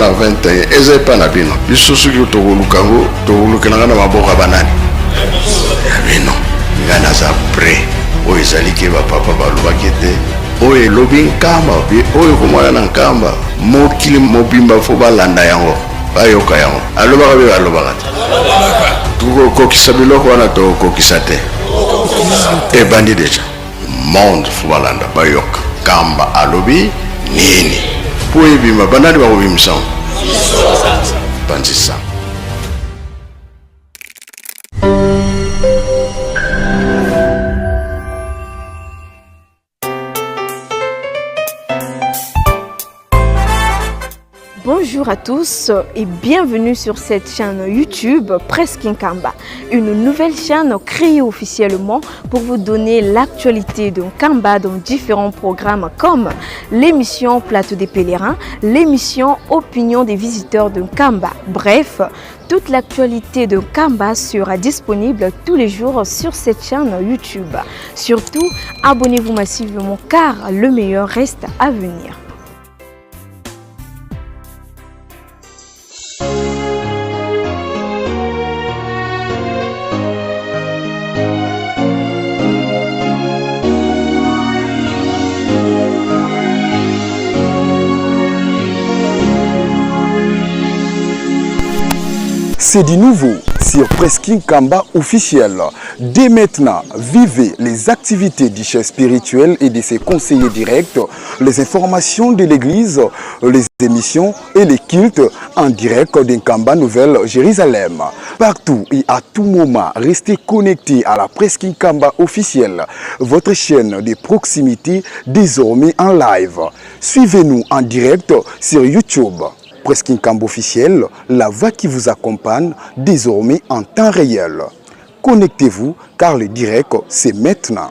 Na 21 eza epa na bino. Biso soki tokoluka yango, tokolukela nga na maboko ya banani? Ya bino. Nga naza prêt. Oyo ezali ke bapapa balobaki ete oyo elobi Nkamba, oyo komona na Nkamba, mokili mobimba fo balanda yango, bayoka yango. Alobaka mpe balobaka te. Tokokokisa biloko wana, tokokokisa te. Ebandi deja. Monde fo balanda, bayoka Nkamba alobi nini mpo ebima. Banani bakobimisa yango? Panzisa. Bonjour à tous et bienvenue sur cette chaîne YouTube Presque Nkamba, une nouvelle chaîne créée officiellement pour vous donner l'actualité de Nkamba dans différents programmes comme l'émission Plateau des pèlerins, l'émission Opinion des visiteurs de Nkamba. Bref, toute l'actualité de Nkamba sera disponible tous les jours sur cette chaîne YouTube. Surtout, abonnez-vous massivement car le meilleur reste à venir. C'est du nouveau sur Presking Kamba officiel. Dès maintenant, vivez les activités du chef spirituel et de ses conseillers directs, les informations de l'église, les émissions et les cultes en direct d'Nkamba Nouvelle Jérusalem. Partout et à tout moment, restez connectés à la Presking Kamba officielle, votre chaîne de proximité désormais en live. Suivez-nous en direct sur YouTube. Presking Kamba officiel, la voix qui vous accompagne désormais en temps réel. Connectez-vous car le direct, c'est maintenant.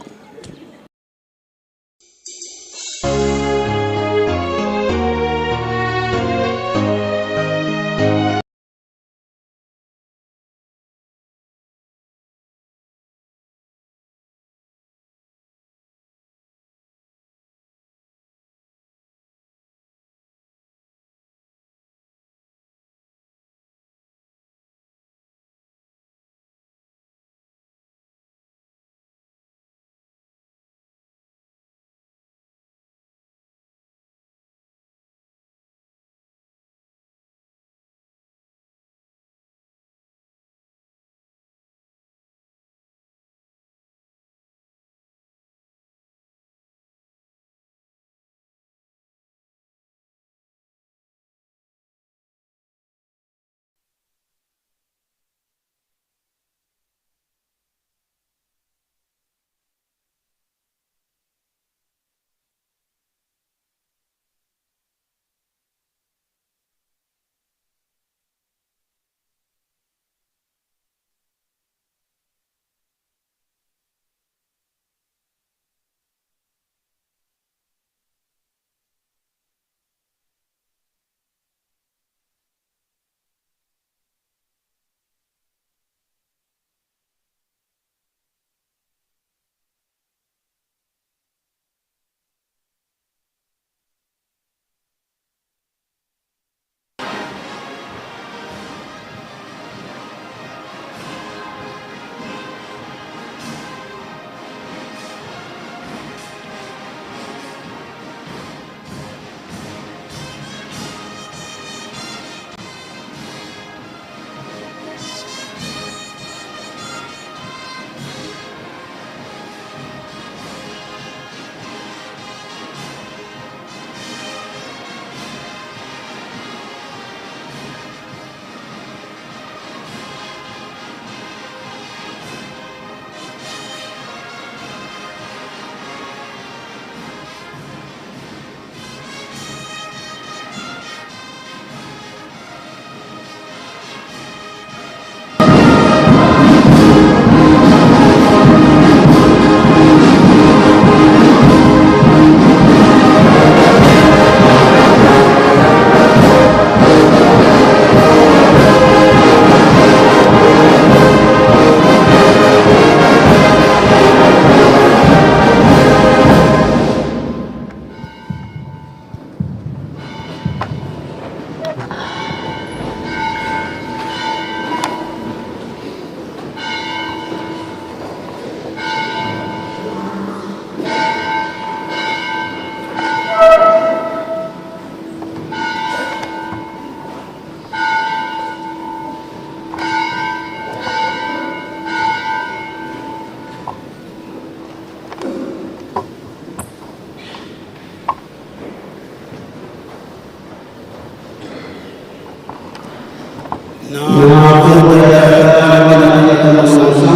Na kombo ya Tata na Mwana na Tata Mosantu,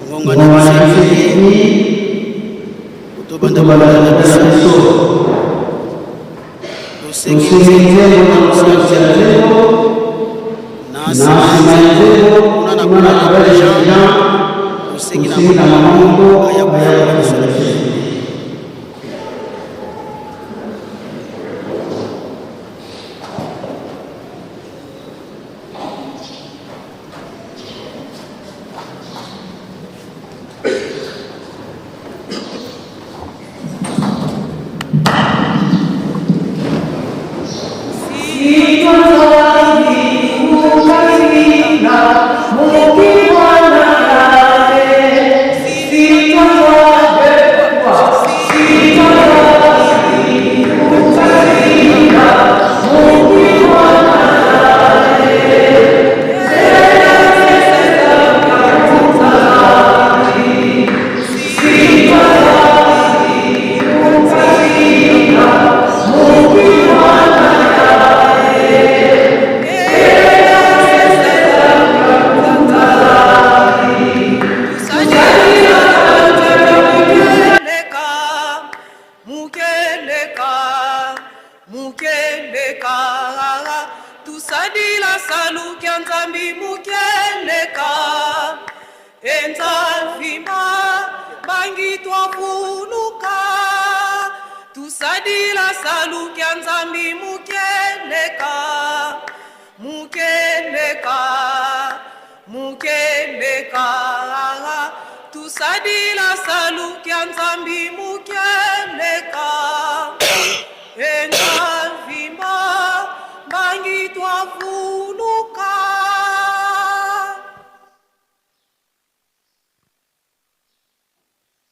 ngonga na biso esili, tobanda mokolo na biso. Tosengi nzembo na mosali ya nzembo, na nsima ya nzembo kuna na kuna na Jean, tosengi na mama moko aya koyamba biso na biso.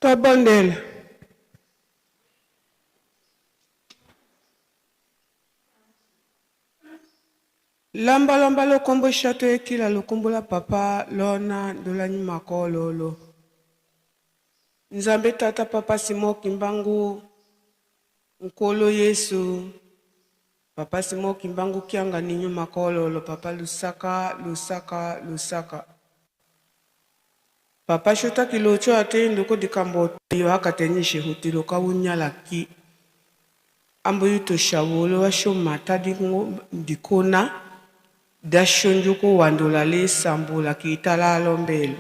Tobondela. Lomba lomba lokombo shato ekila lokombo la papa lona ndola nyuma kololo. Nzambe tata papa Simon Kimbangu Nkolo Yesu papa Simon Kimbangu kianga ni nyuma kololo papa Lusaka Lusaka Lusaka. Papa shota kilocho ate ndoko dikambo yo akatenyishe hutilo kawunyala ki. Ambo yuto shawolo wa shomata dikona dashonjuko wandola le sambula kitala lombelo.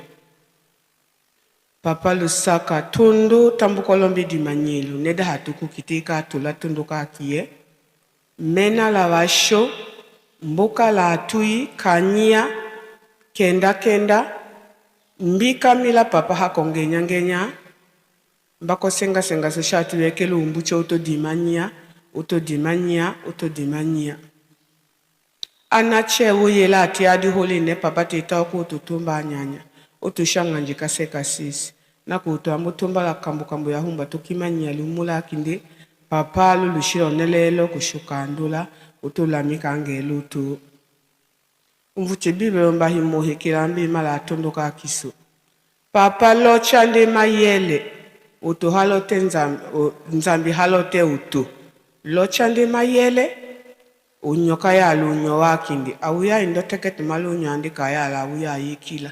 Papa Lusaka tondo tambuko lombe dimanyelu neda hatuku kiteka tula tondo ka kie. Mena la washo mboka la atui kanyia kenda kenda mbika mila papa hakongenya ngenya mbako senga senga so shatu yekelu umbucho uto dimanyia uto dimanyia uto dimanyia. Ana chewu yela ati adi holi ne papa teta ko tutumba nyanya utushanga kaseka sisi na kuto amutumba la kambu kambu ya humba tukimanyia lumula kinde papa lulushiro nelelo kushukandula utulamika ngelu tu umvuche bibe mba himohekela mbi mala atondoka kiso papa locha nde mayele utu halote nzambi, nzambi halote utu locha nde mayele unyoka ya lunyo wakindi awuya indo tekete malunyo andika ya la awuya yikila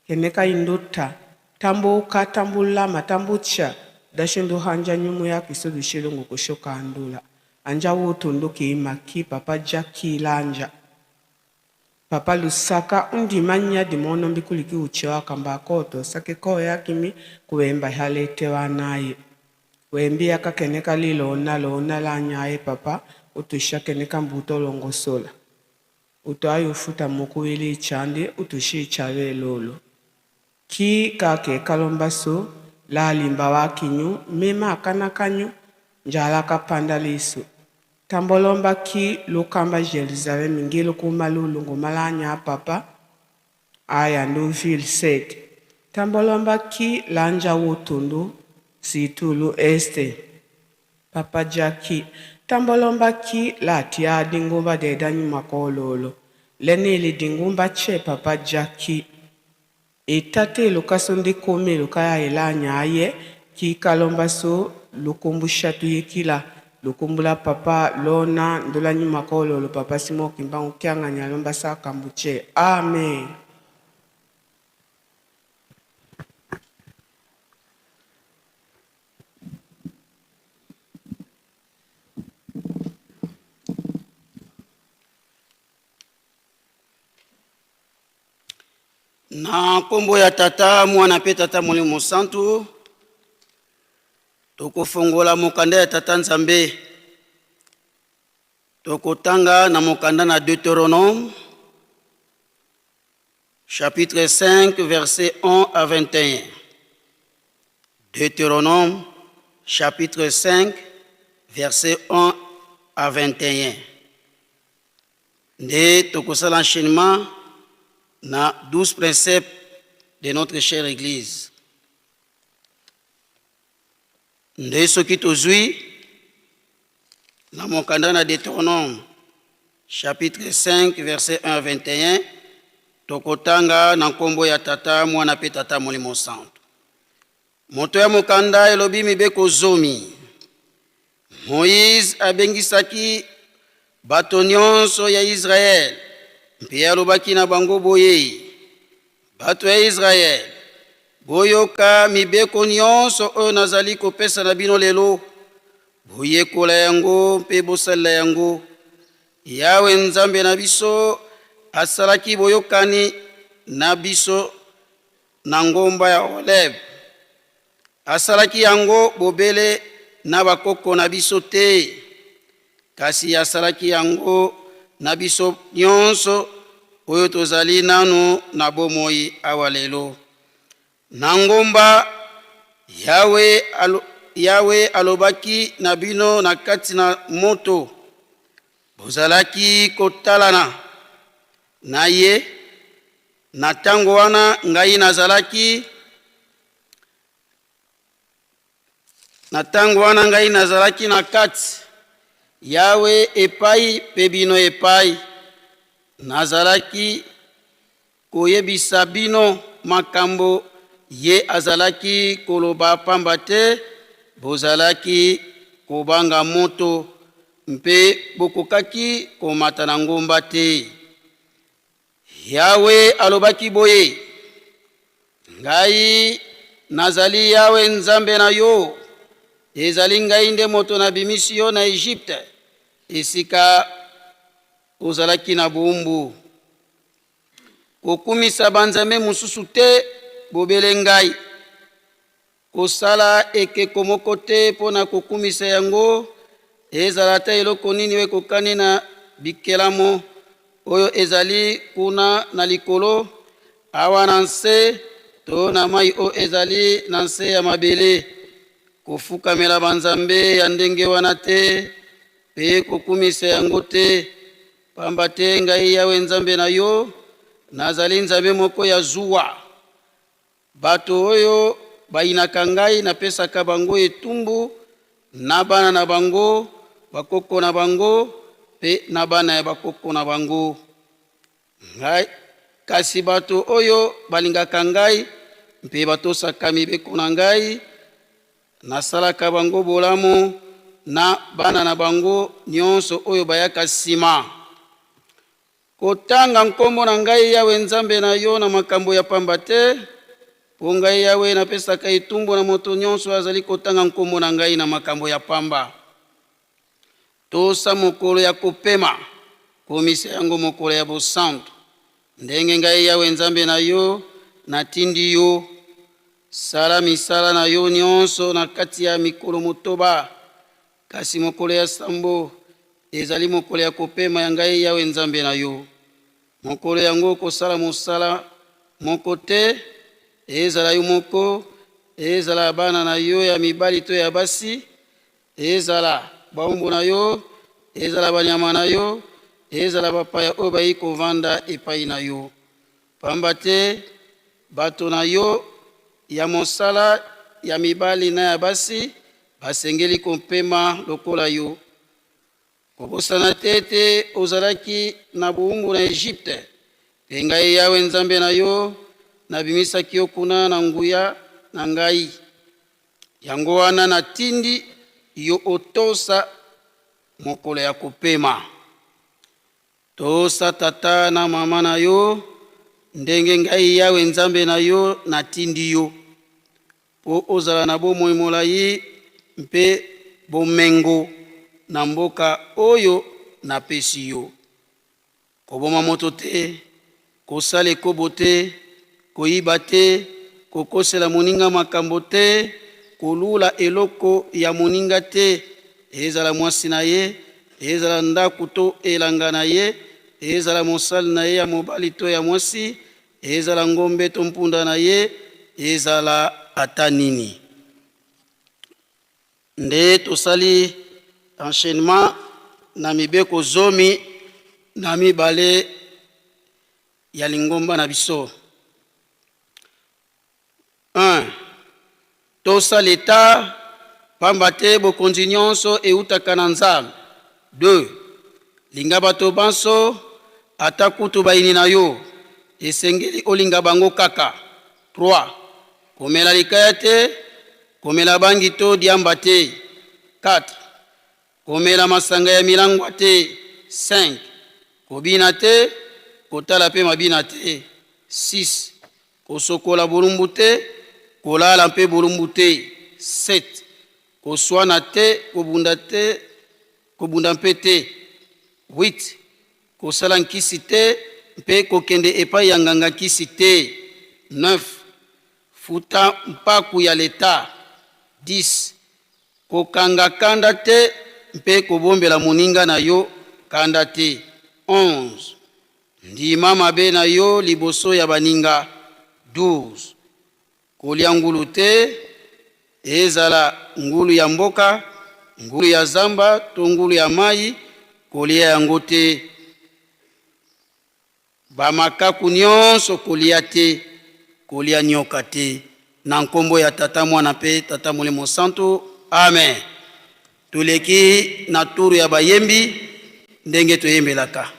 keneka indota tambuka tambulama tambucha dashindu hanja nyumu ya kiso dushilungu kushoka andula anja wutundu kiimaki papa jakilanja papa Lusaka undimanya dimono mbikuliki uchewa kamba koto sake koya kimi kuwemba haletewa naye wembi akakeneka lilona lona lanyaye papa utusha keneka mbuto longosola uto ufuta mukuwili chande utushi chave lolo ki kake kalombaso lalimba wakinyu mema akana kanyu njala kapanda liso tambolomba ki lukamba Jerusalem ngilo kumalulu ngomalanya papa aya nduville set tambolomba ki lanja wutundu situlu este papa jaki tambolomba ki latia dingumba deda nyuma kololo lenili dingumba che papa jaki etate lukaso ndikomi lukaya elanya aye ki kalomba so lukumbusha tuyekila Lukumbula papa lona ndula nyuma kololo papa Simon Kimbangu Kiangani alomba sa kambuche. Amen. Na nkombo ya Tata, Mwana mpe Tata Molimo Mosantu, tokofongola mokanda ya Tata Nzambe. Tokotanga na mokanda na Deuteronome chapitre 5 verset 1 à 21. Deuteronome chapitre 5 verset 1 à 21. Nde tokosala enchaînement na 12 principes de notre chère église. Nde soki tozwi na mokanda na Deuteronome chapitre 5 verset 1 à 21, tokotanga na nkombo ya Tata, Mwana mpe Tata Molimo Santu. Moto ya mokanda elobi mibeko zomi. Moize abengisaki bato nyonso ya Yisraele mpe alobaki na bango boye, Bato ya Yisraele, boyoka mibeko nyonso oyo nazali kopesa na bino lelo. Boyekola yango mpe bosalela yango. Yawe Nzambe na biso asalaki boyokani na biso na ngomba ya Horeb. Asalaki yango bobele na bakoko na biso te, kasi asalaki yango na biso nyonso oyo tozali nanu na bomoi awa lelo. Na ngomba, Yawe, alo, Yawe alobaki na bino na kati na moto. Bozalaki kotalana na ye. Na tango wana ngai nazalaki na tango wana ngai nazalaki na kati Yawe epai mpe bino epai, nazalaki koyebisa bino makambo ye azalaki koloba, pamba te bozalaki kobanga moto mpe bokokaki komata na ngomba te. Yawe alobaki boye, Ngai nazali Yawe Nzambe na yo, ezali ngai nde moto nabimisi yo na Egypte, esika ozalaki na boumbu. Kokumisa banzambe mosusu te, bobele ngai. Kosala ekeko moko te mpo na kokumisa yango, ezala ata eloko nini oyo ekokani na bikelamo oyo ezali kuna na likolo, awa na nse, to na mai oyo ezali na nse ya mabele. Kofukamela banzambe ya ndenge wana te mpe kokumisa yango te, pamba te ngai Yawe Nzambe na yo, nazali Nzambe moko ya zuwa. Bato oyo bayinaka ngai, napesaka bango etumbu, na bana na bango, bakoko na bango, mpe na bana ya bakoko na bango. Ngai, kasi bato oyo balingaka ngai mpe batosaka mibeko na ngai, nasalaka bango bolamu na bana na bango nyonso oyo bayaka nsima. Kotanga nkombo na ngai Yawe Nzambe na yo na makambo ya pamba te, mpo ngai Yawe napesaka etumbu na moto nyonso oyo azali kotanga nkombo na ngai na makambo ya pamba. Tosa mokolo ya kopema, komisa yango mokolo ya bosantu, ndenge ngai Yawe Nzambe na yo natindi yo. Sala misala na yo nyonso na kati ya mikolo motoba, Kasi mokolo ya sambo ezali mokolo ya kopema ya ngai Yawe Nzambe na yo. Mokolo yango okosala mosala moko te, ezala yo moko, ezala bana na yo ya mibali to ya basi, ezala baombo na yo, ezala banyama na yo, ezala bapaya oyo bayei kovanda epai na yo. Pamba te bato na yo ya mosala ya mibali na ya basi basengeli kopema lokola yo. Kobosana te ete ozalaki na bowumbu na Egypte, mpe ngai Yawe Nzambe na yo nabimisaki yo kuna na nguya na ngai. Yango wana natindi yo otosa. mokolo ya kopema. Tosa tata na mama na yo, ndenge ngai Yawe Nzambe na yo natindi yo, mpo ozala na bomoi molai mpe bomengo na mboka oyo napesi yo. Koboma moto te, kosala ekobo te, koyiba te, kokosela moninga makambo te, kolula eloko ya moninga te, ezala mwasi na ye, ezala ndako to elanga na ye, ezala mosali na ye ya mobali to ya mwasi, ezala ngombe to mpunda na ye, ezala ata nini. Nde tosali enchaînement na mibeko 12 ya lingomba na biso. 1. Tosa leta, pamba te bokonzi nyonso eutaka na Nzambe. 2. Linga bato banso, ata kutu bayini na yo, esengeli olinga bango kaka. 3. Komela likaya te, komela bangi to diamba te. 4. Komela masanga ya milangwa te. 5. Kobina te, kotala mpe mabina te. 6. Kosokola bolumbu te, kolala mpe bolumbu te. 7. Koswana te, kobunda te, kobunda mpe te. 8. Kosala nkisi te mpe kokende epai ya nganga nkisi te. 9. Futa mpaku ya leta. 10. Kokanga kanda te mpe kobombela moninga na yo kanda te. 11. Ndima mabe na yo liboso ya baninga. 12. Kolia ngulu te, ezala ngulu ya mboka, ngulu ya zamba to ngulu ya mayi, kolia yango te. Ba makaku nionso kolia te, kolia nioka te. Na nkombo ya Tata, Mwana mpe Tata Molimo Santu. Amen. Toleki na tour ya bayembi ndenge toyembelaka.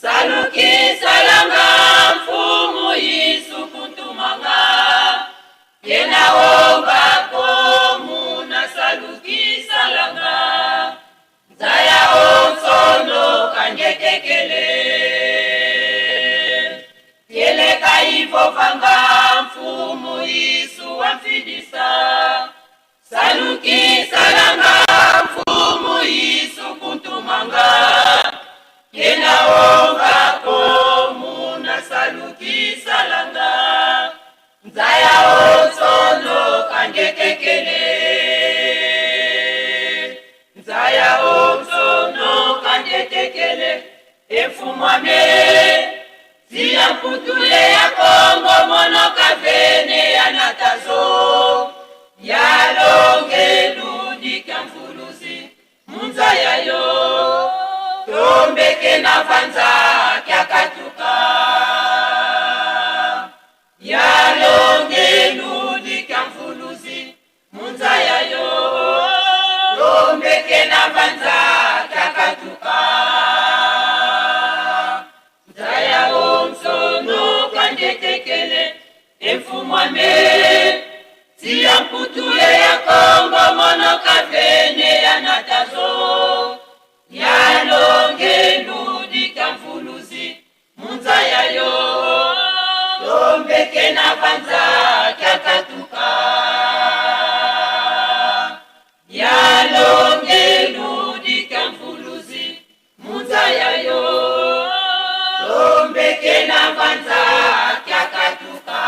Salukisalanga mfumu Yesu kuntumanga yena omba komuna salukisalanga nzaya onsono kangetekele yeleka ivovanga mfumu Yesu wamfidisa Salukisalanga mfumu Yesu kuntumanga yena omba komuna salukisalanga nzaya onsono kangetekele nzaya onsono kangetekele efumwame tia mputule ya Kongo monoka vene ya natazo yalonge ludika mfulusi munzaya yo tombeke na vanza kyakatuka yalonge ludika mfulusi munzaya yo tombeke na vanza kyakatuka nzaya onsono kangetekele efumwame tia mputule ya Kongo monoka vene ya natazo yalonge ludika mfulusi munzaya yo tombeke na vanza kyakatuka yalonge ludika mfulusi munzaya yo tombeke na vanza kyakatuka.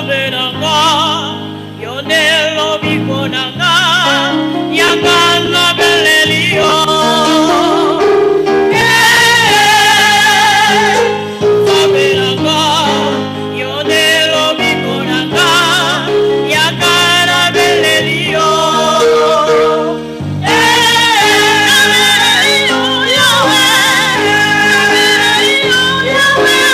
Nzambe na nga, yo nde lobiko na nga, yaka nabeleli yo. Eh, Nzambe na nga, yo nde lobiko na nga, yaka nabeleli yo. Eh, nabeleli yo, Yahweh, nabeleli yo, Yahweh,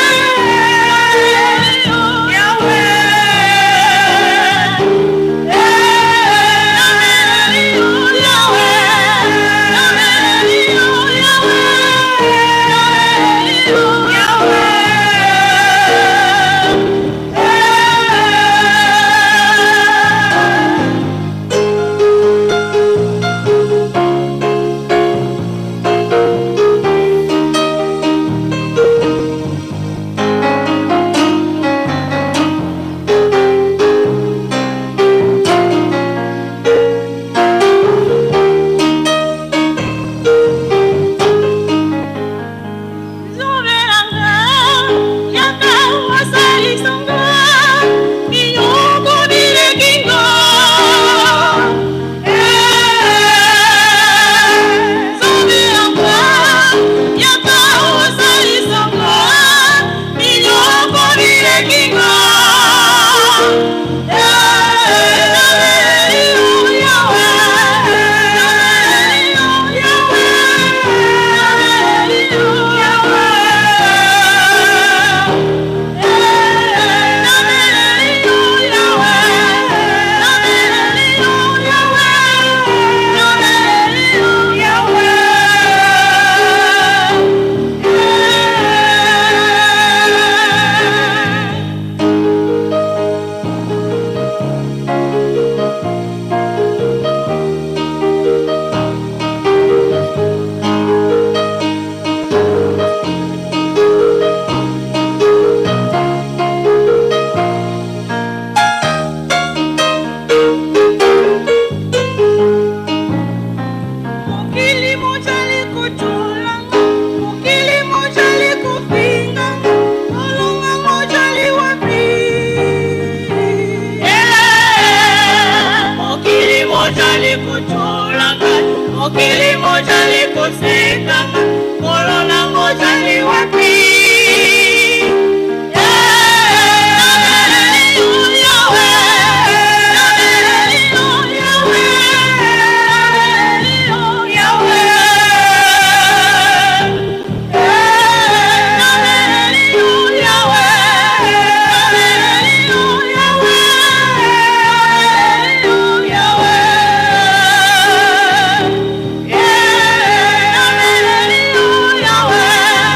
Nzambe na nga, yaka osalisa nga, minyoko mileki nga. Nzambe na nga, yaka osalisa nga, minyoko mileki nga. Nabeleli yo, Yahweh, nabeleli yo, Yahweh, nabeleli yo, Yahweh. Nabeleli yo, Yahweh, nabeleli yo, Yahweh, nabeleli yo, Yahweh. Mokili mozali kotulanga, mokili mozali kofinganga, kolonga mozali wapi? Mokili mozali kotulanga, mokili mozali kosekanga, kolonga mozali wapi? Nabeleli yo, Yahweh, nabeleli yo, Yahweh, nabeleli yo, Yahweh. Nabeleli yo, Yahweh, nabeleli yo, Yahweh, nabeleli yo, Yahweh. Nabeleli yo, Yahweh.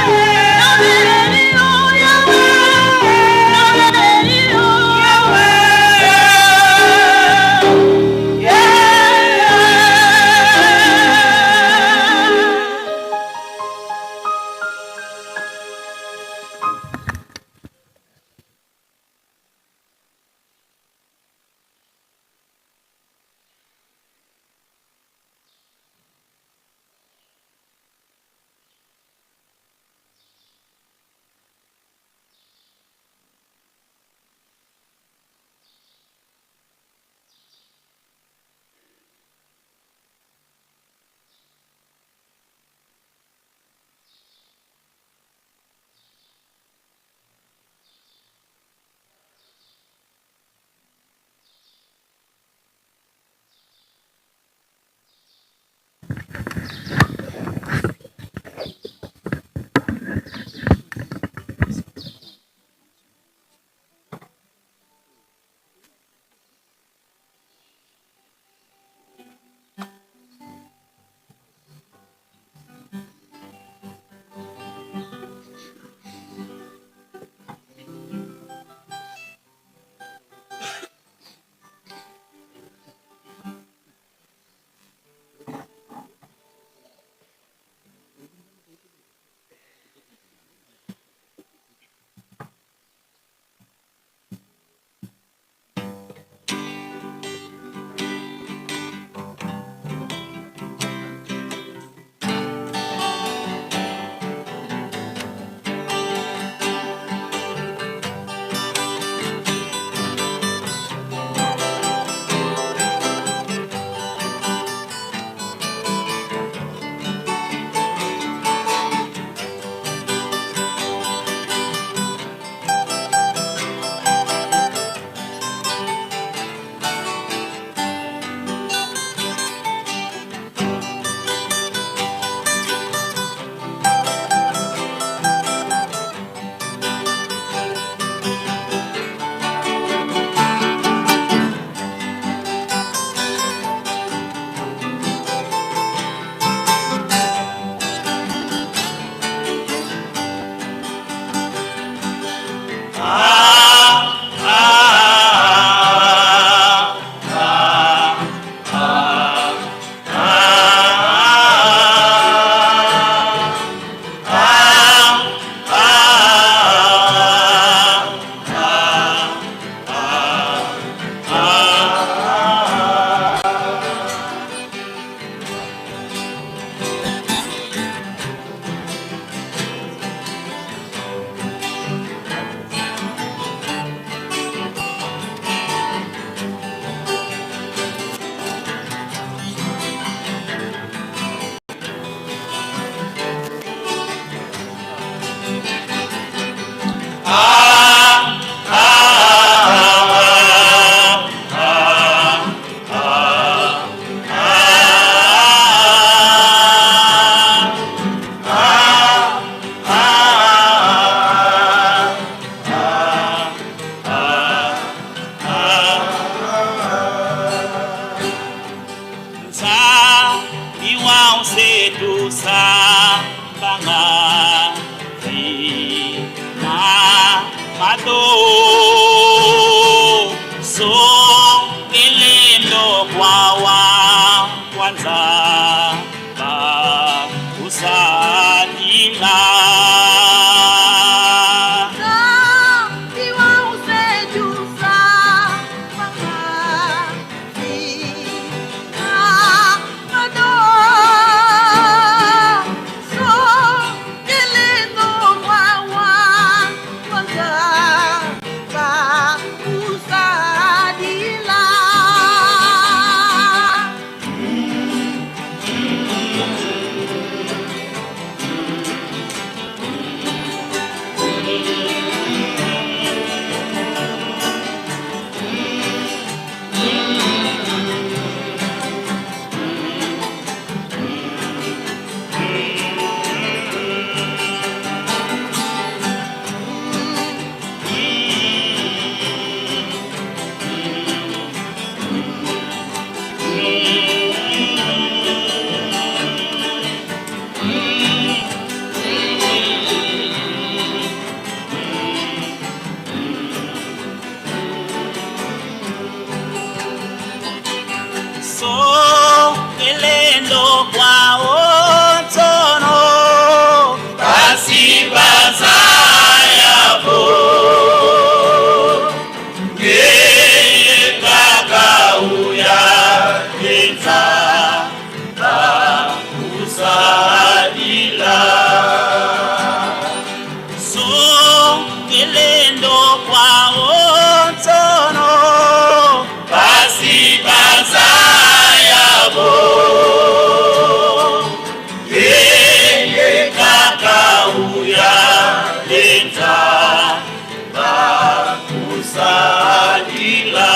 Bakusalila.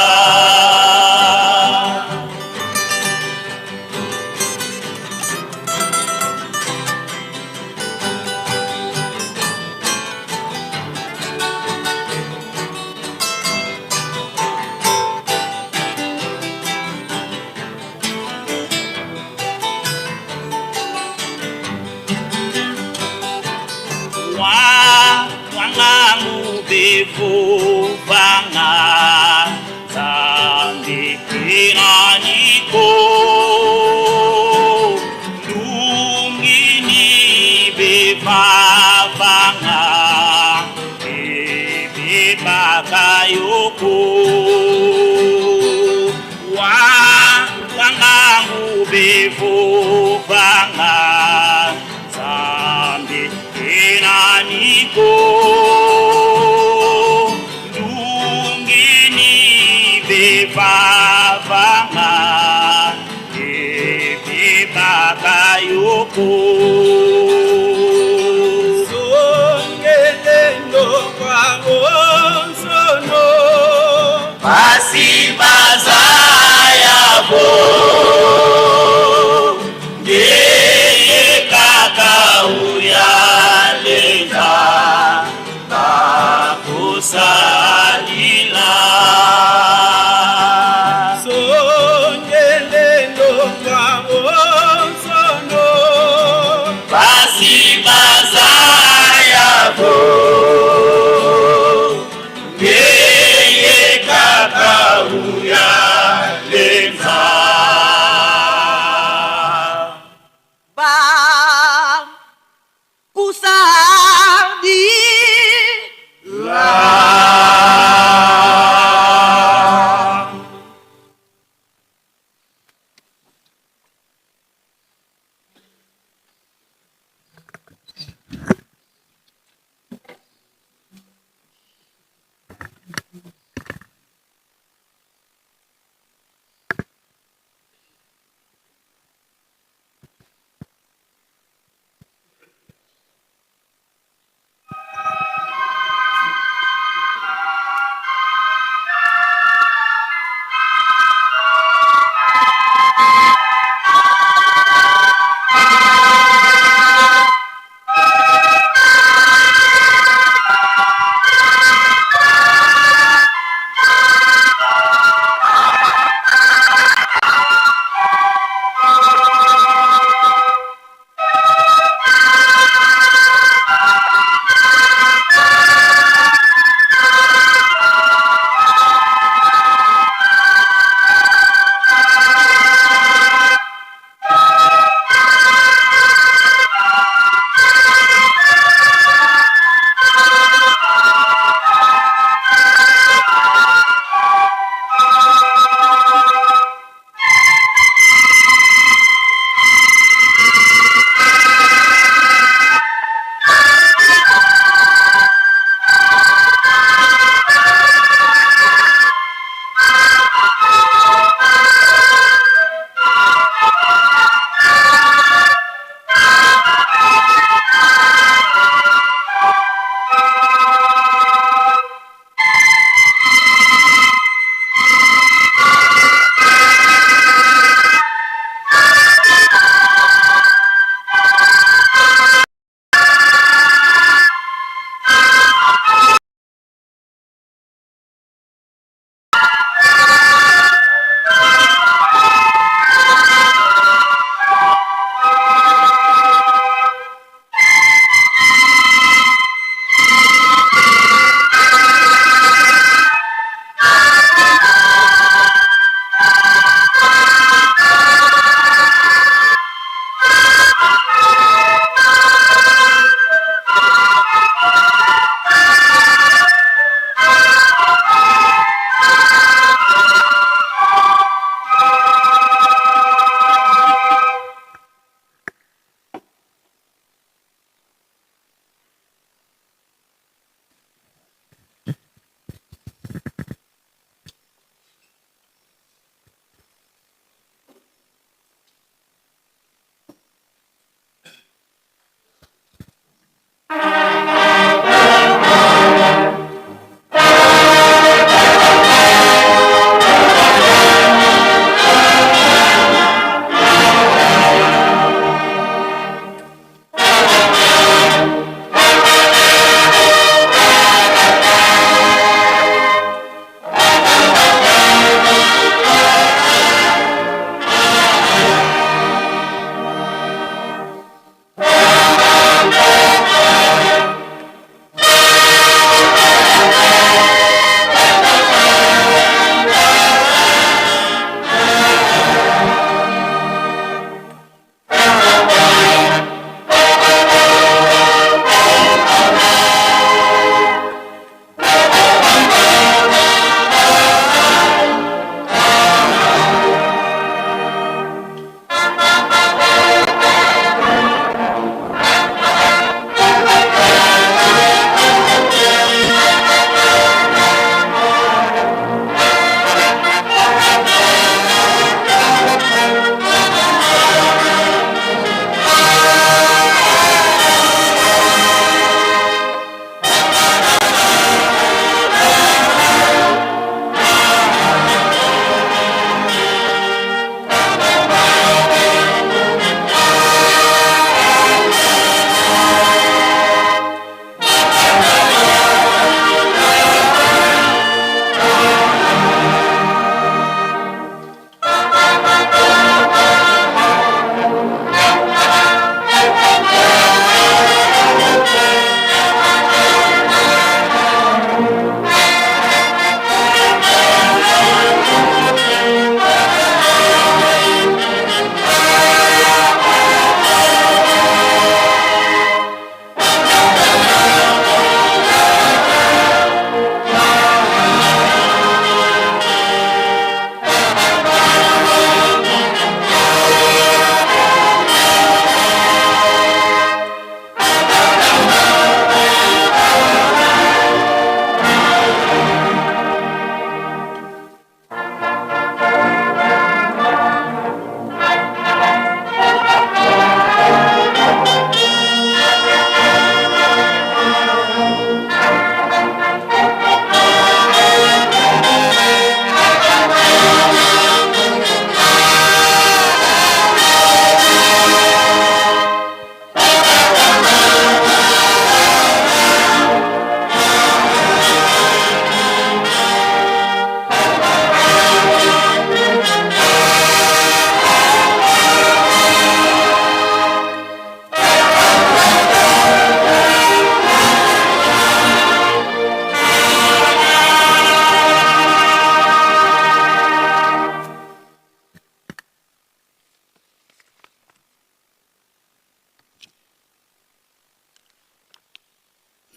Wa wangangu bevuvanga Nzambe enaniko Ndungini bevavanga Ebebakayoko Wa wangangu bevuvanga Nzambe enaniko Ndungini bevavanga Ebebakayoko Songelendo kwa onsono Basi bazayabo Ngeye kaka uyalenda Bakusalila Songelendo kwa onsono.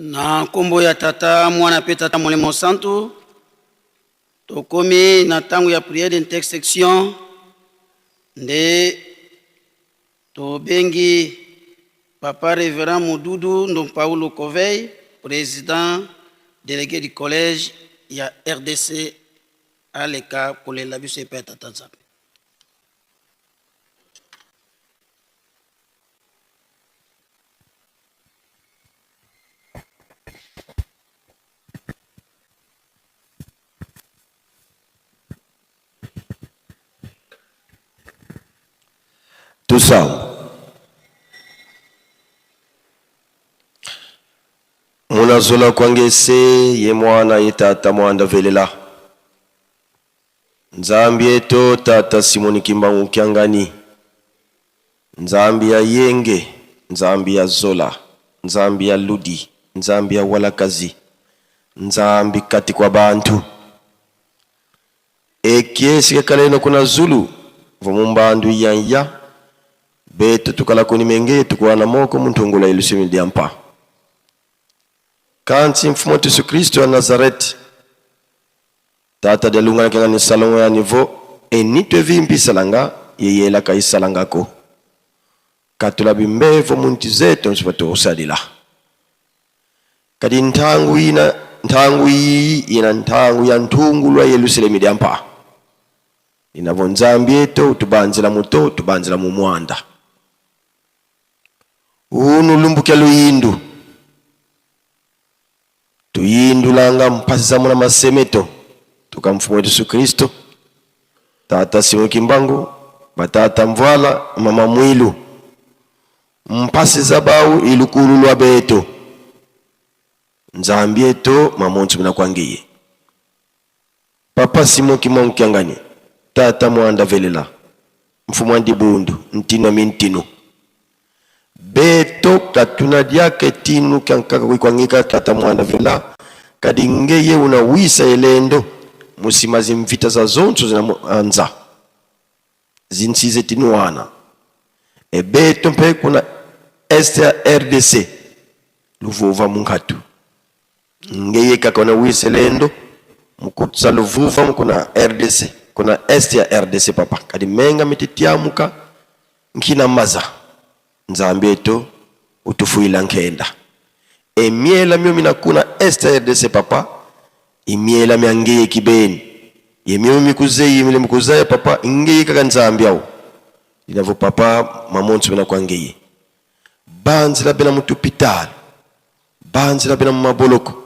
Na nkombo ya Tata, Mwana mpe Tata Molimo Santu, tokomi na ntango ya prière d'intersection nde tobengi Papa Reverend Mududu Ndompaulo Covey, président délégué du collège ya RDC aleka kolela biso epai ya Tata Nzambe. Tusamba. Munazola kwangese ye mwana ye tata mwanda velela. Nzambi eto tata Simoni Kimbangu Kiangani. Nzambi ya Yenge, Nzambi ya Zola, Nzambi ya Ludi, Nzambi ya Walakazi, Nzambi kati kwa bantu. Ekie sika leno kuna Zulu, vomumbandu yanya, betu tukala kuni menge tukuana moko muntungula ilusimi diampa. Kanti mfumo Yesu Kristo ya Nazareti, tata dialunga na ni salongo ya niveau enito evimpi salanga yeyela kaisalangako katula bimbevo muntu zetu nsipa tuusalila kadi ntangu ina ntangu iyi ina ntangu ya ntungulwa Yerusalemu diampa inavo nzambi eto utubanzila muto utubanzila mu mwanda unu lumbukya luyindu tuyindulanga mpasi za muna masemeto tuka mfumu wetu Yesu Kristo tata Simon Kimbangu batata mvwala mama mwilu mpasi za bau ilukulu lwa beto nzambi eto mamonsi muna kwangiye papa Simon Kimbangu Kiangani tata mwanda velela mfumu andi bundu ntino mintino beto katuna diake tinu kyankaka kwikwangika tata mwanda vela kadi ngeye unawisa elendo musima zimvita za zonso zinaanza zinsize tinuana ebeto mpe kuna est ya RDC luvuva munkatu ngeye kaka unawisa elendo mukutsa luvuva kuna RDC kuna est ya RDC papa kadi menga mititiamuka nkina maza nzambi eto utufuila nkenda emiela mio mina kuna est ya RDC papa imiela mya ngeye kibeni yemio mikuzeyi mile mikuzaya papa ngeye kaka nzambi au inavo papa mamonso mina kwa ngeye banzila bena mutupitalo banzila bena mumaboloko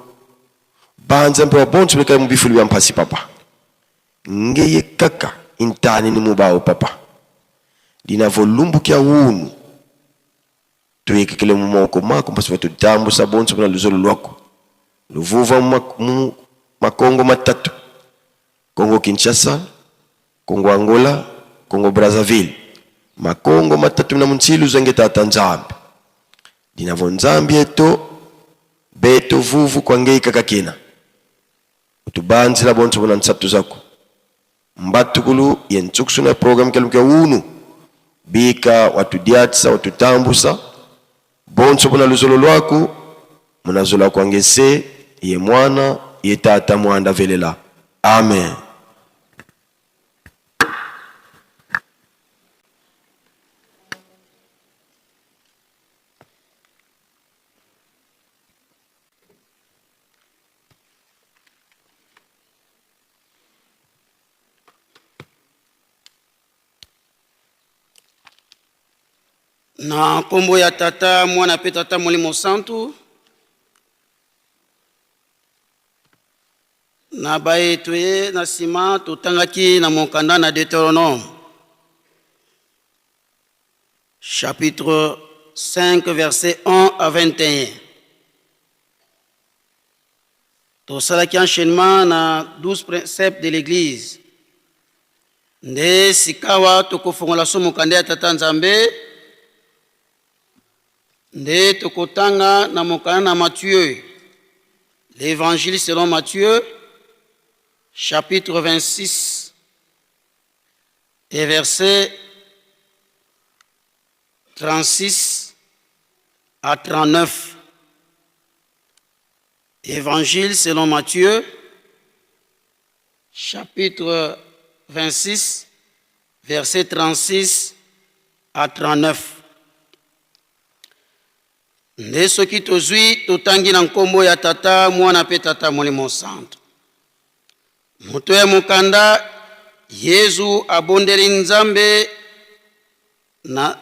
banzila mpe wabonso beka mubifulu bya mpasi papa ngeye kaka intani ni mubao papa linavo lumbukia wunu tuyekekele mumoko mako mpasi vatutambusa bonso bena luzolo lwako luvuva mu makongo matatu Kongo Kinshasa, Kongo Angola, Kongo Brazzaville makongo matatu na munsilu zenge tata nzambi dinavo nzambi eto beto vuvu kwa ngei kakakina utubanzila bonso bona nsatu zako mbatukulu yentsukusuna program kelumke unu bika watudiatisa watutambusa bonso bona luzolo lwaku munazola kwangese ye mwana ye tata mwanda velela amen. Na nkombo ya Tata, Mwana mpe Tata Molimo Santu, na baye toye na nsima totangaki na mokanda na Deutéronome chapitre 5 verset 1 à 21. Tosalaki enchaînement na 12 préceptes de l'église. Nde sikawa tokofongola so mokanda ya Tata Nzambe nde tokotanga na mokanda na Matthieu, l'évangile selon Matthieu chapitre 26 et verset 36 à 39. Évangile selon Matthieu, chapitre 26, verset 36 à 39. Nde soki tozwi totangi na nkombo ya Tata, Mwana mpe Tata Molimo Santu. Moto ya mokanda Yezu abondeli Nzambe na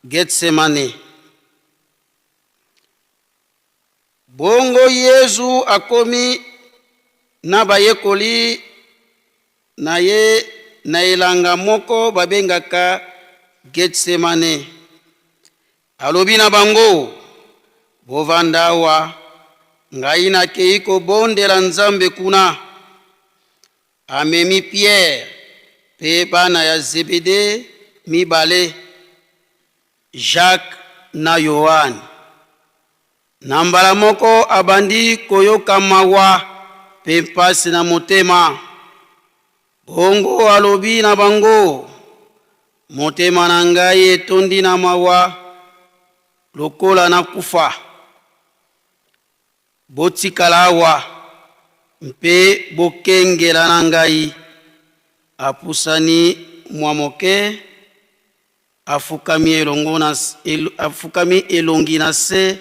Getsemane. Bongo Yezu akomi na bayekoli na ye na elanga moko babengaka Getsemane. Alobi na bango, Bovanda awa, ngai nakei kobondela Nzambe kuna. Amemi Piere mpe bana ya Zebede mibale, Jacques na Yoane. Na mbala moko abandi koyoka mawa mpe mpasi na motema. Bongo alobi na bango, Motema na ngai etondi na mawa lokola nakufa. Botikala awa mpe bokengela na ngai. Apusani mwa moke, afukami elongo na, el, afukami elongi na se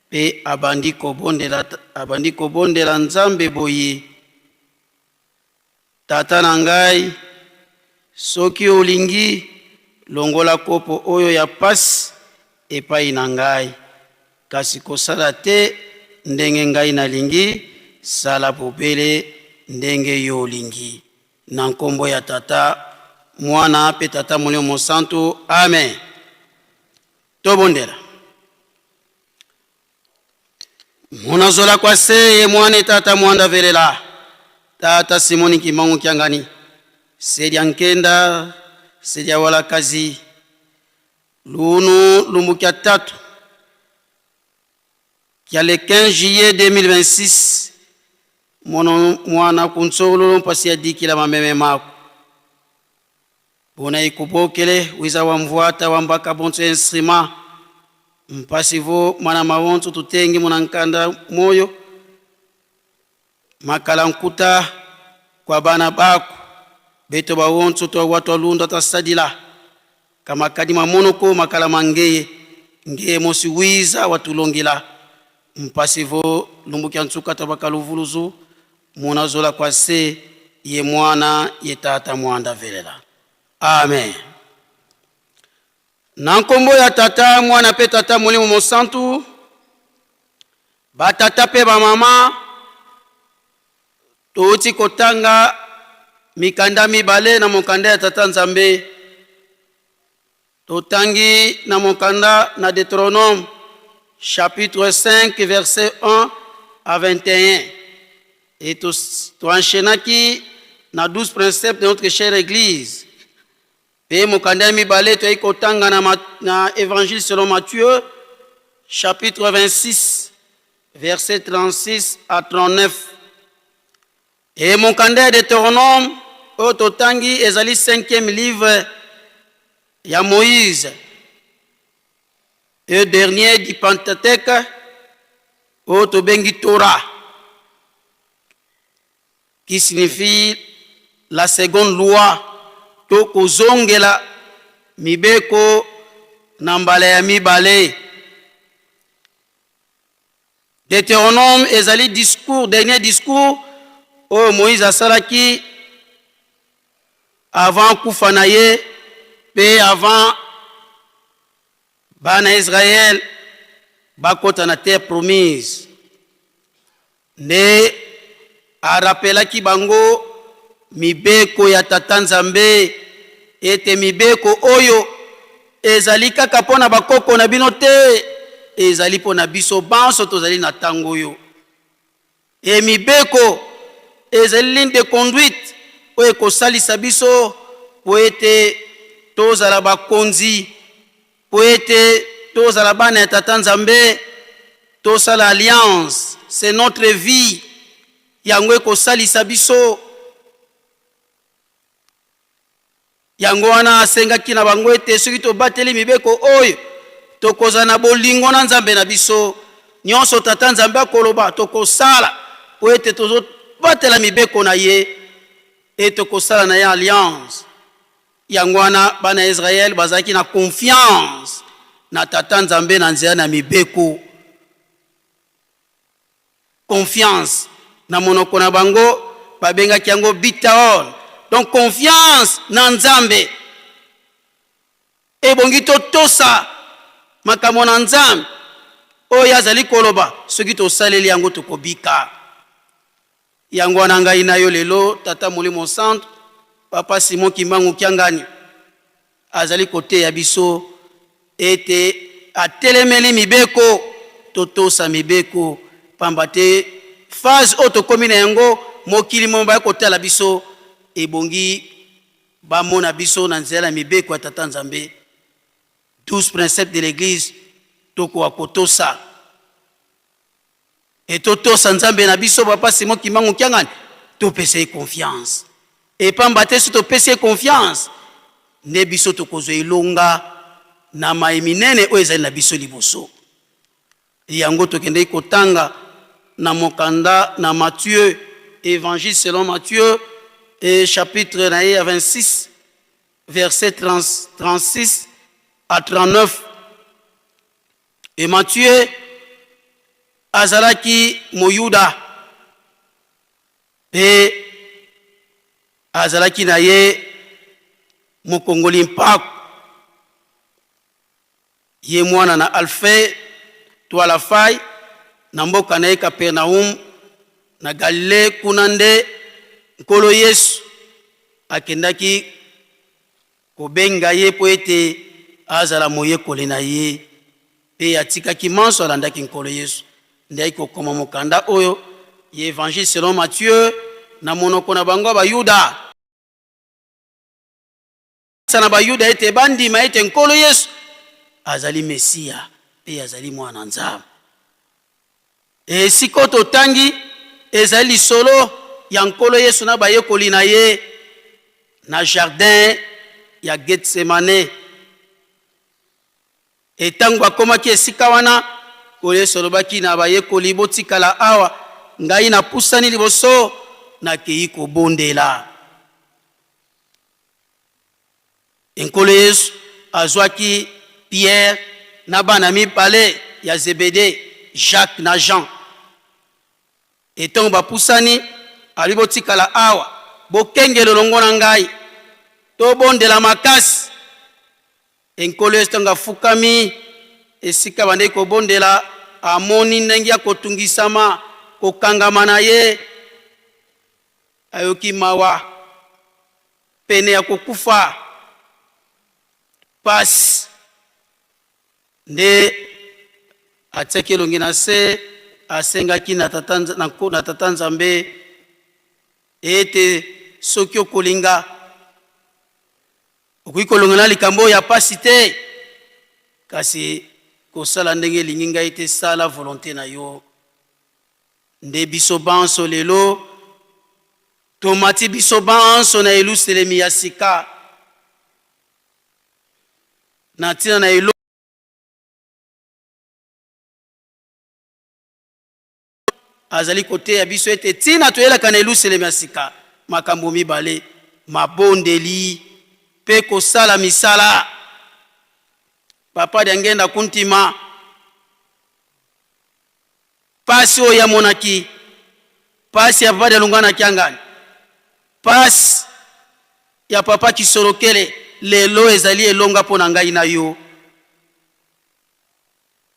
mpe abandi kobondela, abandi kobondela Nzambe boye, Tata na ngai, soki olingi, longola kopo oyo ya pasi epai na ngai, kasi kosala te ndenge ngai nalingi, sala bobele ndenge yo olingi. Na nkombo ya Tata, Mwana mpe Tata Molimo Mosantu, amen. Tobondela. Munazola kwa seye mwane tata mwanda velela tata Simoni Kimbangu Kiangani selya nkenda selya walakazi lunu lumbu kya tatu kya le 15 juillet 2026 mono mwana kunsololo mpasi ya dikila mameme mako Bona ikubokele wiza wa mvwata wa mbaka bonso instrument mpasi vo mwana mawonso tutengi muna nkanda moyo makala nkuta kwa bana baku beto bawonso twa watwa lunda tasadila kamakadi mamonoko makala mangeye ngeye mosi wiza watulongila mpasi vo lumbukia nsuka tabaka luvuluzu Muna zola kwa se ye mwana ye tata mwanda velela. Amen. Na nkombo ya tata mwana mpe tata molimo mosantu, batata mpe bamama, touti kotanga mikanda mibale na mokanda ya tata Nzambe. Totangi na mokanda na Deuteronome chapitre 5 verset 1 à 21 et to, to enchaînaki na 12 principes de notre chère église. Mpe mokanda ya mibale toyaki kotanga na, na évangile selon Matthieu chapitre 26 verset 36 à 39. Et mokanda ya Deuteronome oyo totangi ezali cinquième livre ya Moïse et dernier du Pentateuque oyo tobengi Torah qui signifie la seconde loi to kozongela mibeko na mbala ya mibale. Deuteronome ezali discours, dernier discours oyo Moïse asalaki avant kufa na ye mpe avant bana Israël bakota na terre promise. Nde arapelaki bango mibeko ya Tata Nzambe ete mibeko oyo ezali kaka mpo na bakoko na bino te, ezali mpo na biso banso tozali na ntango oyo. E mibeko ezali ligne de conduite oyo ekosalisa biso mpo ete tozala bakonzi, mpo ete tozala bana ya Tata Nzambe, tosala alliance, c'est notre vie, yango ekosalisa biso. Yango wana asengaki na bango ete soki tobateli mibeko oyo, tokozala na bolingo na Nzambe na biso. Nyonso Tata Nzambe akoloba, tokosala, mpo ete tozobatela mibeko na ye, e tokosala na ye alliance. Yango wana bana ya Israel bazalaki na confiance na Tata Nzambe na nzela na mibeko. Confiance na monoko na bango babengaki yango bitaon, donc confiance na Nzambe. Ebongi totosa makambo na Nzambe oyo ye azali koloba, soki tosaleli yango tokobika. Yango wana ngai na yo lelo, Tata Molimo Santu, Papa Simon Kimbangu Kiangani azali koteya biso ete atelemeli mibeko, totosa mibeko, pamba te phase oyo tokomi na yango, mokili mobimba kotala biso, ebongi bamona biso na nzela ya mibeko ya Tata Nzambe. 12 principes de l'Eglise tokoka kotosa e totosa Nzambe na biso. Papa Simon Kimbangu Kiangani, topesa ye confiance, e pamba te soki topesi ye confiance nde biso tokozwa elonga na maye minene oyo ezali na biso liboso. Yango tokendeki kotanga na mokanda na Matthieu, Evangile selon Matthieu, e chapitre na ye ya 26 verset 36 à 39. E Matthieu azalaki Moyuda mpe azalaki na ye mokongoli mpako. Ye mwana na Alfe to Alafai, na mboka na ye Kapernaum na Galile. Kuna nde Nkolo Yesu akendaki kobenga ye mpo ete azala moyekoli na ye, mpe atikaki manso, alandaki Nkolo Yesu. Nde ayaki kokoma mokanda oyo ya Evangile selon Matthieu na monoko na bango ya Bayuda. Na Bayuda ete bandima ete Nkolo Yesu azali Mesiya mpe azali Mwana Nzambe. Esika oyo totangi ezali lisolo ya Nkolo Yesu na bayekoli na ye na jardin ya Getsemane. E ntango bakomaki esika wana, Nkolo Yesu alobaki na bayekoli, botikala awa, ngai napusani liboso, nakei kobondela. Nkolo Yesu azwaki Pierre na bana mibale ya Zebede, Jacques na Jean. Etango bapusani, alobi, botikala awa, bokengela elongo na ngai, tobondela makasi. Nkolo Yesu ntango afukami esika bandeki kobondela, amoni ndenge ya kotungisama, kokangama na ye, ayoki mawa, pene ya kokufa, pasi nde atiaki elongi na se, asengaki na tata, na, na tata Nzambe ete soki okolinga okoki kolonga na likambo oyo ya pasi te, kasi kosala ndenge elingi ngai te, sala volonte na yo. Nde biso banso lelo tomati biso banso na Yelusalemi ya sika na ntina na elo azali koteya biso ete ntina toyelaka na Yelusalemi ya sika makambo mibale: mabondeli mpe kosala misala. Papa Diangenda Kuntima, pasi oyo amonaki, pasi ya papa Dialungana Kiangani, pasi ya papa Kisolokele, lelo ezali elonga mpo na ngai na yo.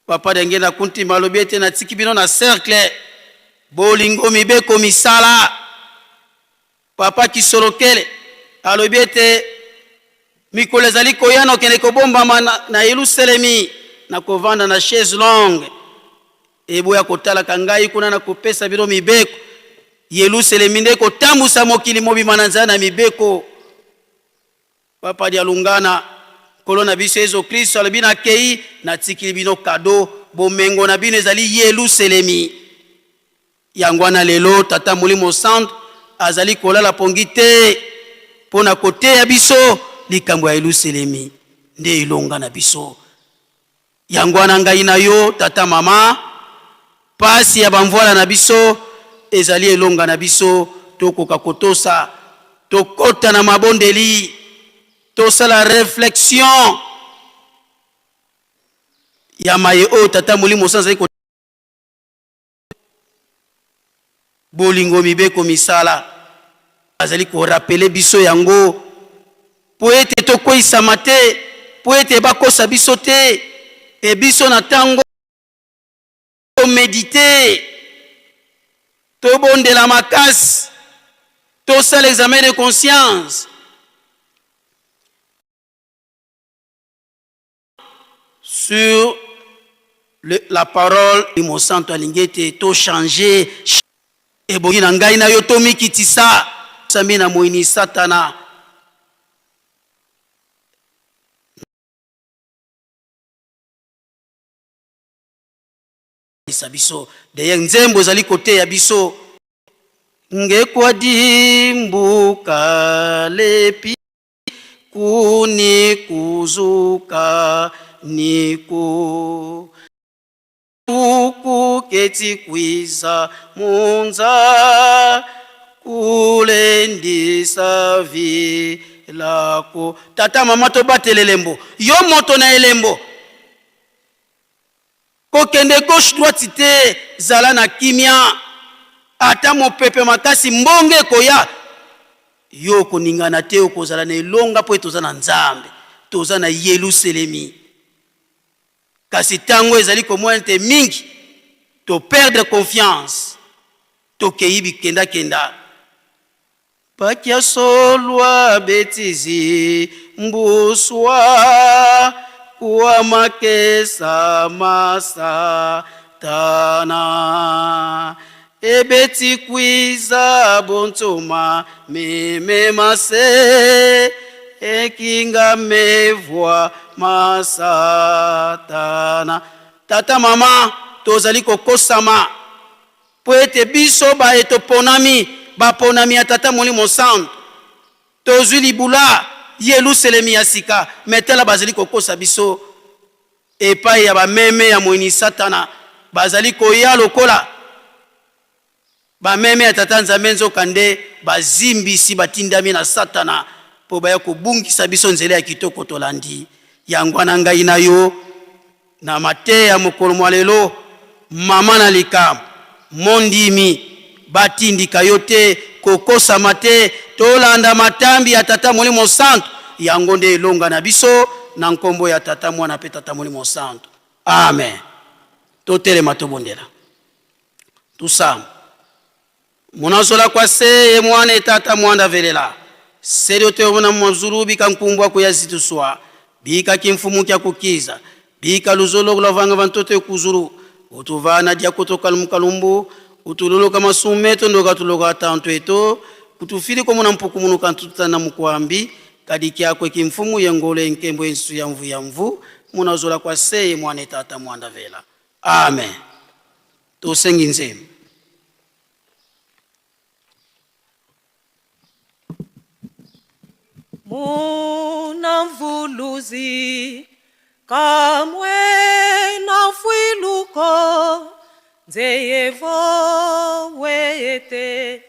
Papa Diangenda Kuntima alobi ete natiki bino na cercle bolingo, mibeko, misala. Papa Kisolokele alobi ete mikolo ezali koya nakokende kobombama na, na Yelusalemi, nakovanda na chaise longue, eboya kotalaka ngai kuna na kopesa bino mibeko. Yelusalemi nde kotambusa mokili mobima na nzela na mibeko. Papa Dialungana, Nkolo na biso Yesu Kristo alobi, nakei, natikili bino kado, bomengo na bino ezali Yelusalemi. Yango wana lelo Tata Molimo Santu azali kolala pongi te mpo na koteya biso likambo ya Yelusalemi nde elonga na biso. Yango wana ngai na yo tata mama, Pasi ya bamvuala na biso ezali elonga na biso, tokoka kotosa, tokota na mabondeli, tosala reflexion ya maye oyo Tata Molimo Santu azali ko bolingo, mibeko, misala, azali korapele biso yango mpo ete tokweyisama te, mpo ete bakosa biso te, e biso na ntango tomedite, tobondela makasi, tosala examen de conscience sur le, la parole. Mosantu alingi ete tochange, ebongi na ngai na yo tomikitisa sambi na moyini Satana. Isa biso d'ailleurs nzembo ezali koteya biso ngekwa dimbuka lepi kuni kuzuka niku kuketi kwiza munza kulendisa vilako. Tata mama, tobatela elembo, yo moto na elembo, kokende gauche droite te, zala na kimia. Ata mopepe makasi mbonge ekoya, yo okoningana te, okozala na elonga mpo ete toza na Nzambe, toza na Yelusalemi. Kasi ntango ezali komona ete mingi to perdre confiance, tokei bikendakenda. Pakia solwa betizi mbuswa kuwa makesa masa tana ebeti kwiza bontoma meme mase ekinga mevwa masatana. Tata mama, tozali kokosama mpo ete biso baye toponami, baponami ya Tata Molimo Santu, tozwi libula Yelusalemi ya sika, me tala bazali kokosa biso epai ya bameme ya moyini Satana, bazali koya lokola bameme ya Tata Nzambe, nzoka nde bazimbisi batindami na Satana mpo baya kobungisa biso nzela ya kitoko tolandi. Yango wana ngai na yo na mateya mokolo mwa lelo, mama na likambo mondimi, batindika yo te, kokosama te, tolanda matambi ya Tata Molimo Santu, yango nde elonga na biso, na nkombo ya Tata, Mwana mpe Tata Molimo Santu, amen. Totelema tobondela tusamba. Munazola kwa seye mwana etata mwanda velela selio teona mwazulu bika nkumbwa kuya zituswa bika kimfumu kya kukiza bika luzolo kulavanga vantoto ekuzulu utuvana dia kutoka mukalumbu utululuka masumeto ndoka tuloka tantu eto kutufili komuna mpukumunu kantutana mukwambi kadi kyakwe kimfumu yengolo enkembo ensu ya mvu ya mvu munazola kwa seye mwana etata mwanda vela amen. Tosengi nzembo. Munamvuluzi kamwe na mfwiluko nzeyevo wete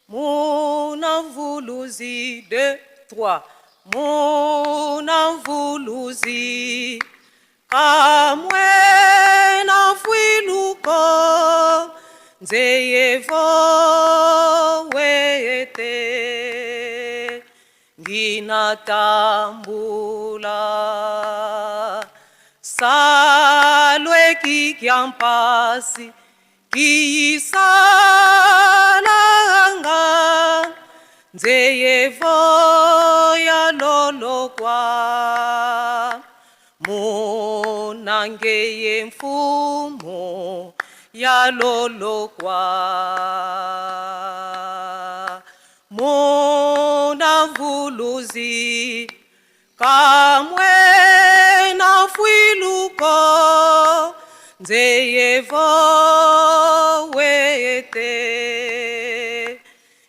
munamvuluzi 2 3 munamvuluzi kamwe na mfwiluko nzeyevo wete nginatambula salwe kikyampasi kiyisalanga nzeyevo yalolokwa munangeye mfumo yalolokwa munamvuluzi kamwe na mfwiluko nzeyevo wete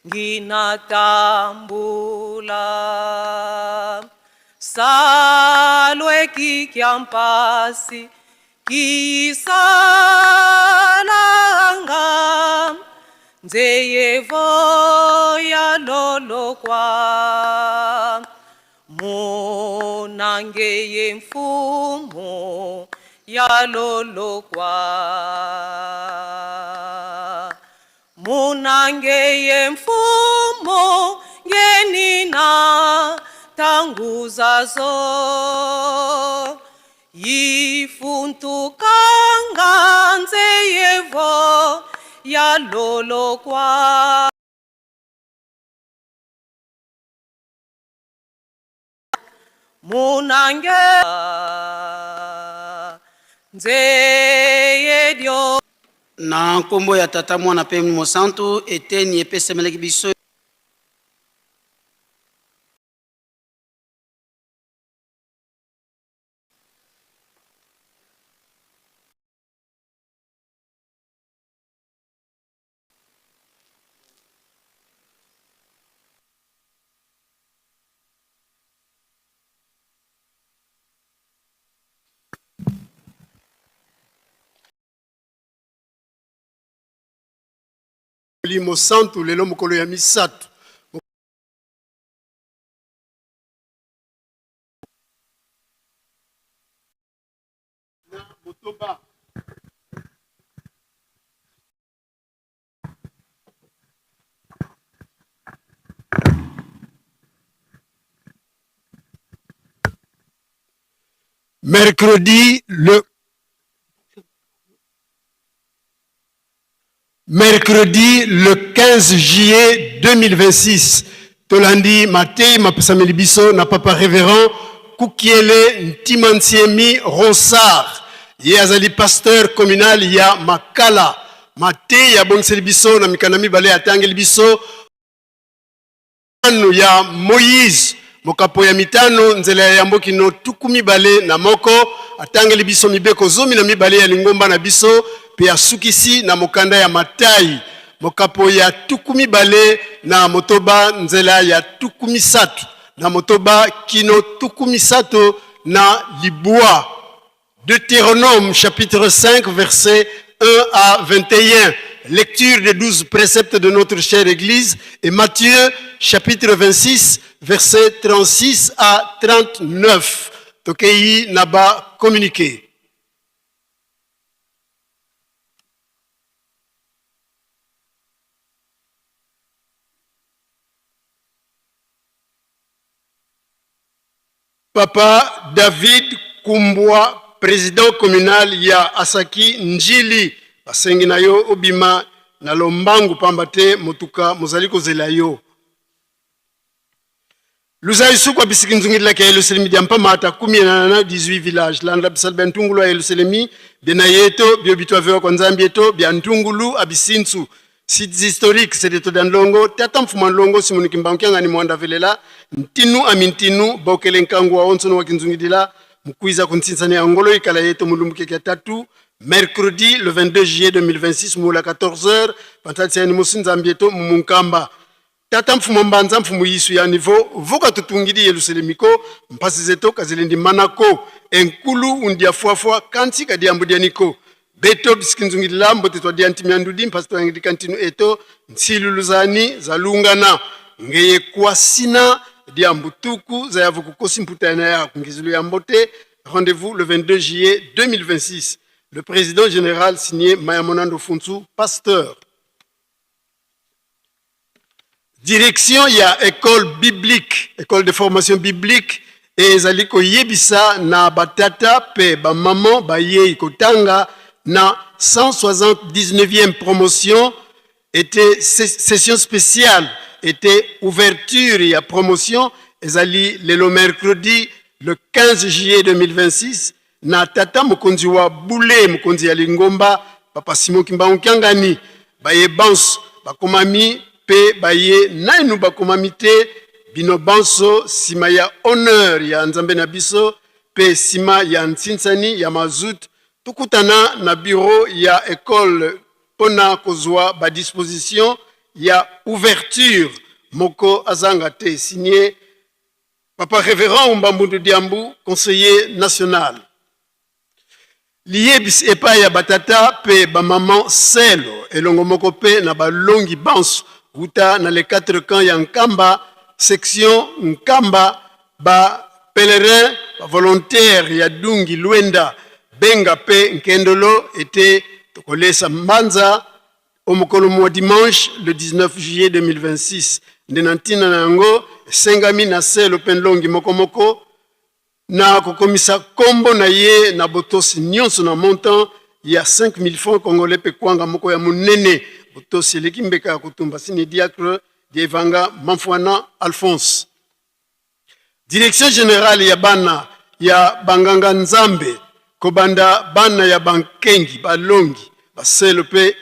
nginatambula salwe kikyampasi Isalanga nzeyevo ya lolokwa munangeye mfumo ya lolokwa munangeye mfumo ngenina tangu zazo yifuntukanga nzeyevo ya lolokwa. Munange nzeye dio. Na nkombo ya Tata, Mwana mpe Molimo Mosantu, eteni epesamelaki biso. Molimo Santu lelo mokolo ya misato. Na motoba. Mercredi le Mercredi le 15 juillet 2026, tolandi mateyi mapesameli biso na Papa Reverend Kukiele Ntimansiemi Ronsard. Ye azali pasteur communal ya Makala. Mateyi abongiseli biso na mikanda mibale atangeli biso mitano ya Moïse, mokapo ya mitano, nzela ya yambo kino 21, atangeli biso mibeko 12 ya lingomba na biso mpe asukisi na mokanda ya Matai, mokapo ya 26, nzela ya 36 kino 39. Deutéronome chapitre 5 verset 1 à 21. Lecture des 12 préceptes de notre chère Église et Matthieu chapitre 26 verset 36 à 39. Tokei naba communiqué. Papa David Kumbwa, president communal ya Asaki Ndjili, basengi na yo obima na lombangu pamba te motuka mozali kozela yo. Luzayi suku abisiki nzungidila ke Yelusalemi dia mpamata kumi na 18 village landa bisala bia ntungulu a Yelusalemi bena yeto bio bituavewa kwa Nzambi eto bia ntungulu abisintsu Sites historiques Sedeto dia Ndlongo Tata Mfumu a Ndlongo Simoni Kimbangu Kiangani Muanda Velela Ntinu ami Ntinu Bokele Nkangu wa onso wa Kinzungidila Mukwiza Kuntsinsani ya Ngolo Ikala Yeto Mulumbu Keke Tatu Mercredi le 22 juillet 2026 mula 14h Pantalisiani Musi Nzambi Eto Mumunkamba Tata Mfumu Mbanza Mfumu Yisu ya niveau voka tutungidi Yelusalemiko mpasi zeto kazilindi manako enkulu undia fuafua kanti kadiambu dianiko beto bisikinzungidila mbote twa dianti miandudi mpasi twangidi kantinu eto nsiluluzani zalungana ngeye kwasina diambu tuku zayavu kukosi mputana ya kungizulu ya mbote. Rendez-vous le 22 juillet 2026. Le président général signé Mayamonando Funsu, pasteur. Direction ya école biblique, école de formation biblique ezali koyebisa na batata pe bamama bayei kotanga na 179e promotion ete session spéciale ete ouverture ya promotion ezali lelo mercredi le 15 juillet 2026 na tata mokonzi wa bule mokonzi ya lingomba Papa Simon Kimbangu Kiangani. Baye banso bakomami pe baye nainu bakomami te, bino banso sima ya honneur ya Nzambe na biso pe sima ya ntsinsani ya mazut, tokutana na bureau ya ecole pona kozwa ba disposition ya ouverture, moko azanga te. Signé Papa Révérend Mbambundu Diambu, conseiller national. Liyebisi epai ya batata mpe bamama selo elongo moko mpe na balongi banso wuta na les quatre camps ya Nkamba, section Nkamba, ba pèlerins, ba volontaires ya Dungi Luenda, Benga mpe Nkendolo ete tokolesa mbanza o mokolo mwa dimanche le 19 juillet 2026. Nde na ntina na yango esengami na selo mpe nlongi moko moko na kokomisa kombo na ye na botosi nionso na montant ya 5000 francs congolais pe kwanga moko ya monene. Botosi eleki mbeka ya kotumba sine diacre Dievanga Mamfuana Alphonse. Direction generale ya bana ya banganga Nzambe kobanda bana ya bankengi balongi baselo pe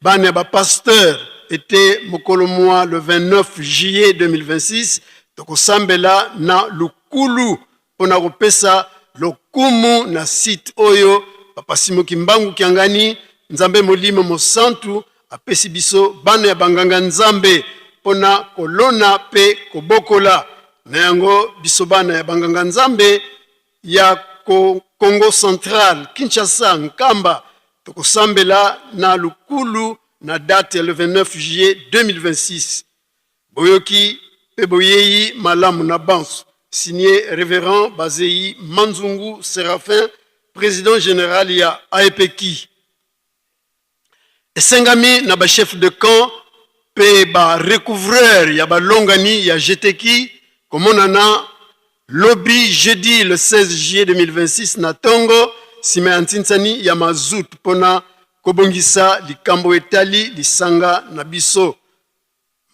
bana ya ba pasteur ete mokolo mwa le 29 juillet 2026 tokosambela na lukulu mpo na kopesa lokumu na site oyo Papa Simon Kimbangu Kiangani, Nzambe Molimo Mosantu apesi biso bana ya banganga Nzambe mpo na kolona mpe kobokola. Na yango biso bana ya banganga Nzambe ya Kongo Central, Kinshasa, Nkamba, tokosambela na lukulu na date ya le 29 juillet 2026. Boyoki pe boyeyi malamu na banso. Signé Reverend Bazeyi Manzungu Seraphin, President general ya AEPEKI. Esengami na ba chefs de camp pe ba recouvreurs ya balongani ya GTKI komonana lobi jeudi le 16 juillet 2026 na tongo sima ya ntinsani ya mazout pona kobongisa likambo etali lisanga na biso.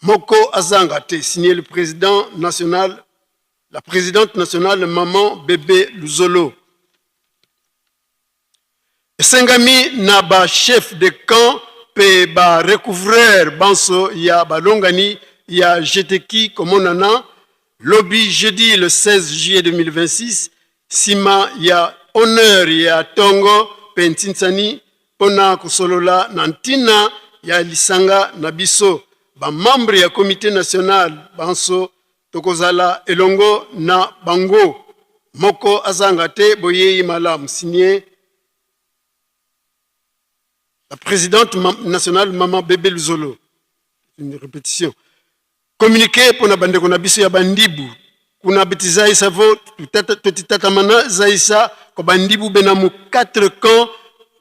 Moko azanga te. Signé le président national, la présidente nationale maman Bebe Luzolo. Esengami na ba chefs de camp mpe ba recouvreurs banso ya balongani ya GTKI komonana lobi jeudi le 16 juillet 2026 sima ya honneur ya tongo mpe ntinsani mpo na kosolola na ntina ya lisanga na biso. Ba membres ya comite national banso tokozala elongo na bango. Moko azanga te. Boyeyi malamu. Signé la présidente nationale Maman Bebe Luzolo. Une répétition. Communiqué mpo na bandeko na biso ya bandibu kuna betizaisa vo totitatamana zaisa ko bandibu bena mu 4 camps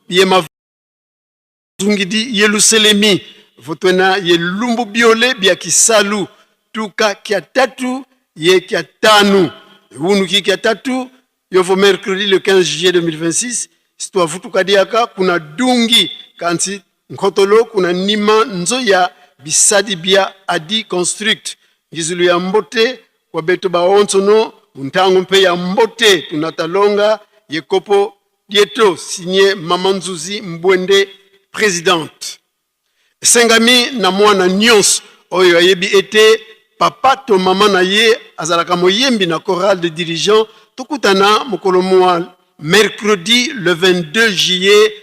ye mavungidi Yelusalemi votwena ye lumbu biole bia kisalu tuka kia tatu ye kia tanu ewunuki kia tatu yovo mercredi le 15 juillet 2026 sitwavutuka diaka kuna dungi kansi Nkotolo kuna nima nzo ya bisadi bia adi construct ngizulu ya mbote kwa beto baonso no muntango mpe ya mbote tunatalonga ye kopo dieto signe mama Nzuzi Mbwende presidente. Esengami na mwana nionso oyo ayebi ete papa to mama na ye azalaka moyembi na chorale de dirigeants tokutana mokolo mua mercredi le 22 juillet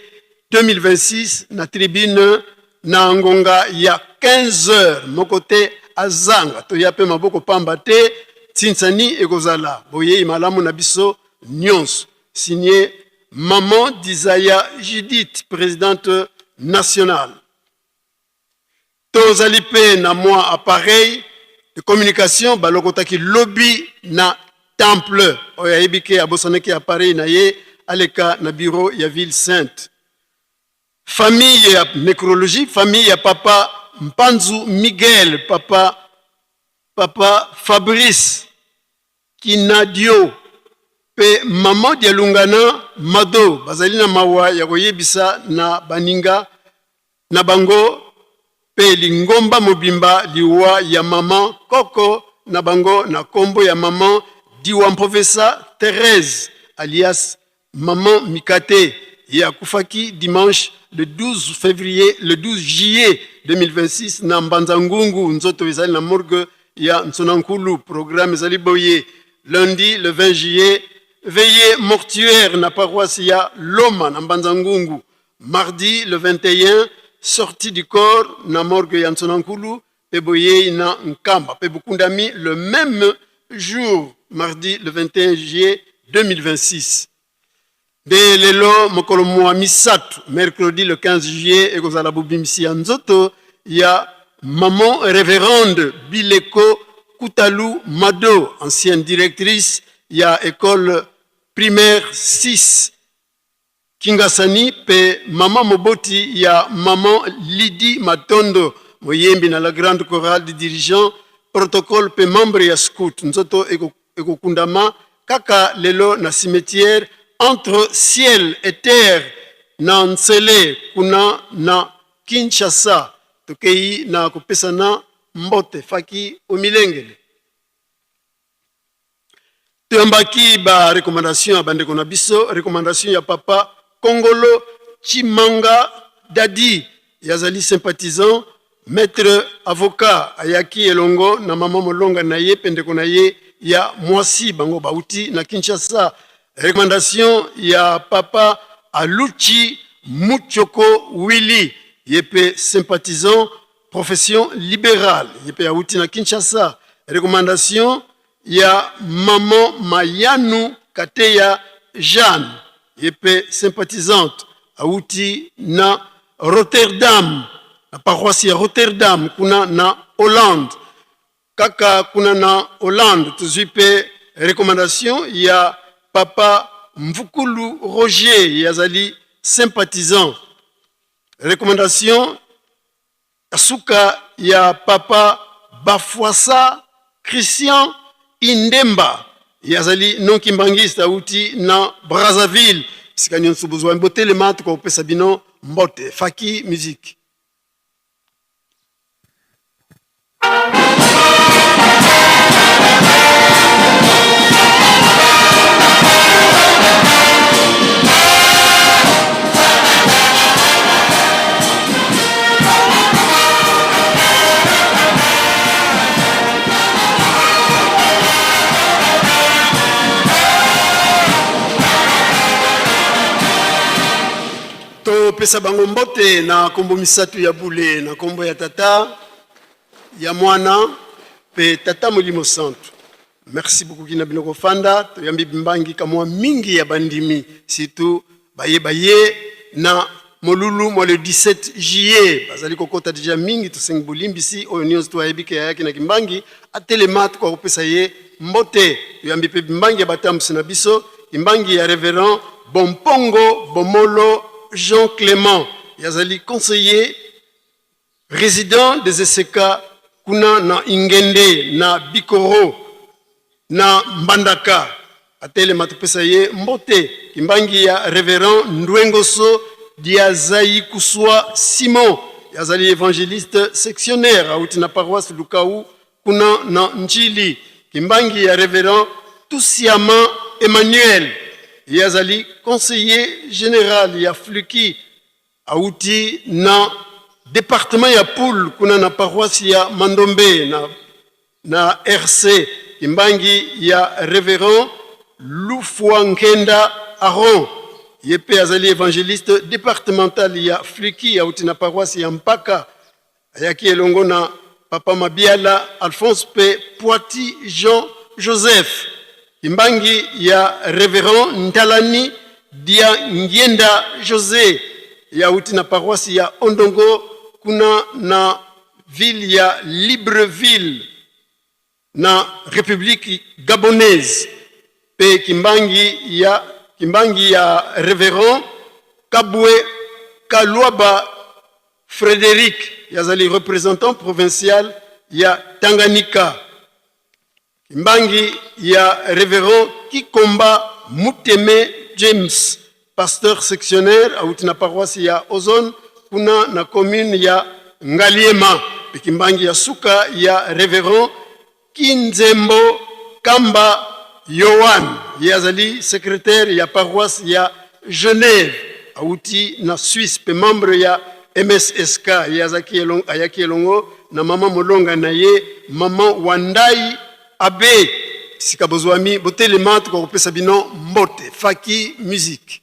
2026 na tribune na ngonga ya 15 heures moko te azanga toya pe maboko pamba te tinsani ekozala boyeyi malamu na biso nionso signe maman Dizaya Judith presidente nationale. Tozali pe na mwa appareil de communication balokotaki lobi na temple. Oyo ayebi ke abosanaki appareil na ye aleka na bureau ya ville sainte. Famille ya necrologie, famille ya papa Mpanzu Miguel, papa papa Fabrice Kinadio pe maman Dialungana Mado bazali na mawa ya koyebisa na baninga na bango pe lingomba mobimba liwa ya maman koko na bango na kombo ya maman Diwampovesa Therèse alias Maman Mikate ye akufaki dimanche le 12 février le 12 juillet 2026 na Mbanza Ngungu. Nzoto ezali na morgue ya Nsona-Nkulu. Programme ezali boye: lundi le 20 juillet veillée mortuaire na paroisse ya Loma na Mbanza Ngungu. Mardi le 21 sortie du corps na morgue ya Nsona-Nkulu pe boyei na Nkamba pe bokundami le même jour mardi le 21 juillet 2026. Nde lelo mokolo mwa misato, mercredi le 15 juillet, ekozala bobimisi ya nzoto ya maman reverende Bileko Kutalu Mado, ancienne directrice ya ecole primaire 6 Kingasani pe mama moboti ya maman Lydie Matondo, moyembi na la grande chorale du dirigeant protocole pe membre ya scout. Nzoto ekokundama kaka lelo na cimetière entre ciel et terre na Nsele kuna na Kinshasa. Tokeyi na kopesana mbote. Faki omilengele. Toyambaki ba recommandation ya bandeko na biso, recommandation ya papa Kongolo Tshimanga Dadi, yazali sympathisant, maître avocat, ayaki elongo na mama molonga na ye pe ndeko na ye ya mwasi, bango bauti na Kinshasa. Recommandation ya papa Aluchi Muchoko Willy, ye pe sympathisant, profession liberale, ye pe auti na Kinshasa. Recommandation ya maman Mayanu Kateya Jeanne, ye pe sympathisante, auti na Rotterdam, na paroisse ya Rotterdam kuna na Hollande. Kaka kuna na Hollande tozwi pe recommandation ya papa Mvukulu Roger, ye azali sympathisant. Recommandation ya suka ya papa Bafuasa Christian Indemba, ye azali non kimbanguiste, auti na Brazzaville. Sika nyonso bozwa botelema, tokopesa bino mbote. Faki musique. Topesa bango mbote na nkombo misato ya bule, na nkombo ya Tata, ya Mwana mpe Tata Molimo Santu. Merci beaucoup kina bino kofanda. Toyambi bimbangi kamwa mingi ya bandimi, surtout baye baye na molulu mwa le 17 juillet bazali kokota deja mingi. Tosengi bolimbisi oyo nyonso to ayebi ke ayaki na kimbangi atelema, tokoka kopesa ye mbote. Toyambi mpe bimbangi ya batambusi na biso, kimbangi ya reverend Bompongo Bomolo Jean Clement, yazali conseiller Resident des Eseka kuna na Ingende na Bikoro na Mbandaka atelema topesa ye mbote. Kimbangi ya Reverend Ndwengoso Diazayikuswa Simon azali evangeliste sectionnaire auti na paroisse Lukau kuna na Ndjili. Kimbangi ya Reverend Tusiama Emmanuel ye azali conseiller general ya Fluki Awuti na departement ya Pool kuna na paroisse ya Mandombe na, na RC Kimbangi ya Reverend Lufwa Nkenda Aron, ye mpe azali evangeliste departemental ya Fliki, awuti na paroisse ya Mpaka. Ayaki elongo na Papa Mabiala Alphonse mpe Poiti Jean Joseph. Kimbangi ya Reverend Ntalani Dia Ngienda Jose, ye awuti na paroisse ya Ondongo kuna na ville ya Libreville na Republique Gabonaise, mpe Kimbangi ya Kimbangi ya Reverend Kabwe Kaluaba Frederic, ye azali representant provincial ya Tanganyika. Kimbangi ya Reverend Kikomba Muteme James, pasteur sectionnaire awuti na paroisse ya Ozone kuna na commune ya Ngaliema, mpe Kimbangi ya suka ya Reverend Kinzembo Kamba Yohan, ye azali secretaire ya paroisse ya Genève awuti na Suisse mpe membre ya MSSK. Ye azaki elongo, ayaki elongo na mama molonga na ye mama Wandai Abe. Sika bozwami botelema, tokokopesa bino mbote. Faki musique.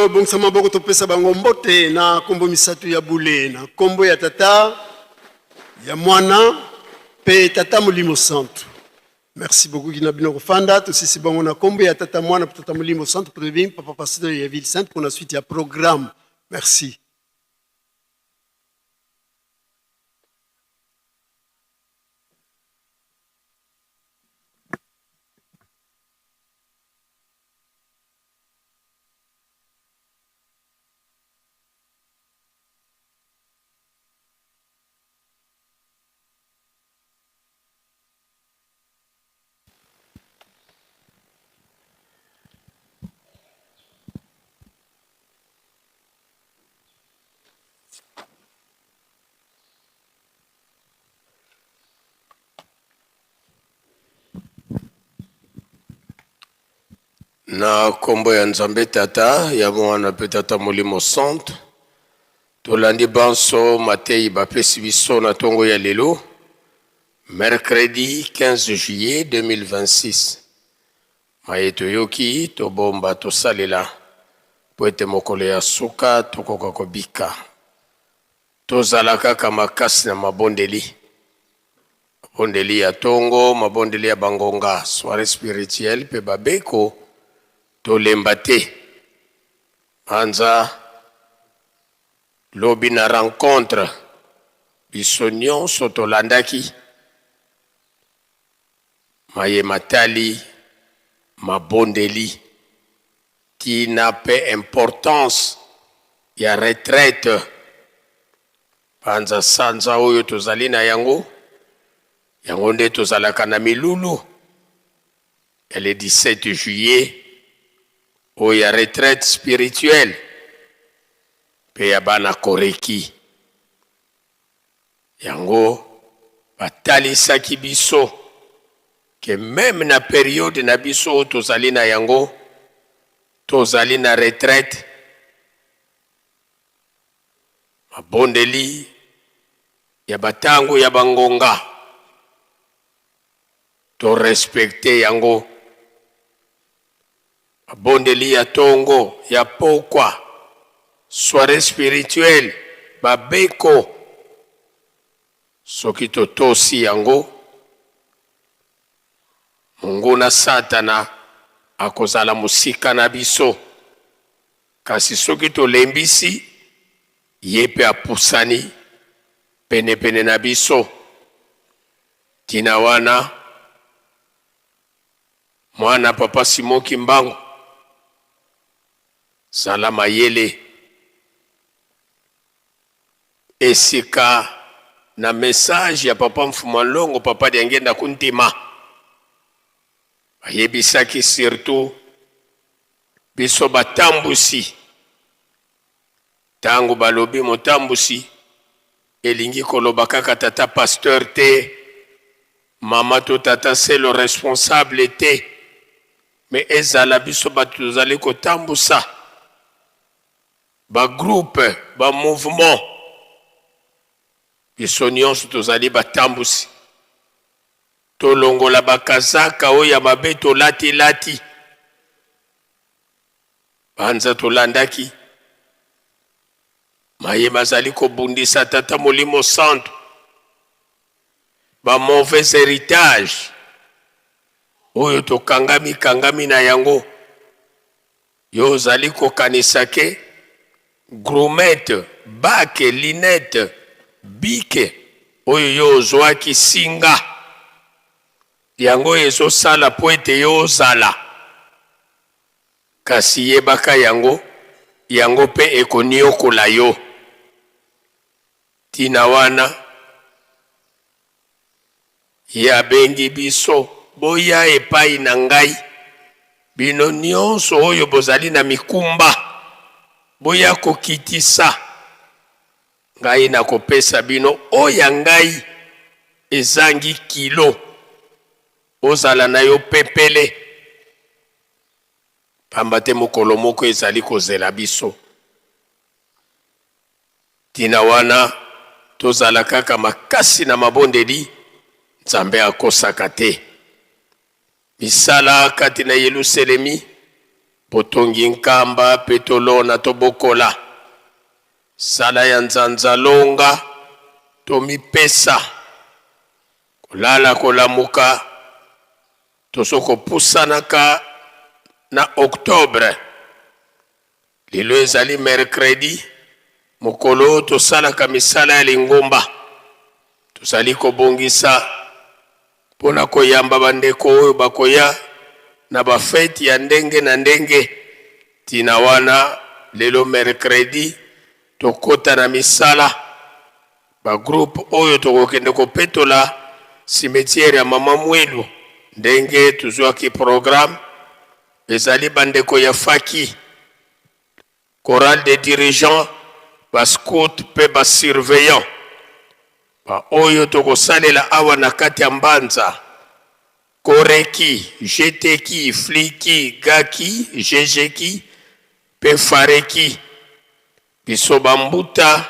Tobongisa maboko topesa bango mbote na kombo misatu ya bule, na kombo ya Tata, ya Mwana pe Tata Molimo Santu. Merci beaucoup kina bino kofanda tosisi bango na kombo ya Tata, Mwana pe Tata Molimo Santu. Tobengi Papa Pasteur ya Ville Sainte pour la suite ya programme. Merci. Na kombo ya Nzambe Tata, ya Mwana mpe Tata Molimo Santu, tolandi banso mateyi bapesi biso na tongo ya lelo, mercredi 15 juillet 2026. Maye toyoki, tobomba, tosalela, mpo ete mokolo ya suka tokoka kobika. Tozala kaka makasi na mabondeli. Mabondeli ya tongo, mabondeli ya bangonga, soiree spirituelle mpe babeko, tolemba te. Banza lobi na rencontre biso nionso tolandaki maye matali mabondeli, tina mpe importance ya retraite. Panza sanza oyo tozali na yango, yango nde tozalaka na milulu ya le 17 juillet oyo ya retraite spirituelle mpe ya bana Koreki. Yango batalisaki biso ke meme na periode na biso oyo tozali na yango, tozali na retraite. Mabondeli ya ba tango ya ba ngonga to respecter yango. Mabondeli ya tongo, ya pokwa, soiree spirituelle, ba beko, soki totosi yango, monguna satana akozala mosika na biso. Kasi soki tolembisi, ye mpe apusani penepene na biso. Ntina wana, mwana Papa Simon Kimbangu, zala mayele esika na message ya Papa Mfuma Nlongo, Papa Diangienda Kuntima, bayebisaki surtout Biso batambusi, tango balobi motambusi, elingi koloba kaka tata pasteur te, mama to tata selo responsable te, mais ezala biso bato tozali kotambusa ba groupe, ba mouvement, biso nionso tozali batambusi. Tolongola ba kazaka oyo ya mabe tolati lati. Banza tolandaki maye mazali kobundisa Tata Molimo Santu, ba mauvais heritage oyo tokangami kangami na yango. Yo ozali kokanisa ke grumette, bake, lunette, bike oyo yo ozwaki singa yango ezosala mpo ete yo ozala, kasi yebaka yango, yango mpe ekoniokola yo. Ntina wana Ye abengi biso, Boya epai na ngai, bino nyonso oyo bozali na mikumba, boya kokitisa ngai, nakopesa bino oyo ya ngai ezangi kilo, bozala na yo pepele, pamba te mokolo moko ezali kozela biso. Tina wana tozala kaka makasi na mabondeli, Nzambe akosaka te. Misala kati na Yeluselemi. Botongi Nkamba pe tolona tobokola. Sala ya nzanza longa tomipesa. Kolala kolamuka tozo kopusanaka na octobre. Lelo ezali mercredi, mokolo oyo tosalaka misala ya lingomba. Tozali kobongisa mpo na koyamba bandeko oyo bakoya na bafeti ya ndenge na ndenge. Ntina wana, lelo mercredi, tokota na misala. Ba groupe oyo tokokende kopetola cimetière ya mama Mwelu ndenge tozwaki programme ezali bandeko ya faki, chorale des dirigeants, ba scouts mpe ba surveillants. Ba oyo tokosalela awa na kati ya Mbanza, Koreki, Jeteki, Fliki, Gaki, Jejeki mpe Fareki. Biso ba mbuta,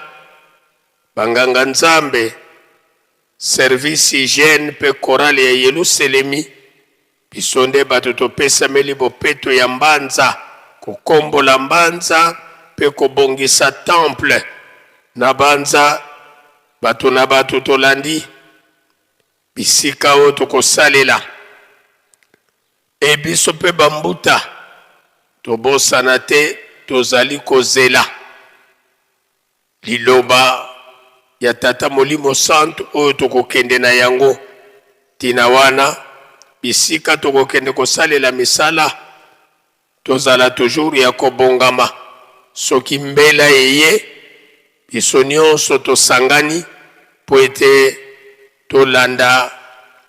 ba nganga nzambe, service hygiène mpe chorale ya Yeluselemi, biso nde bato topesameli bopeto ya mbanza, kokombola mbanza mpe kobongisa temple. Na banza, bato na bato tolandi bisika oyo tokosalela. E biso mpe ba mbuta, tobosana te tozali kozela liloba ya Tata Molimo Santu oyo tokokende na yango. Ntina wana bisika tokokende kosalela misala, tozala toujours ya kobongama. Soki mbela eye, biso nionso tosangani mpo ete tolanda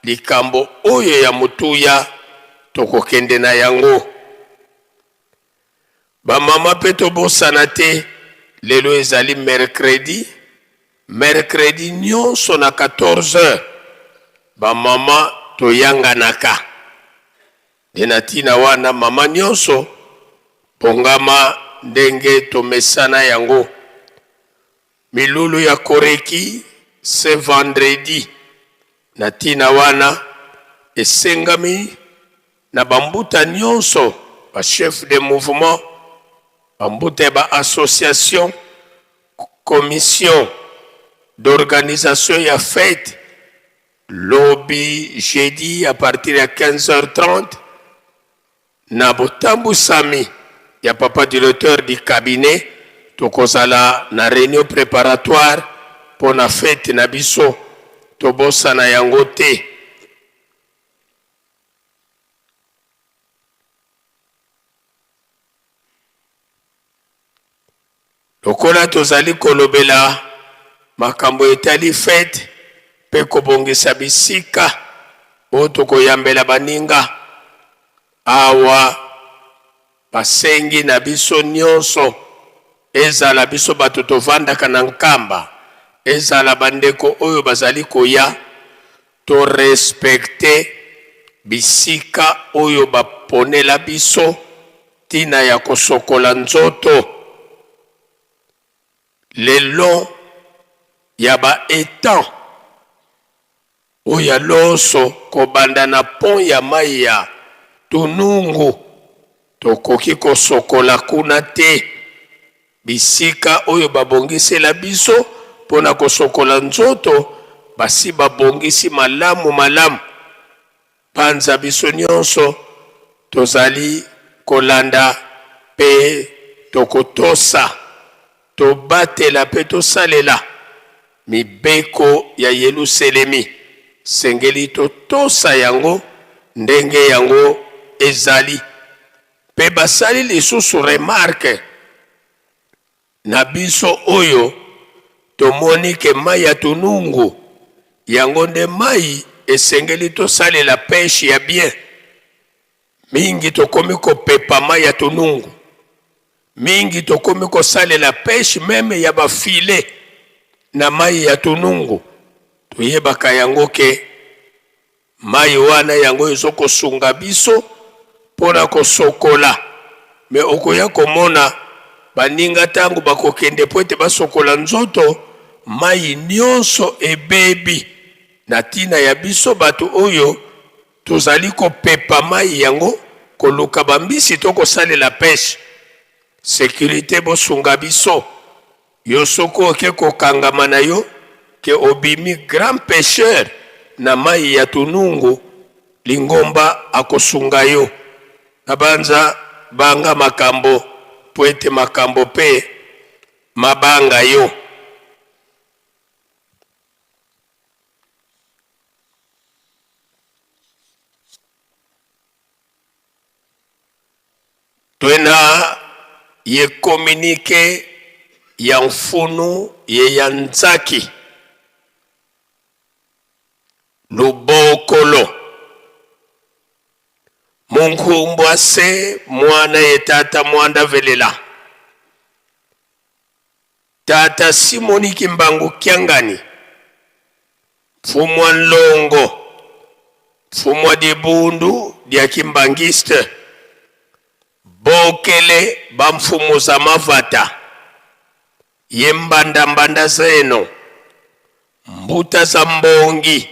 likambo oyo ya motuya tokokende na yango. Ba mama pe tobosana te lelo ezali mercredi, mercredi nionso na 14 heures ba mama toyanganaka nde na tina wana mama nionso bongama ndenge tomesana yango. Milulu ya Koreki ce vendredi na tina wana esengami na ba mbuta nionso, ba chefs de mouvement, ba mbuta ya ba associations, commission d'organisation ya fete, lobi jeudi à partir ya 15h30 Na botambusami ya papa directeur du cabinet, tokozala na reunion preparatoire mpo na fete na biso. Tobosana yango te. Lokola tozali kolobela makambo etali fete mpe kobongisa bisika oyo tokoyambela baninga, awa basengi na biso nyonso, ezala biso bato tovandaka na Nkamba, ezala bandeko oyo bazali koya, to respecter bisika oyo baponela biso ntina ya kosokola nzoto le long ya ba etangs oyo ya loso kobanda na pont ya mayi ya Tunungu tokoki kosokola kuna te. Bisika oyo babongisela biso mpo na kosokola nzoto basi babongisi malamu malamu. Panza biso nionso tozali kolanda mpe tokotosa, tobatela mpe tosalela mibeko ya Yeluselemi. Sengeli totosa yango ndenge yango ezali. Mpe basali lisusu remarque na biso oyo tomoni ke mayi ya tunungu yango nde mayi esengeli tosalela peche ya bien mingi tokomi kopepa mayi ya tunungu mingi tokomi kosalela peche meme ya ba filet na mayi ya tunungu toyebaka yango ke Mayi wana yango ezo kosunga biso pona kosokola mais okoya komona baninga tango bakokende po ete basokola nzoto mayi nionso ebebi na tina ya biso bato oyo tozali kopepa mayi yango. koluka bambisi to kosalela peshe. Securite bosunga biso. Yo soki oke kokangama na yo ke obimi grand pecheur na mayi ya Tunungu, lingomba akosunga yo. Nabanza banga makambo mpo ete makambo mpe mabanga yo. Twena ye communique ya mfunu ye ya nzaki lubokolo munkumbwa se mwana ye tata mwanda velela Tata Simoni Kimbangu Kiangani, mfumu wa nlongo, mfumu wa dibundu dia Kimbanguiste, bokele ba mfumu za mavata, ye mbanda mbanda zeno, mbuta za mbongi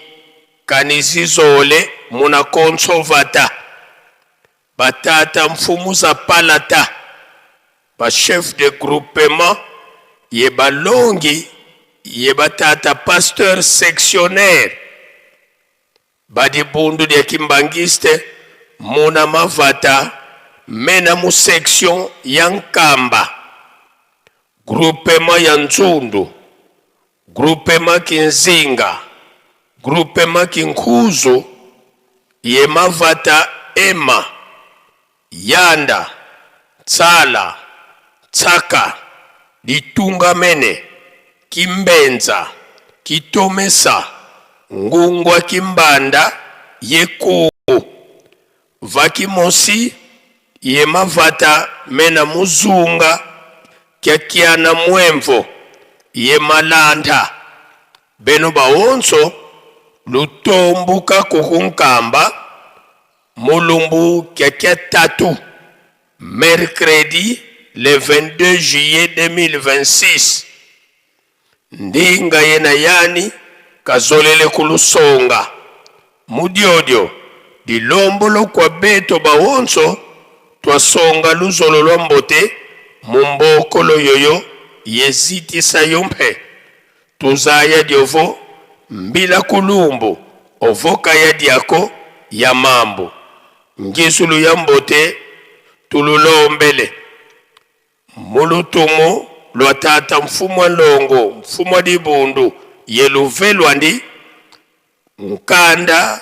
kani zizole muna konso vata, Ba tata mfumu za palata, ba chef de groupement ye balongi ye ba tata pasteur sectionnaire ba dibundu dia kimbanguiste muna mavata mena mu section ya Nkamba, groupement ya Nzundu, Groupement Kinzinga, Groupement Kinkuzu, ye mavata Ema, Yanda, Tsala, Tsaka, Ditunga mene, Kimbenza, Kitomesa, Ngungwa Kimbanda, ye Kungu, Vakimosi, ye mavata mena Muzunga, Kiakiana Mwemvo, ye Malanda, beno baonso lutombuka kukunkamba mulumbu kiakia tatu mercredi le 22 juillet 2026 Ndinga ye na yani kazolele ku lusonga mudiodio dilombolo kua beto bawonso twasonga luzolo lwa mbote mu mbokolo yoyo yezitisa yo mpe tuzaya diovo mbila kulumbu ovoka ya diako ya mambu ngizulu ya mbote tululombele Mu lutumu lua tata mfumu wa ndongo, mfumu wa dibundu ye luve luandi, mukanda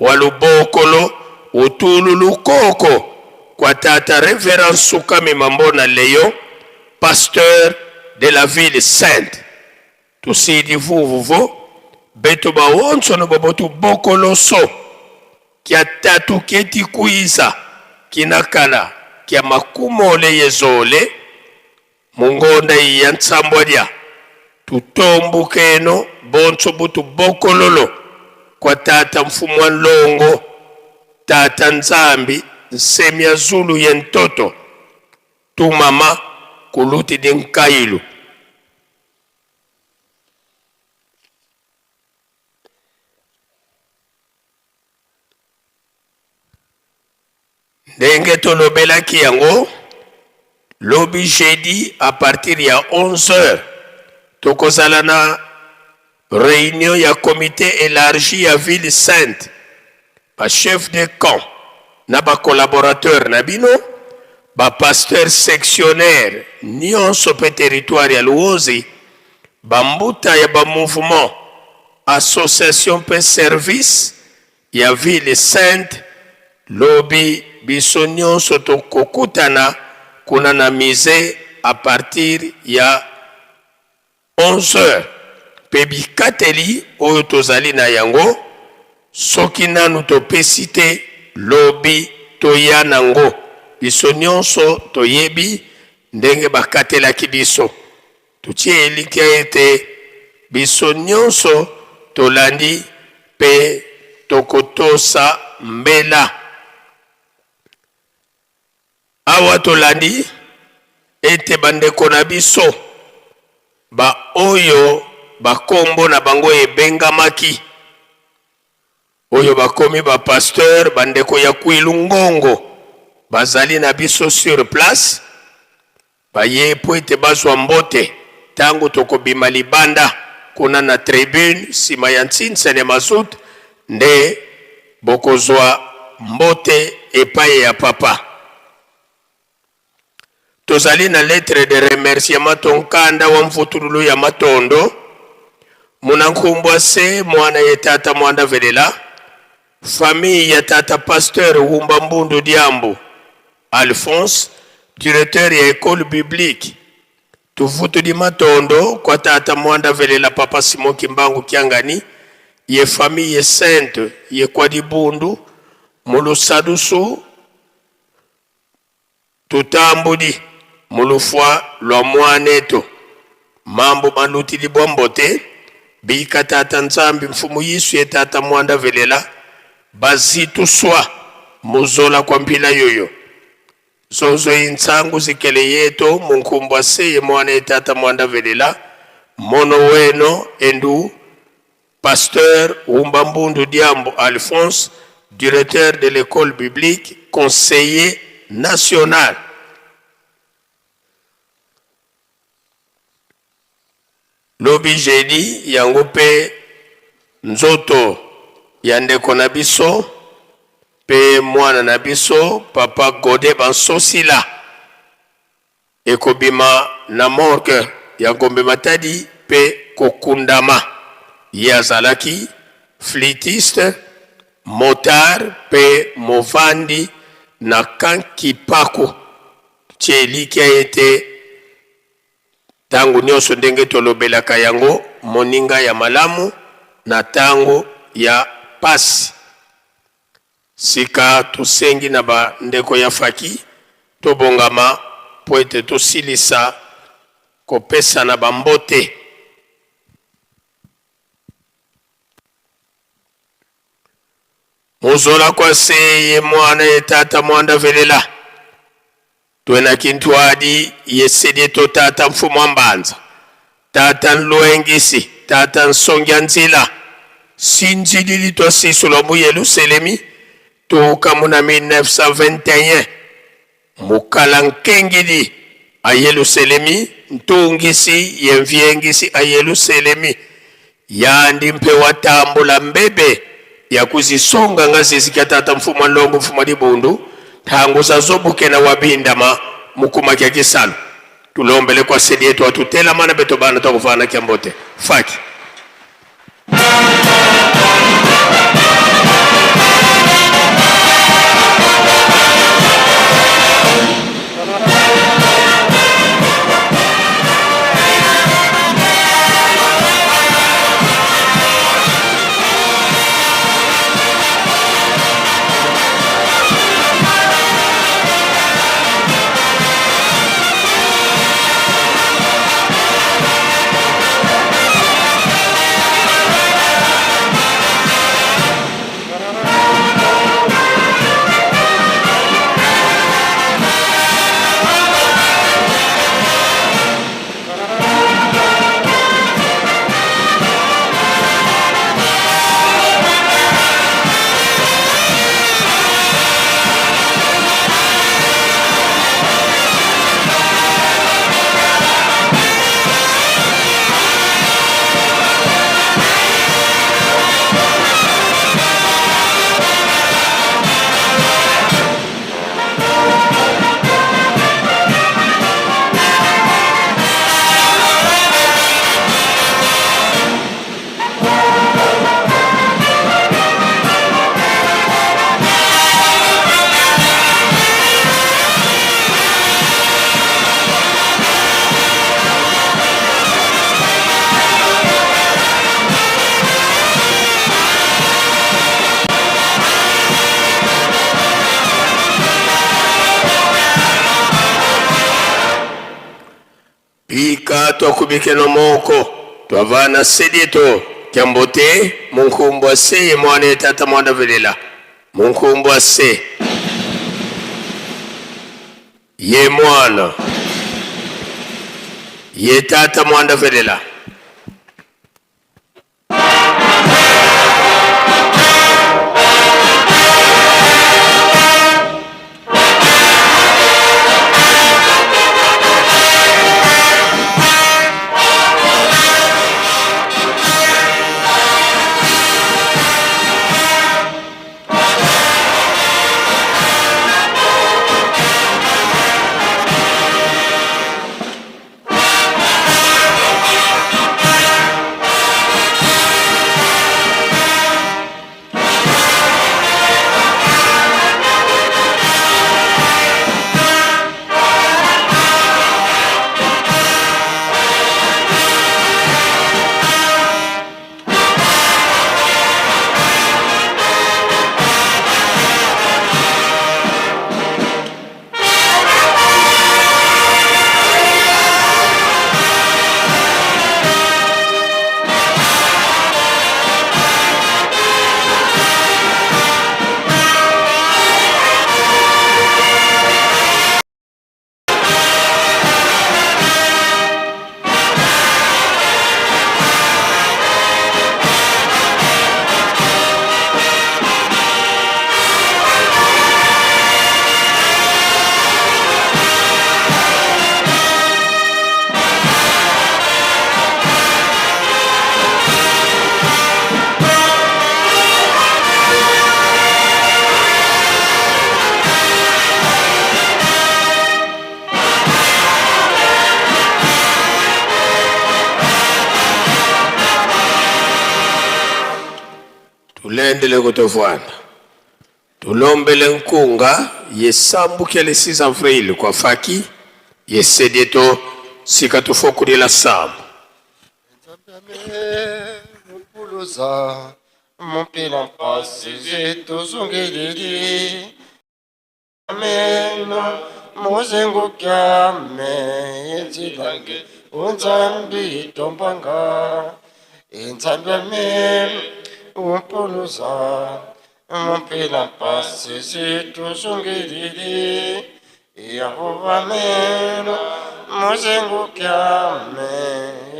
wa lubokolo utulu lukoko kua tata Reverend Sukami Mambona Leon, pasteur de la ville sainte. Tusidi vuvu vo beto ba onso no bobotu bokoloso kia tatu keti kuiza kinakala kia makumole yezole mungonda iya nsambwa dia tutombukeno bonso butu bokololo kwa tata mfumu wa nlongo tata Nzambi nsemi ya zulu ye ntoto tumama kuluti di nkailu. Ndenge tolobelaki yango lobi jeudi à partir ya 11h, tokozala na reunion ya comité élargi ya ville sainte, ba chef de camp na ba collaborateurs na bino, ba pasteurs sectionnaires nionso pe territoire ya Luozi, ba mbuta ya ba mouvements, associations pe services ya ville sainte. Lobi biso nionso tokokutana kuna na musee à partir ya 11 heures mpe bikateli oyo tozali na yango soki nanu topesi te lobi toya nango biso nionso toyebi ndenge bakatelaki biso totie elikya ete biso nionso tolandi mpe tokotosa mbela. Awa tolandi ete bandeko na biso baoyo bakombo na bango ebengamaki, oyo bakomi ba pasteur, bandeko ya Kwilu Ngongo. bazali na biso sur place baye mpo ete bazwa mbote ntango tokobima libanda kuna na tribune nsima ya ntsinsene mazut nde bokozwa mbote epai ya papa. Tozali na lettre de remerciement to nkanda wa mvutululu ya matondo muna nkumbwa se mwana ye tata mwanda velela famille ya tata pasteur Wumba Mbundu Diambu Alphonse directeur ya ecole biblique tuvutudi matondo kwa tata mwanda velela papa Simon Kimbangu Kiangani ye famille ye sainte ye kwa dibundu mulusadusu Tutambudi mu lufua lua muanetu, mambu malutidibua mbote, bika Tata Nzambi Mfumu Yesu ye Tata muanda velela, bazitusua muzola kua mpila yoyo. Zonzo intsangu zikele yetu mu nkumbua seye muana ye Tata muanda velela, mono weno endu Pasteur Wumba Mbundu Diambu Alphonse, directeur de l'ecole biblique, conseiller national. Lobi jeudi yango mpe nzoto ya ndeko na biso mpe mwana na biso papa Gode Bansosila Ekobima na morgue ya Gombe Matadi pe kokundama. Ye azalaki flutiste, motard pe movandi na camp Kipaku. Totie elikya ete tango nionso ndenge tolobelaka yango, moninga ya malamu na tango ya pasi. Sika tosengi na ba ndeko ya faki tobongama mpo ete tosilisa kopesana ba mbote. Muzola kwa se ye mwana ye tata mwanda velela. Twena kintwadi ye sedie to tata mfumu wa mbanza, tata nluengisi, tata nsongia nzila, sinzilili twa sisu lwa mu Yeluselemi tuuka muna 1921 mukala nkengili a Yeluselemi ntungisi ye mviengisi a Yeluselemi Yandi mpe watambula mbebe ya kuzisonga nga zizi kya tata mfumu wa nlongo mfumu wa dibundu ntangu za zobukena wa bindama mukuma kya kisalu tulombele kwa sedi yetu atutelamana beto bana twakuvana kya mbote faki. Pika twakubikeno moko twavana sedieto kyambote munkumbwa se ye mwana ye tata mwana velela munkumbwa se ye mwana ye tata mwanda velela. Tuendele kutovuanda. Tulombele nkunga ye sambukele 6 avril kwa faki ye sedieto sika tufokulila sambu. Mupuluza mupila mpasi zituzungilili Ameno muzengukyame inzilange unzambi tombanga inzambi ame umpuluza mumpila mpasi zituzungilili Yehova meno muzengukyame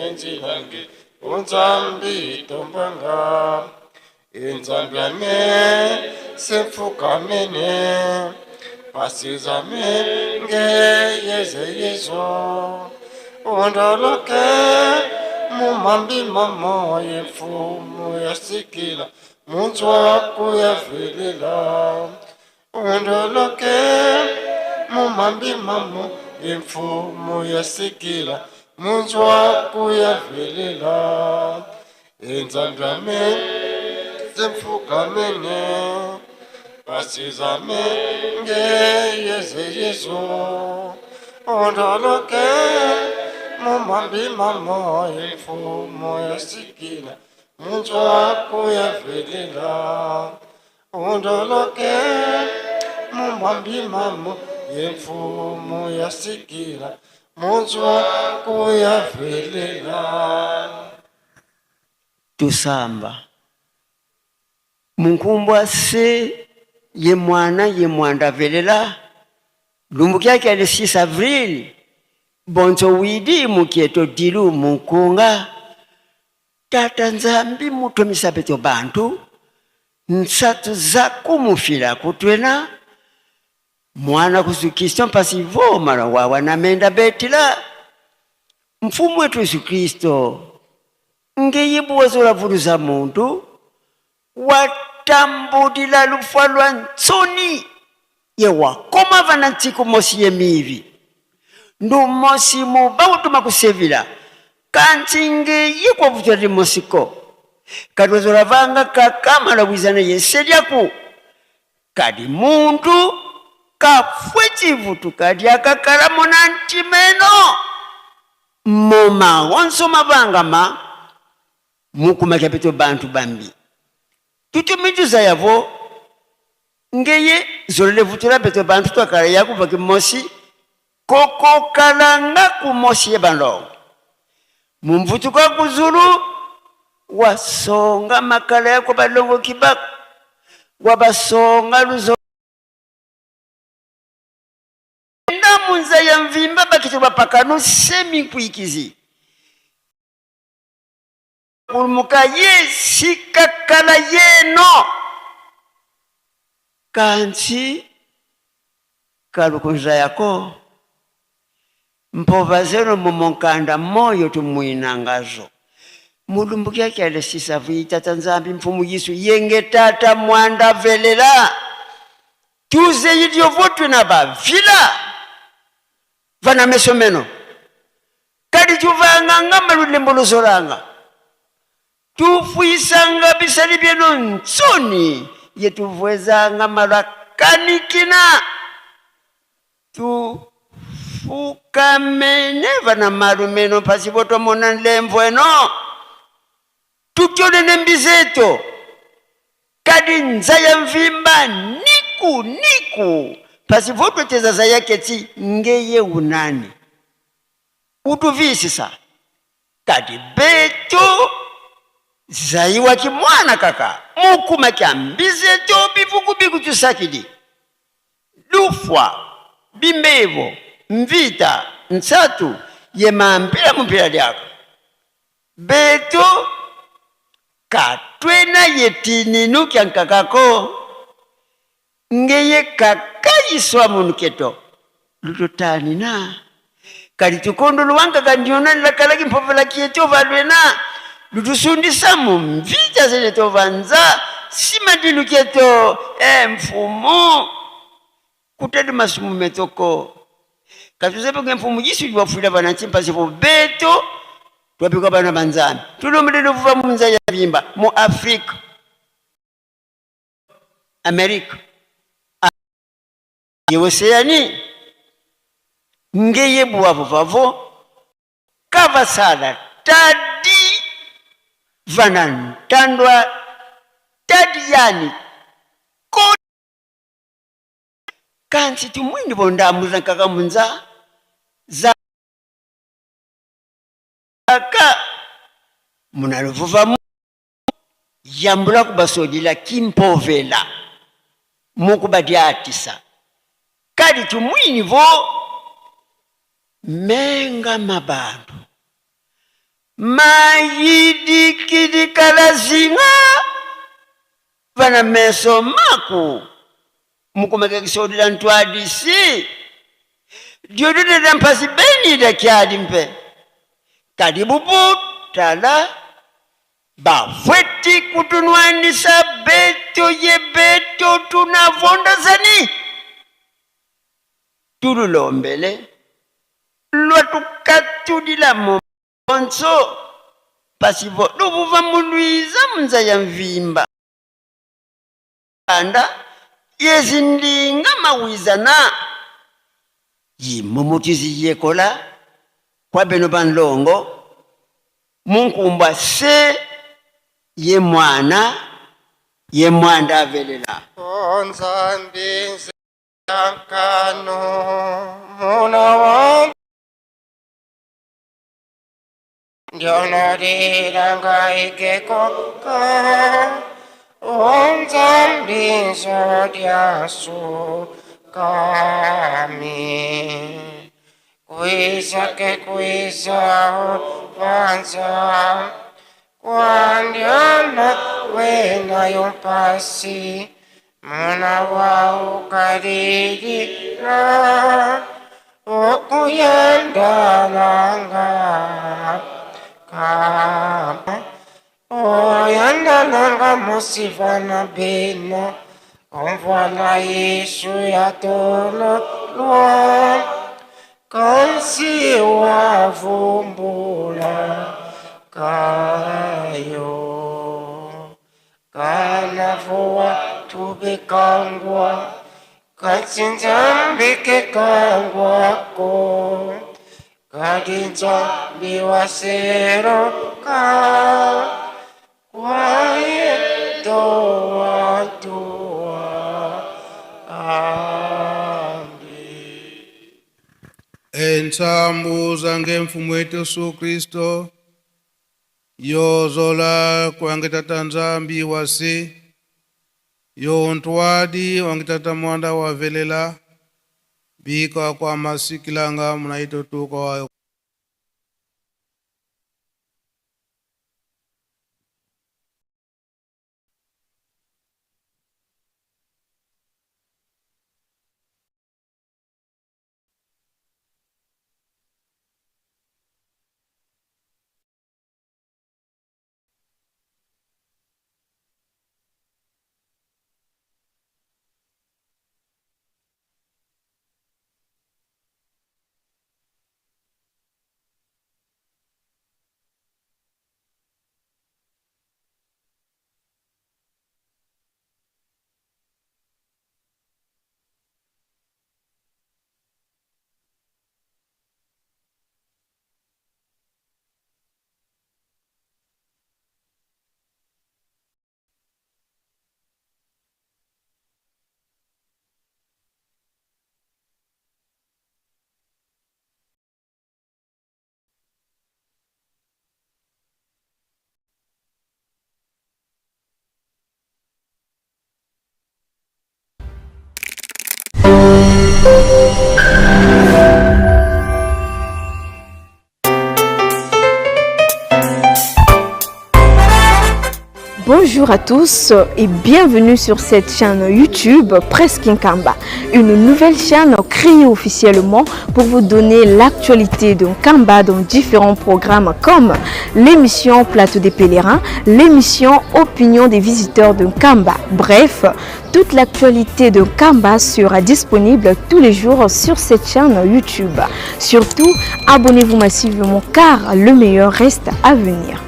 inzilange unzambi tombanga Inzambi ame semfukamene pasizame ngeyeze yezo undoloke mumambi mamo yemfumu yasikila munzwa kuyavelela undoloke mumambi mamo yemfumu yasikila munzwa kuyavelela Inzambi semfukamene pasizame ngeyeze yezo ondoloke mumambi mamo imfumo yasikila munzwa kuyavelela ondoloke mumambi mamo yemfumo yasikila munzwa kuyavelela. Tusamba munkumbwa se ye mwana ye mwanda velela lumbukyake le 6 avril bonso widi mukieto dilu munkunga tata nzambi mutomisa beto bantu nsatu za kumufila kutwena mwana kusu Kristo mpasi vomala wawa namenda betila mfumu wetu Yesu Kristo ngeyibuwezola vuluza muntu watambulila lufwa lwa ntsoni ye wakoma vana ntsiku mosi ye mivi ndu mosi muba utuma kusevila kantsi ngeyi kwavutula limosiko katwezola vanga kakamala wizana yeselyaku kadi muntu kafwe civutu kadi akakalamo na ntimeno moma wonso mavanga ma mukuma kyapeto bantu bambi tutumijuza yavo ngeye zolele vutula peto bantu twakala yakuva kimosi kokokalanga kumosi ye banlongo mumvutuka kuzulu wasonga makala yako balongo kibako wabasonga luzo ndamunza ya mvimba bakito bapakano semi nkuikizi kulumuka ye sikakala yeno kansi kalukunza yako mpova zero mumonkanda moyo tumwinangazo mulumbu kyake sisa vuitata nzambi mfumu yisu yenge tata mwanda velela tuze yidyo votwe na bavila vana meso meno kadi tuvanganga malulembo lozolanga tufuisanga bisali byeno ntsoni yetuvwezanga malwakanikina tufukamene vana malumeno pasi votomona nlemvo eno tutyolene mbizeto kadi nza ya mvimba niku niku pasi votweteza za yaketi ngeye unani utuvisisa kadi beto zaiwa kimwana kaka mukuma kya mbizeto bivuku bikutusakidi lufwa bimbevo mvita nsatu yemampila mumpila lyako beto katwena yetininu kya nkakako ngeye kakayiswa munuketo lutotanina kali tukondo luwanga kandiona lakalaki mpovela kieto valwena lutusundisa mu mvita zene tovanza simadilu kieto e mfumu kutali masumu metoko katuzepe nge mfumu jisu jiwafwila bana nchimpa zipo beto twapika bana banzambi tulomulelo vuva munza ya bimba mu Afrika. Amerika ye Oceanie nge ye buavo vavo kavasala tadi vana ntandwa tadi yani ko kansi tumwini vondamuza nkaka munza za ka munaluvuva yambula kubasodila kimpovela mukubadiatisa kadi tumwini vo menga mabandu mayidikidikalazinga vana meso maku mukumekekisodila ntwadisi diododeda mpasi benida kyadi mpe kadi bubutala bafweti kutunwanisa beto ye beto tunavondazani tululombele lwatukatulila monso pasivo lubuva mulwiza munza ya mvimba anda yezindinga mawizana yimumutizi yekola kwa beno banlongo munkumbwa se ye mwana ye mwanda avelela Nzambi nzakano muna wa ndyonorilanga Nzambi nzodyasu kami Kuiza ke kuiza vanza Kwandyana wena yompasi Muna wa ukalilila Okuyandalanga Kama Oyandalanga musivana bena Omvala Yesu yatololwa Kansi wavumbula kayo Kanavuwa tubikangwa Katsinzambike kangwako Kadinzambi waseroka Wayeto watua Entsambu zange mfumo wetu Yesu Kristo yozola kwangitata nzambi wasi yontwadi wangitata mwanda wavelela bika kwa masikilanga munaitotuka wayo. Bonjour à tous et bienvenue sur cette chaîne YouTube Presse Nkamba, une nouvelle chaîne créée officiellement pour vous donner l'actualité de Nkamba dans différents programmes comme l'émission Plateau des pèlerins, l'émission Opinion des visiteurs de Nkamba. Bref, toute l'actualité de Nkamba sera disponible tous les jours sur cette chaîne YouTube. Surtout, abonnez-vous massivement car le meilleur reste à venir.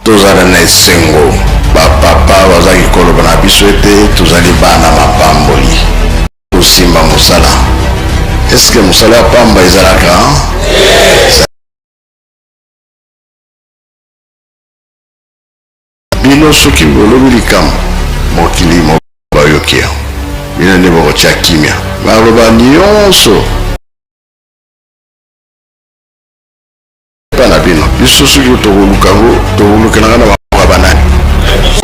Tozala na esengo. Bapapa bazalaki koloba na biso ete tozali bana mapamboli. Tosimba mosala. Eske mosala ya pamba ezalaka? Bino soki bolobi likambo, mokili bayoki yango. Bino nde bokotia kimia. Maloba nyonso epa na bino. Biso soki tokoluka yango, tokolukelanga na maboko ya banani?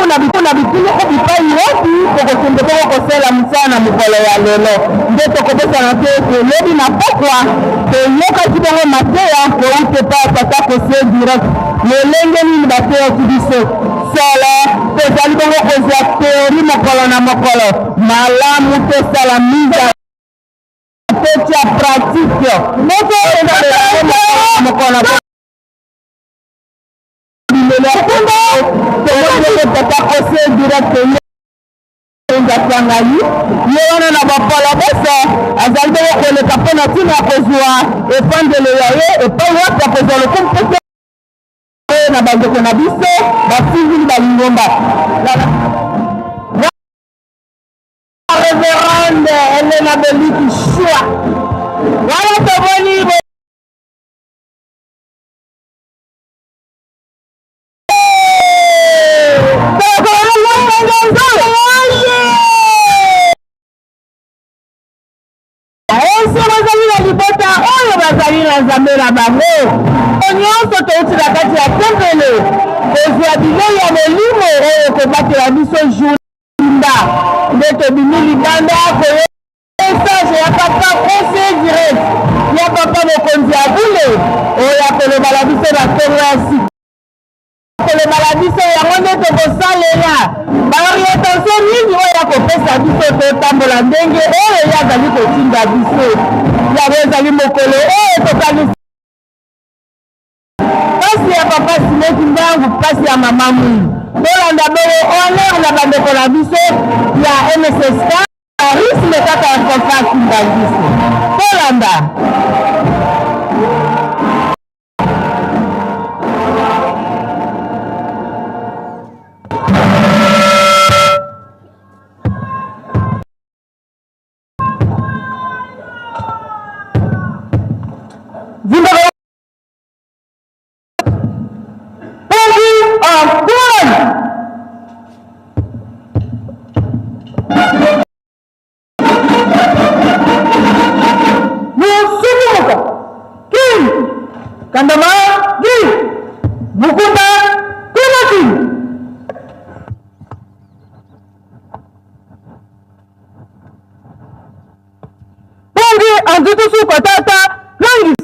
Na bituluku bipai wapi tokokende mpo kosala mosala na mokolo ya lelo? Nde tokobosana te ete lobi na pokwa toyokaki bongo mateya kouta epai ya Tata Kose Direct. Lolenge nini bateyaki biso solo? Tozali bongo kozwa teori mokolo na mokolo. Malamu tosala mise totia pratique moko mokolo na bilelo tomoni tata Kose Direct Nzasangani ye wana na bapala boso azali bongo koleka mpo na ntina ya kozwa efandelo ya ye epai wapi akozwa lokumu mpe na bandeko na biso basinzili ba lingomba. La Reverende Elena Beliki Shua wana tomoni Esengo ezali na libota oyo bazali na Nzambe na bango. Nyonso touti na kati ya tempelo kozwa bilei ya molimo oyo ekobatela biso journée nde tobimi libanda koyo Message ya papa conseiller direct ya papa mokonzi ya bule oyo akoloba na biso na ntongo ya sika koloba na biso yango nde tokosalela baorientation nini oyo akopesa biso totambola ndenge oyo ye azali kotinda biso. Yango ezali mokolo oyo tokanisi Pasi ya papa Simon Kimbangu, pasi ya mama Mwindu. Tolanda bongo honneur na bandeko na biso ya MSSK, rythme kaka ya fanfare kimbanguiste. Tolanda. Antoine! Musukumuka King Kandama Gi Mukumba Kumaki Pungi anzutusu kwatata Langis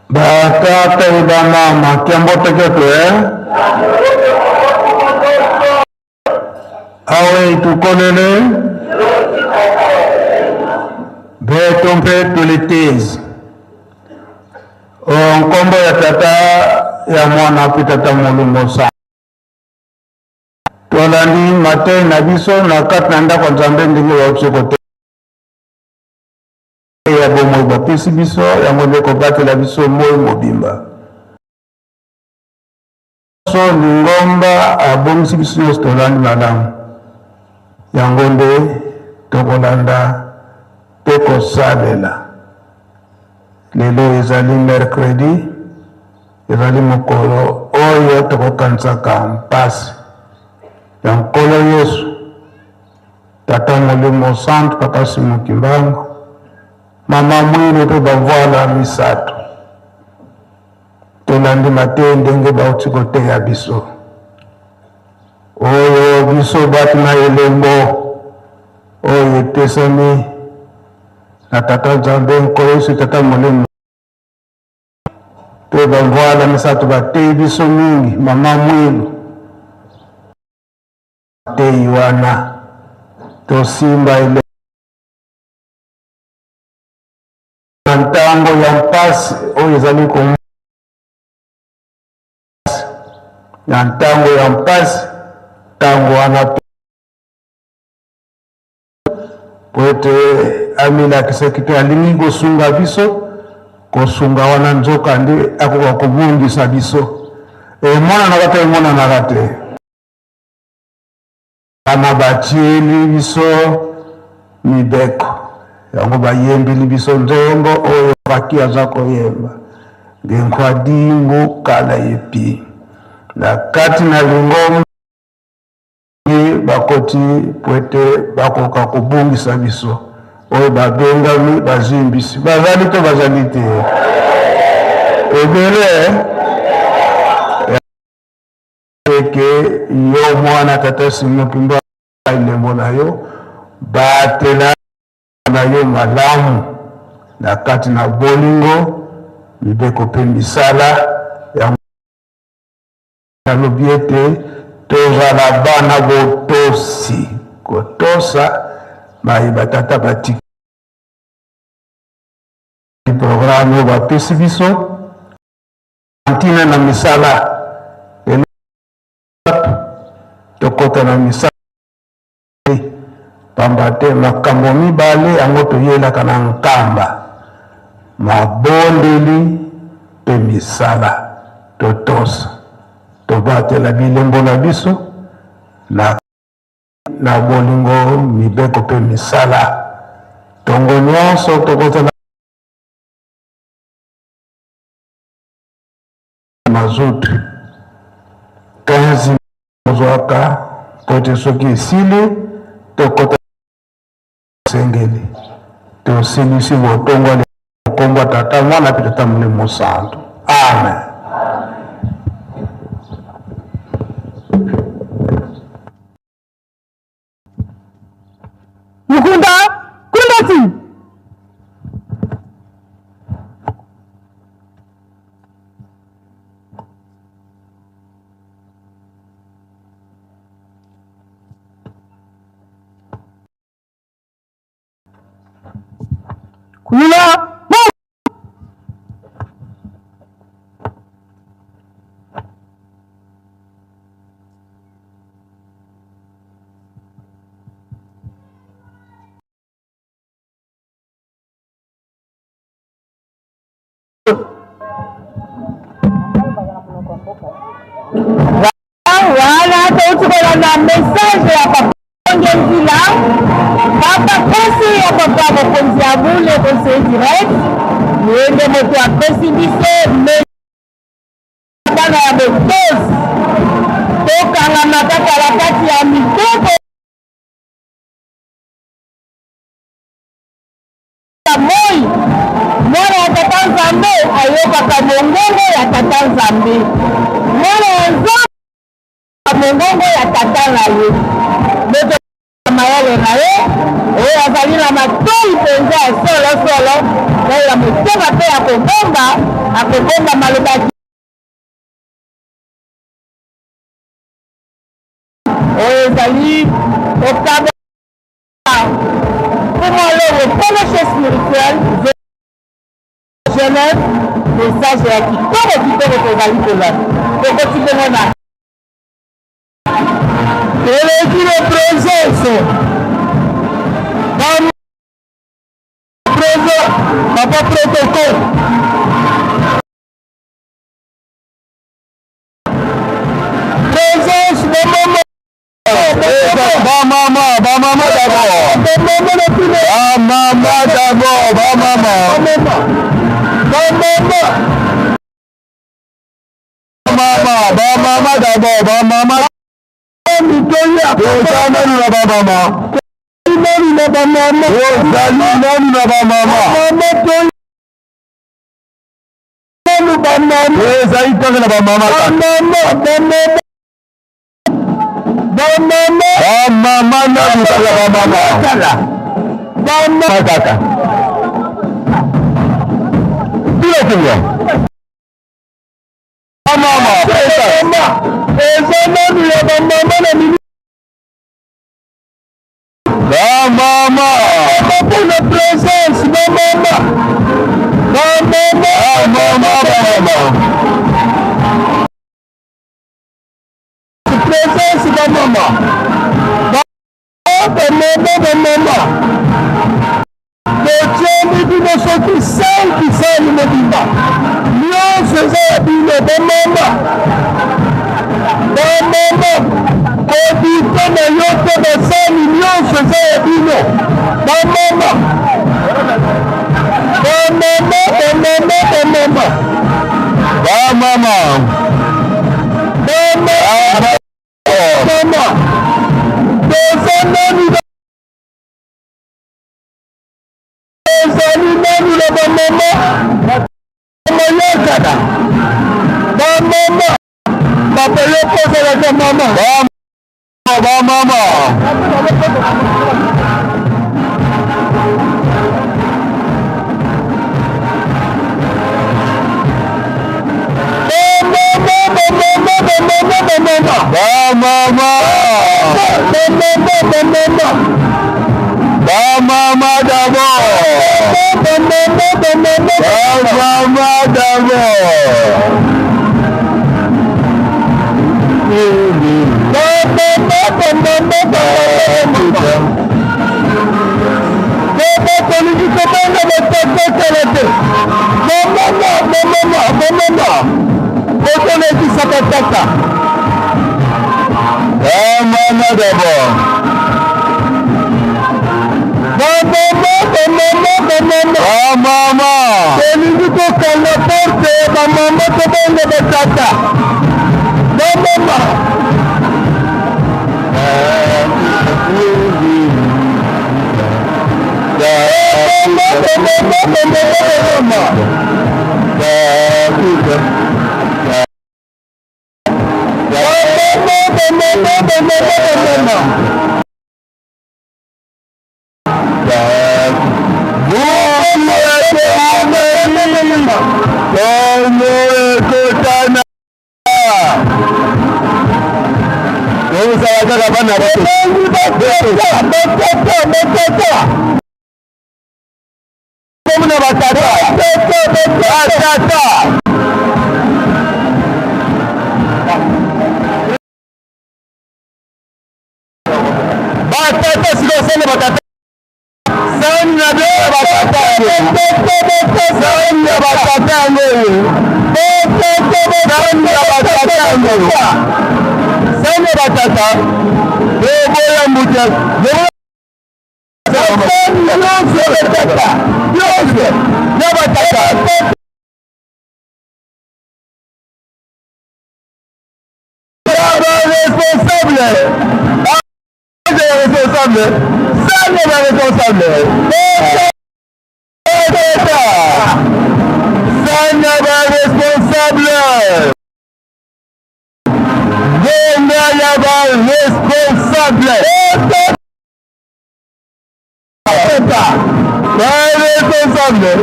Batata e bamama kiambote ketu eh? Awe tukonene beto mpe tulitizi nkombo ya tata ya mwana mpe tata molimo sa tolandi matei na biso na kati na ndako ya Nzambe ndenge bauti kote. Ya bomoi bapesi biso, yango nde ekobatela biso moi mobimba. So lingomba abongisi biso nyonso tolandi malamu, yango nde tokolanda mpe kosalela. Lelo ezali mercredi, ezali mokolo oyo tokokanisaka mpasi ya Nkolo Yesu. Tata Molimo Santu, Papa Simon Kimbangu, Mama Mwilu mpe bamvuala misatu. Tolandi mateyi ndenge bauti koteya biso. Oyo biso bato na elembo oyo epesami na Tata Nzambe Nkolo Yesu Tata Molimo mpe bamvuala misato bateyi biso mingi. Mama Mwilu Mateyi wana tosimba elembo na ntango ya mpasi oyo ezali ko na ntango ya mpasi ntango wana po ete amilakisaki te alingi kosunga biso kosunga wana nzoka nde akoka kobungisa biso emonanaka te emonanaka te Wana batieli biso mibeko yango, bayembeli biso nzembo oyo Faki aza koyemba ngenkwadiingu kala yepi na kati na lingomba bakoti po ete bakoka kobungisa biso oyo babengami bazimbisi bazali to bazali te ebele. Eke yo mwana tata Simon Kimbangu elembo na yo batela na yo malamu na kati na bolingo mibeko mpe misala yango nalobi ete tozala bana botosi kotosa maye batata batiki programme oyo bapesi biso ntina na misala lelo tokota na misala pamba te makambo mibale yango toyelaka na nkamba mabondeli mpe misala totosa tobatela bilembo na biso na na bolingo mibeko mpe misala ntongo nyonso tokozala Mazout 15 ozwaka mpo ete soki esili tokota esengeli tosilisi botongwani nkombo ya Tata, Mwana mpe Tata Molimo Mosantu. Amen. Mukunda kundati. Kula Wana touti kolanda message ya papa Ngenzila, papa conseiller ya papa mokonzi ya bule conseiller direct, ye nde moto apesi biso bana ya botosi tokangama kaka na kati ya mibeko ya moi. Mwana ya Tata Nzambe ayokaka mongongo ya Tata Nzambe. Mwana ya Nzambe mongongo ya Tata na ye. Moto mayele na ye oyo azali na matoi mpenza ya solosolo na ya motema mpe ya kobomba, akobomba maloba oyo ezali kokaba Mfumu Alongo, fellowship spirituel Genève, message ya kitoko kitoko tozali kolanda. Tokoti bongo na Eleki na présence. Papa protocole. Présence ba mama. Ba mama, ba mama d'abord. Ba mama d'abord, ba mama. Ba mama. Mama, ba mama d'abord, ba mama. Toza nanu na ba mama. Nanu na ba mama. Tozali nanu na ba mama. Mama to nanu ba mama. Ezali kaka na ba mama. Ba mama, ba mama. Ba mama. Ba mama nanu kaka ba mama. Kala. Ba mama kaka. Tula kinga. Mama, eza nanu ya ba mama na mini. Ba mama. Mpona présence ba mama. Ba mama. Ba mama, ba mama. Présence ba mama. Ba mama, ba mama. Totiami bino soki 5 sani mobimba nyonso eza ya bino bamama bamama kodite na yo te basani nyonso eza ya bino bamama bamama bamama bamama bamama bamama toza nani Ezali nanu na bamama mayakana bamama papa yo mpo ozalaka mama bamama Bamama bamama bamama Bamama d'abord Bamama bamama Bamama d'abord Bamama bamama bamama Baba tolingi kobanga batata kala te bamama bamama bamama okolekisa batata bamama d'abord bamama bamama bamama bamama tolingi kokanga porte ya bamama tobanga batata bamama Tozala kaka bana na batata batata batata sikoyo sani batata sani na bino ya batata sani ya batata yango oyo sani ya batata yango sani ya batata oboya mbuta nyonso ya batata nyonso ya batata ba responsable responsable sani ba responsable sani ba responsable ngonga ya ba responsable ba responsable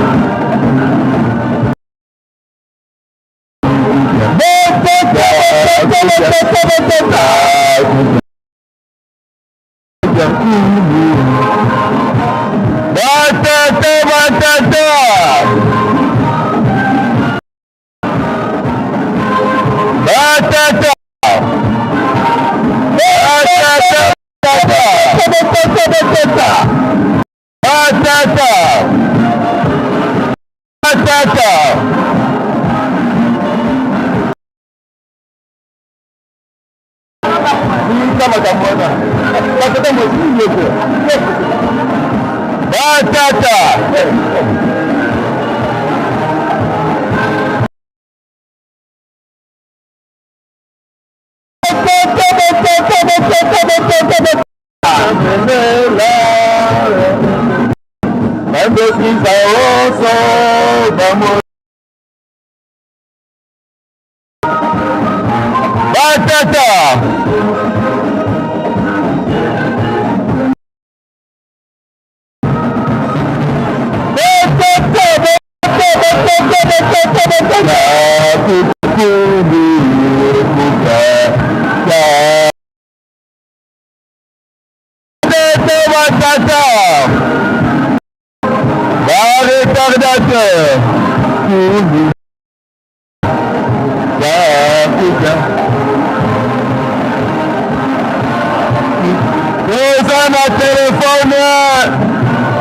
Batata, batata. Batata. Batata. Batata. Batata. Tika makambo wana. Batata mwasi yoko. Batata. Batata. Ba retardateur. Toza na telefone,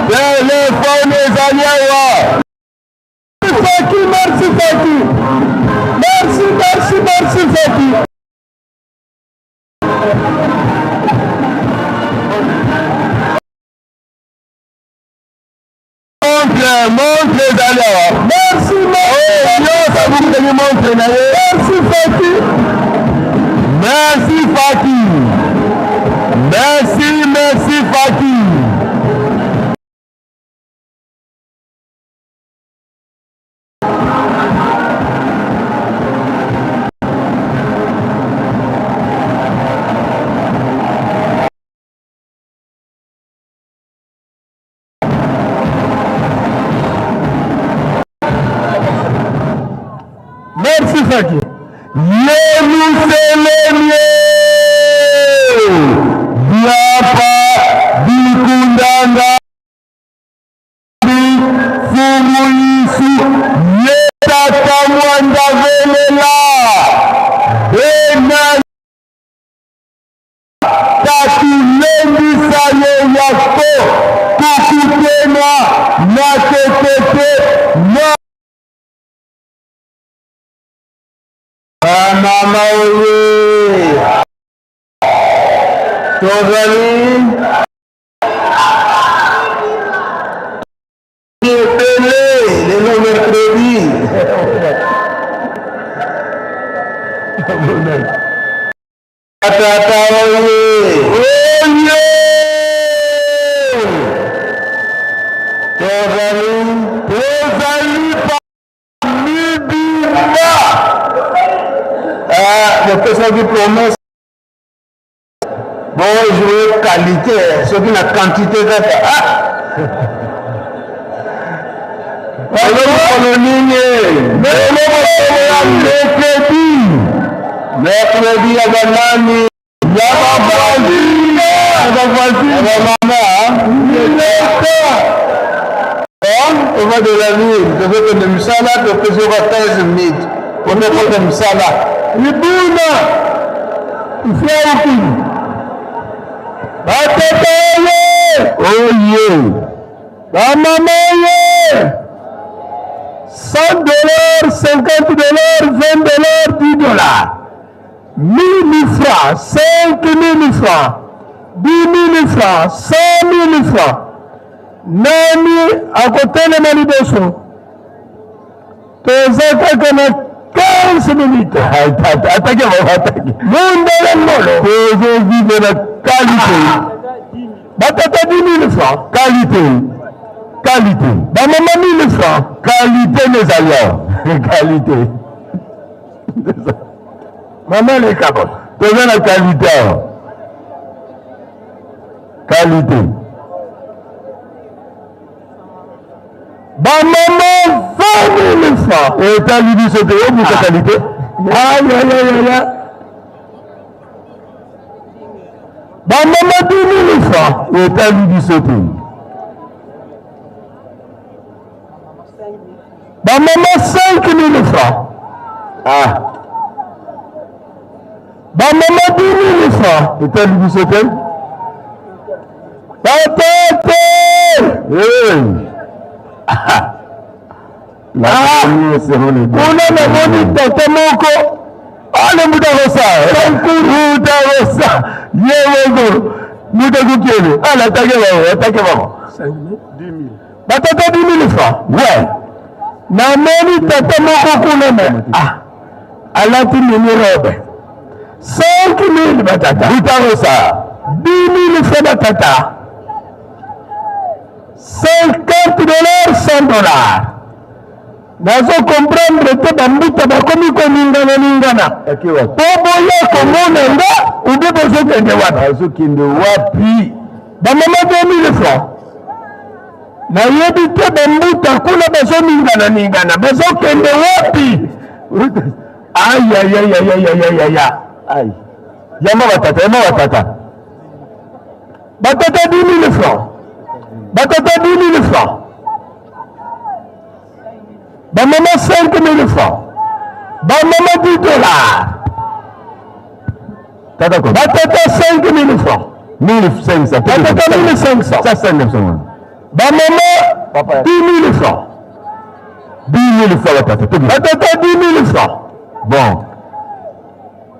telefone ezali awa. Faki, merci Faki. Merci, merci, merci Faki. Montre, montre ezali awa. Merci, merci. Oh, nyonso abukutaki montre na ye. Merci Fati. Merci Fati. Merci, merci Fati. Merci Faki. Yerusalemi biapa bikundanga Mfumu Yesu ye tata mwanda velela bena Tatulendisa ye yako kukutena na tetete na Mama oye tozali ebele lelo mercredi. Tata oye! Oye! Tozali tozali mibimba. Ah, bopesaki promesse bojoue qualité soki na quantité kaka ah! Lelo mokolo nini? Lelo mokolo ya mercredi. Mercredi ya banani? Ya bavoisine. Ya bavoisine. Ya bamama. Leta. Ova de la ville, tozokende mosala, topesi yo ba 15 minutes mpona okota mosala. Libuna mflaukini batata oye oye Ba mama ye 100 dollars, 50 dollars, 20 dollars, 10 dollars. 1000 francs, 5000 francs, 10 000 francs, 100 000 francs. Nani akotelema liboso? Toza kaka na 15 minutes. Atake atake. Mundele ngolo. Tozo vivre na qualité. Batata 10 000 francs. Qualité. Qualité. Bamama 1000 francs. Qualité nezali awa. Qualité. Mama leka bon. Toza na qualité awa. Qualité. Bamama 20 000 francs. Etali biso te, obuka qualité. Ayayayaya. Bamama 10 000 francs. Etali biso te. Bamama 5 000 francs. Ah. Bamama 10 000 francs. Etali biso te. Batete! Hey. Ah, kuna namoni tata moko ale mbuta rosa mbuta rosa Ye moko moto akokende ala atake bango, atake bango. Batata 10 000 francs. Ouais. Namoni tata moko kuna me ah alati mini robe. 5 000 batata. Butarosa. 10 000 francs batata. 50 dollars 100 dollars. Nazo comprendre te bambuta bakomi koningana ningana po boya komona nga ube bozokende wapi? Bazokende wapi? Bamama 2000 francs nayebi te bambuta kuna bazoningana ningana bazokende wapi? Ayayayayayayaya ay yamba batata, yamba batata, batata 10 000 francs, batata 10 000 francs, bamama 5 000 francs, bamama 10 dollars, batata 5 000 francs, 1500, batata 1500, ça c'est 900, bamama 10 000 francs, 10 000 francs batata, batata 10 000 francs. Bon,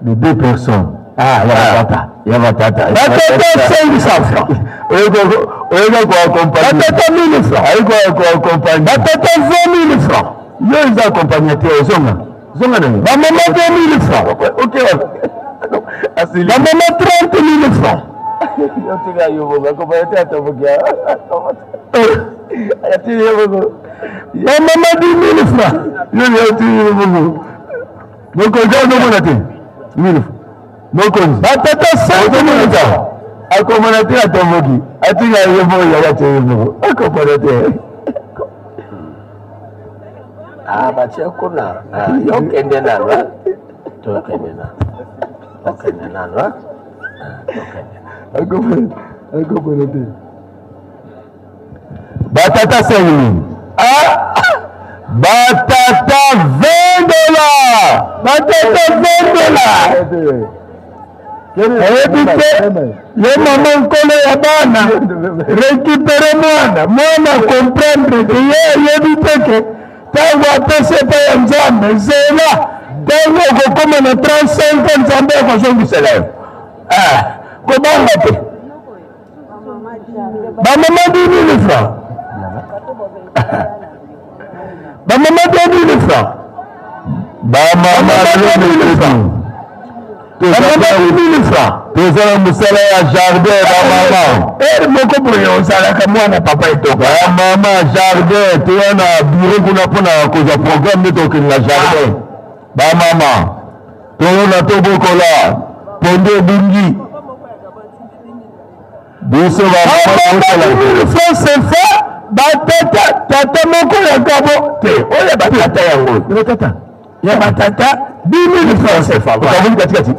les deux personnes. Ah, ya batata, ya batata. Batata 500 francs. Oyoka koaccompagne. Batata 1000 francs. Ayi koaccompagne. Batata 20 000 francs. Yo eza accompagnateur, ozonga. Zonga na yo. Bamama 20 000 francs. Ok. Bamama 30 000 francs. Yo tika yo bongo, accompagnateur atomboki. Atili yo bongo. Bamama 10 000 francs. Yo yo tili yo bongo. Mokonzi azomona te. 1000 mokonzi batata 5 000 francs. Akomona te atomboki, atika ye moko yaka te ye moko akomona te. Ah, batie kuna yokende nano, tokende nano, tokende nano, tokende akomona te. Batata 5 000. Ah, batata 20 dollars. Batata 20 dollars. Oyebi te yo mama nkolo ya bana récupere mwana, mwana comprendre ke ye ayebi te ke ntango apesi epai ya Nzambe zela ntango okokoma na 35 ans Nzambe akozongisela yo. Ah, kobanga te. Bamama 10 000 francs. Bamama 2 000 francs. Bamama 2 000 francs. Bamama 10 000 francs. Toza na mosala ya jardin bamama. Ere moko boye ozalaka mwana papa etoka. Bamama jardin, toya na bureau kuna mpona kozwa programme nde tokende na jardin. Bamama tolona tobokola pondu ebungi biso bamama francs CFA. Batata tata moko ya kabo te oyo ya batata yango batata ya batata 10 000 francs CFA. Okaboli katikati.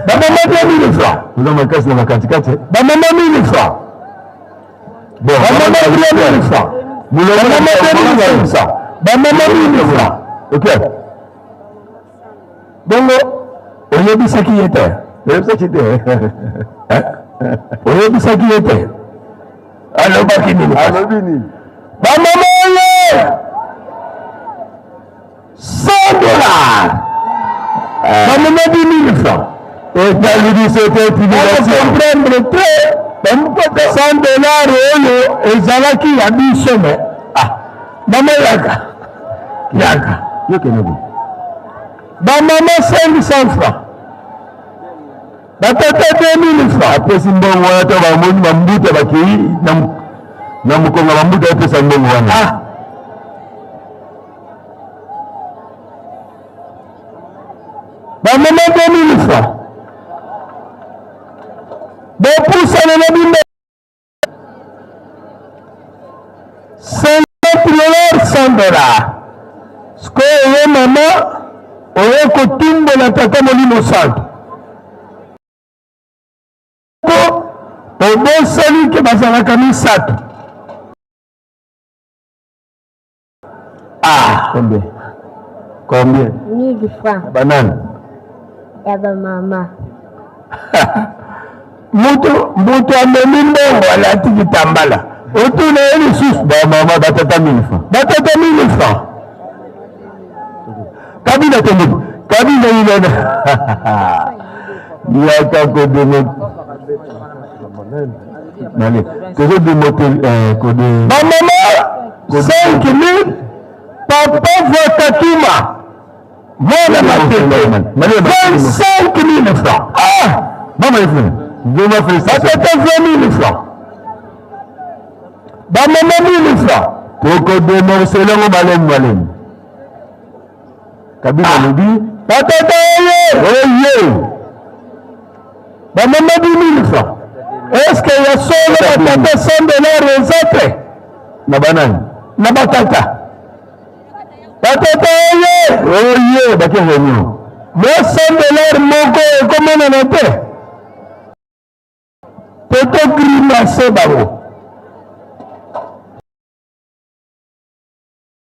Bamama 2 000 francs. Oza makasi na makatikati. Bamama 1000 francs. Bon, bamama 3 000 francs. Bamama 2 500. Bamama 1000 francs. Ok. Bongo oyebisaki ye te? Oyebisaki te. Oyebisaki ye te? Alobaki nini? Alobi nini? Bamama oyo 100 dollars. Bamama 10 000 francs. Etali biso te. Comprendre te 100 dollars oyo ezalaki ya biso me ah mama yaka yaka yokende bo. Bamama 500 francs, batata 2000 francs. Apesi mbongo wana to bamoni bambuta bakei na mokongo bambuta apesa mbongo wana. Ah. Bamama 2000 francs. Bopusana na bino 50 dollars 100 dollars. Sikoyo yo mama oye kotumbola tata Molimo Santo ko obosani ke bazalaka misato. Ah, combien? Combien? 1000 francs. Banane. Ya ba mama. Mutu amemi mbongo alati kitambala otuna ye lisusu. Ba mama batata 1000 francs. Batata 1000 francs. Kabila tombo. Kabila ilona. Yaka kodemo nani tozo demote eh, kode bamama 5000 papa Votakima mwana matete 25000 francs ah mama ifune vraiment félicitations batata 20000 francs bamama 1000 francs tokodemorcele yango malemi malemi Kabila ah. alobi batata oye oye bamama 10000 francs eske ya solo batata 100 dollar eza te na banani na batata batata oye oye bake réunion mwa 100 dollar moko ekomonana te po togrimase bango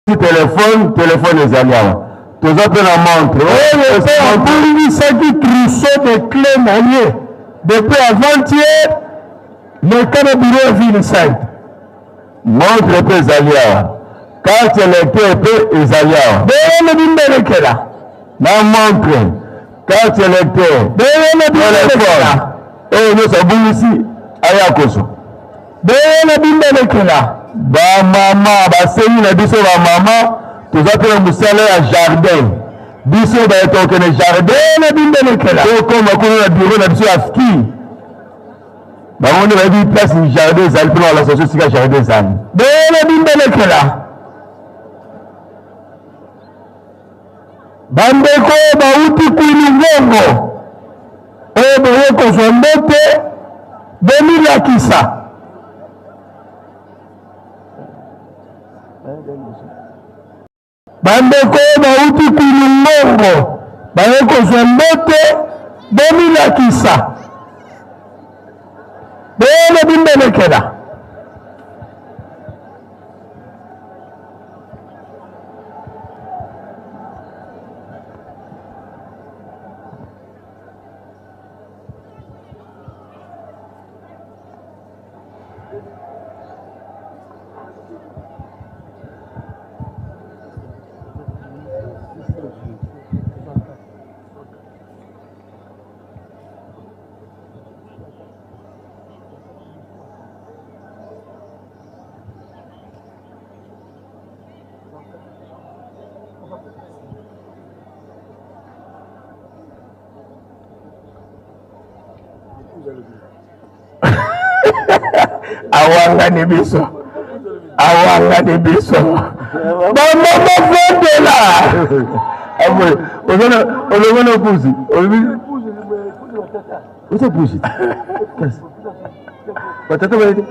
Telefone, telefone ezali awa. Toza mpe na montre. Oyo mpe abungisaki trousseau de clé na ye depuis avant-hier leka na bureau ya ville sainte. Montre mpe ezali awa. Carte électeur mpe ezali awa. Beyene bimbelekela. Na montre, carte électeur, Beyene bimbelekela. Oyo nyonso abungisi aya kozwa. Beyene bimbelekela. Ba mama basengi na biso ba mama toza mpe na mosala ya jardin biso baye tokende jardin Beyene bimbelekela. tokoma kuna na bureau na biso ya ski bango nde bayebi place jardin ezali mpona balakisa biso esika jardin ezali Beyene bimbelekela. Bandeko bauti Kwilu-Ngongo oyo boye kozwa mbote, bomilakisa. Bandeko oyo bauti Kwilu-Ngongo baye kozwa mbote, bomilakisa. Beyene bimbelekela. Awangani biso awangani biso bamama fondela olobana opusi oza pusi batata bayete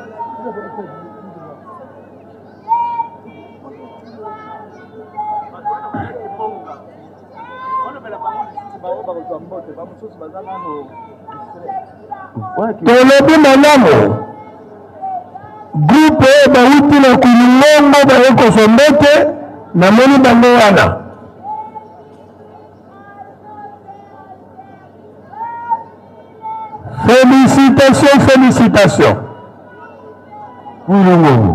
Tolobi malamu groupe oyo bawuti na kulungongo baye kozwa mbote, namoni bango wana. Félicitations, félicitations. Kulungongo.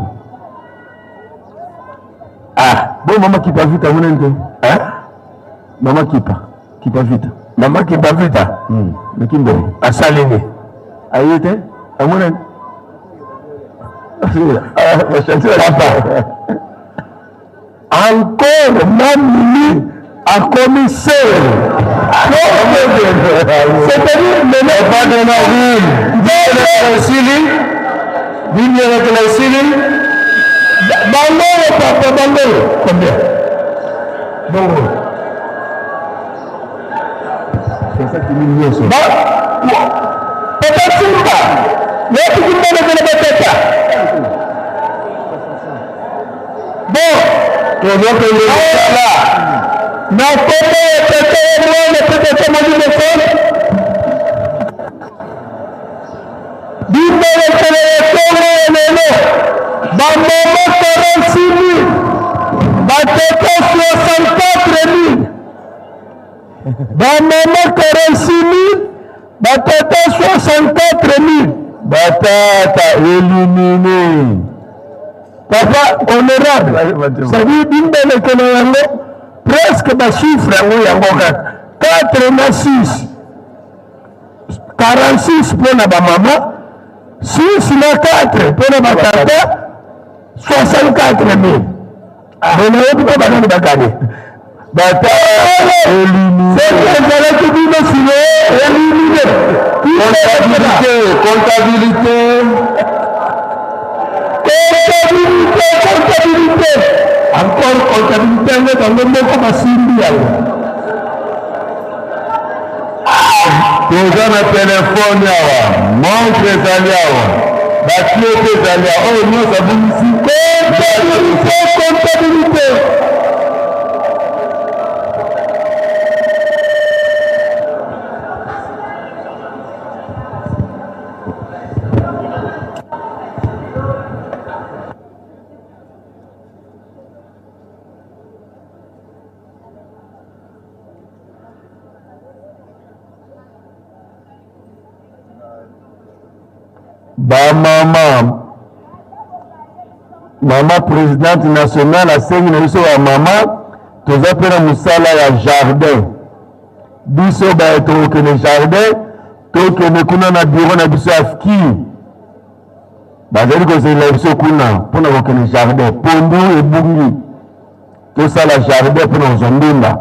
Ah, bon mama kipa vita mona nte. Hein? Mama kipa, kipa vita. Mama kipa vita. Mekindo. Asali nini? Aye te? Amona. Papa. Encore mamimi akomi sœur. C'est-à-dire maintenant bango oyo papa bango oyo combien bongo papa simba yatiki mbonekele batata bon tozokende kosala na kombo ya tata ya mwana mpe tata molimo santu bimbelekele ya ntongo ya lelo bamama 46 000 batata 64 000 bamama 46 000 batata 64 000 batata elimine papa honorable c'est-à-dire bimbelekele yango presque bachiffre yango yango kaka 4 na 6. 46 mpo na bamama, 6 na 4 mpo na batata, 64 000. Mais nayebi te banani baganye. Bata soki ezalaki bino sino elimine. Comptabilité, comptabilité. Comptabilité, comptabilité. Encore comptabilité yango bango moko basimbi yango. Toza na telefone awa, montre ezali awa, batie mpe ezali awa, oyo nyonso abungisi. Comptabilité, comptabilité. Bamama, mama presidente nationale asengi na biso bamama, toza mpe na mosala ya jardin. Biso baye tokokende jardin, tokende kuna na bureau na biso ya fki, bazali kozelela biso kuna mpo na kokende jardin. Pondu ebungi, tosala jardin mpo na kozwa ndunda.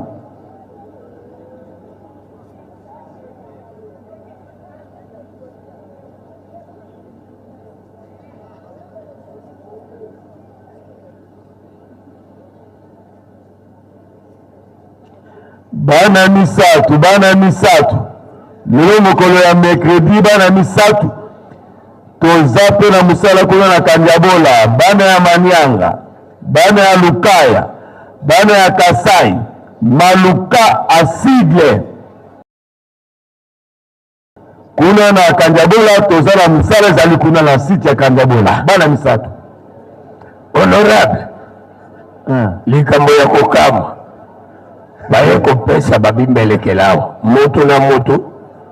Bana misato, bana misato, lelo mokolo ya mercredi, bana misato toza mpe na mosala kuna na Kandiabola, bana ya Manianga, bana ya Lukaya, bana ya Kasai, Maluka asigle kuna na Kandiabola, toza na mosala ezali kuna na site ya Kandiabola, bana misato. Honorable, likambo ya kokamwa, baye kopesa babimbelekela awa moto na moto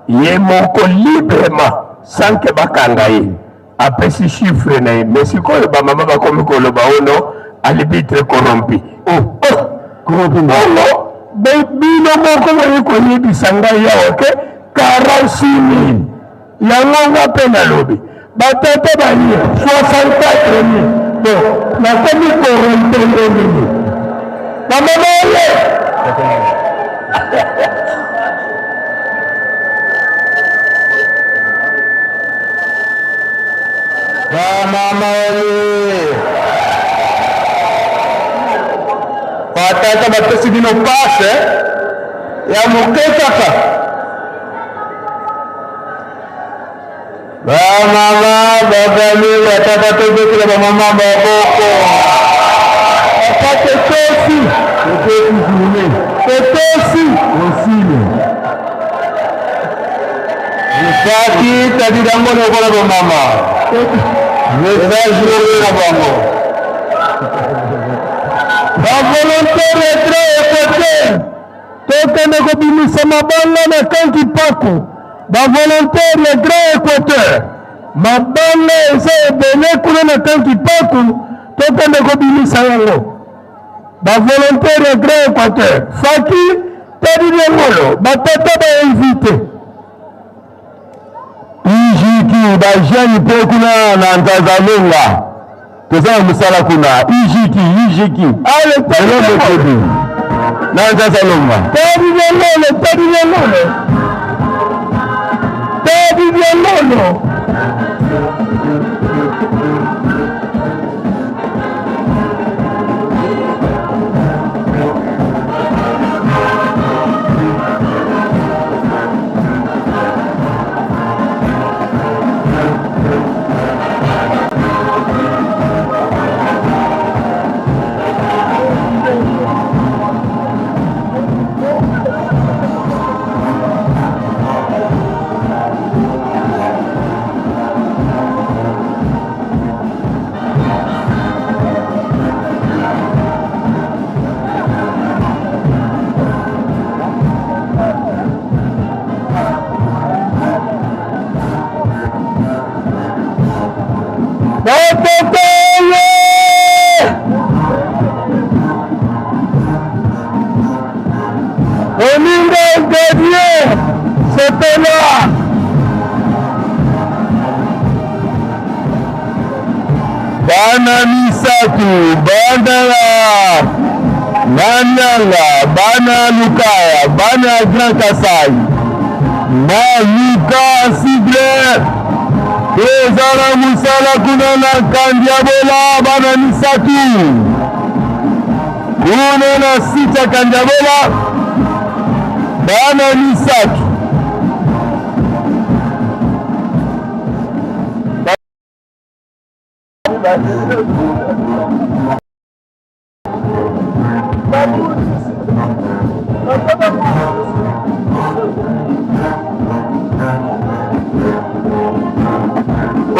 ye moko librement sans que bakanga ye, apesi chiffre na ye. Mais sikoyo bamama bakomi koloba ono arbitre corrompu. Oh, oh, corrompu bongo bino moko boye koyebisa ngai awa ke 46 000, yango nga mpe nalobi batata baye 64 000. Bon, nakomi corrompe nde nini? Bamama oye. Bamama oye, batata bapesi bino pase ya moke kaka. Bamama bazali, batata tobetela bamama maboko. Papa totosi, totosi journée, totosi osile Faki tadi dango lokola bamama eza journée na bango. Bavolontaire ya Grand Equateur, tokende kobimisa mabanga na kanki pako. Bavolontaire ya Grand Equateur, mabanga eza ebele kuna na kanki pako, tokende kobimisa yango. Bavolontaire ya Grand Equateur, Faki tadi Diangolo, batata bainvite Ijiki bajeune mpe kuna na Nzazalonga toza na mosala kuna Ijiki, Ijiki lelo mercredi na Nzazalonga. Tadi Diangolo, tadi Diangolo, tadi Diangolo. Bana misatu, bana ya Manyanga, bana ya Lukaya, bana ya Grand Kasai na Luka Sigle, toza na mosala kuna na Kandiabola, bana misatu kuna na site ya Kandiabola, bana misatu.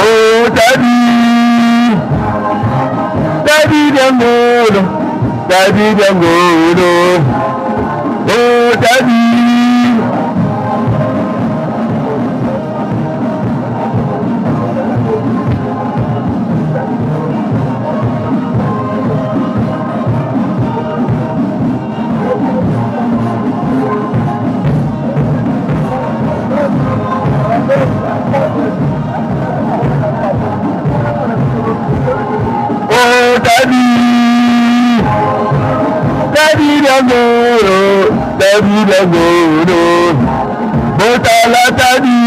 Oh, daddy, daddy Diangolo, daddy Diangolo, oh, daddy. Oh, daddy, daddy Diangolo, daddy Diangolo, Botala daddy,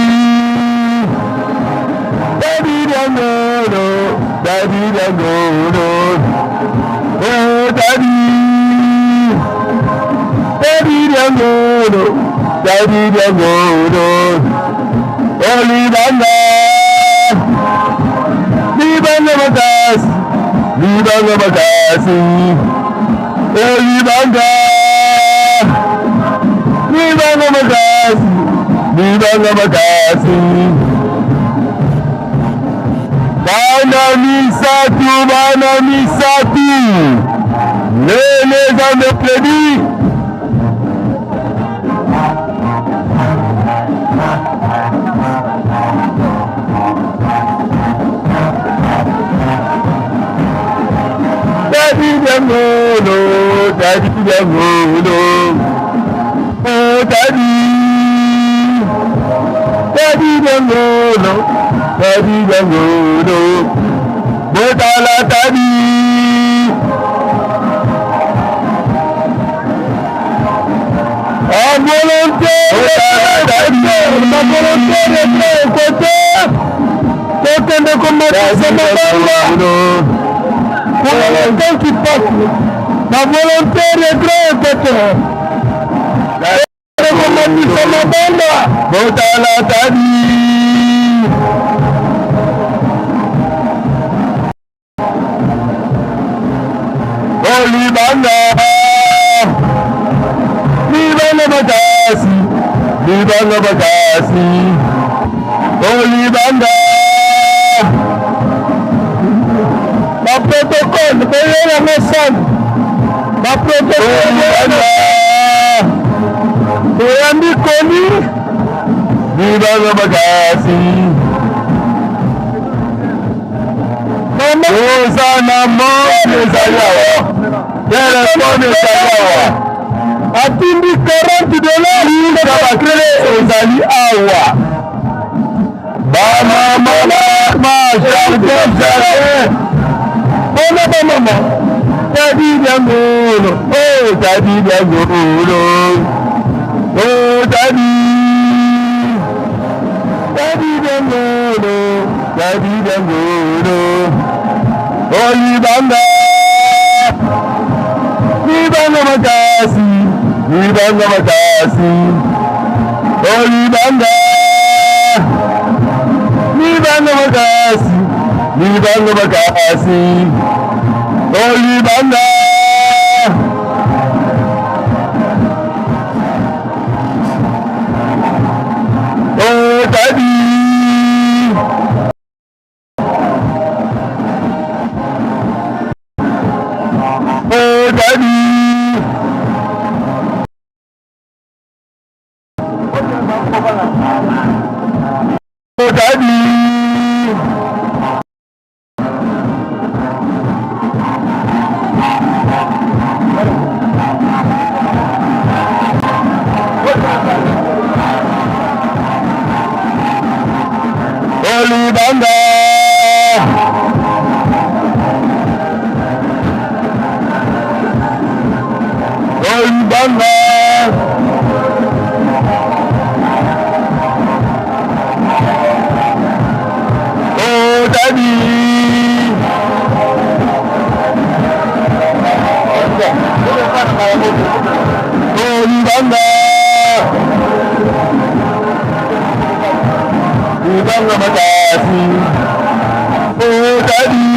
daddy Diangolo, daddy Diangolo, oh daddy, daddy Diangolo, daddy Diangolo, oh libanga, libanga makasi, libanga makasi, oh libanga. Libanga makasi, libanga makasi. Bana misatu, bana misatu. Lele eza mercredi. Daddy Diangolo, Daddy Diangolo, oh Daddy, Daddy Diangolo, Daddy Diangolo, Botala Daddy. En volonté, ma volonté de côté, tokende komatisa mabanga kuna na Nkanki Paku. Ba volontaire ya Grand Equateur komatisa mabanga. Botala tadi. Olibanga, libanga makasi, libanga makasi, olibanga. Ba protocole boyela mosani, ba protocole toyambi koni, libanga makasi. Oza na monde ezali awa, telefone ezali awa, atindi 40 dollars na bakrele ezali awa. Bamama ma jardin jardin mpona bamama tadi diangolo o tadi diangolo o tadi tadi diangolo tadi diangolo o libanga libanga makasi libanga makasi o libanga libanga makasi libanga makasi o libanga. Oh, daddy. Oh, daddy. Oh, daddy. Olibanga. Libanga. Oh, Daddy. Oh, Libanga. Libanga makasi. Oh, Daddy.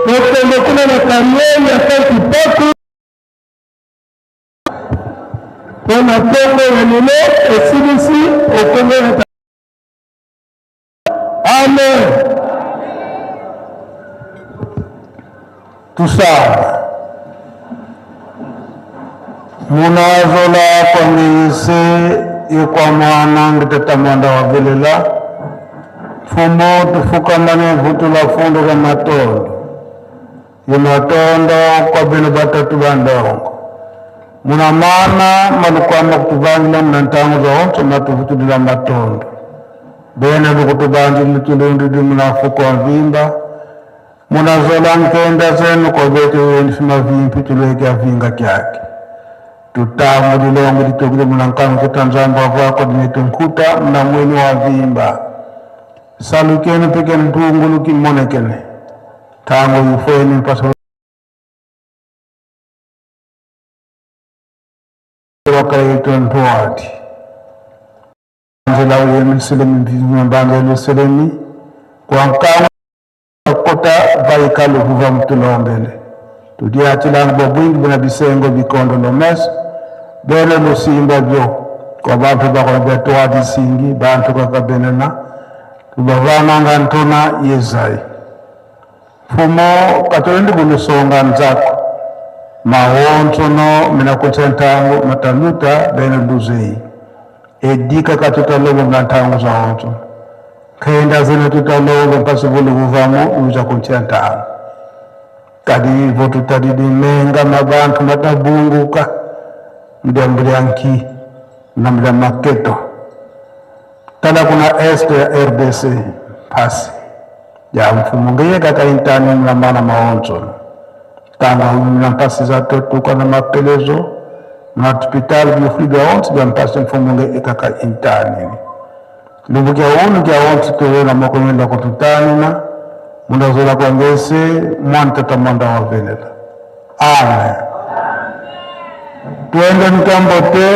Tokende kuna na kariere ya Saint-Paku mpo na ntongo ya lelo esilisi okongo ya Amen. Tusala munazola kwangeyise yekwamwana ngitetamwanda wavelela mfumo tufukamane vutula fundo ka matondo yematondo kwa beno batatu bandongo muna mana malukwama kutuvangila muna ntango zaonso matuvutulila matondo bene lukutubanji lutulundi di munafuko wa vimba munazola nkenda zenu kobete weni fimavimpi tulweke avinga kyake tutango lilongo litokile munankango kutanzambo avako dinetunkuta mna mweni wa vimba salukeni peke ntungulu kimonekene tango yufweni mpasa wakaitwa ntoati nzela uyemiselemi mbanza selemi kwa kota vaikalo kuva mtulombele tudiatilanga bobwingi buna bisengo bikondo lomeso bene lusimba byo kwa bantu bakola byatwadisingi bantu kakabenena tubavananga ntona yezai mfumo katolendi kulusonga nzako mahonsono mina kutsa ntango mataluta bene luzei edika katutalobo nga ntango za honso khenda zene tutalobo mpasi vulu vuvamo uza kuntya ntango kadi ivo tutadidi menga mabantu matabunguka mdyambulyanki na mdya maketo tala kuna este ya RDC pasi ya mfumo ngeye kakaintani mlamana maonzo tanga mna mpasi za totuka na mapelezo na hospitali byofuli bya onse bya mpasi mfumo ngeye kakaintani lubukia unu kya onse tuwena mokomenda kututanina mundazola kwa ngese mwantata mwanda wa velela amen tuende mtambote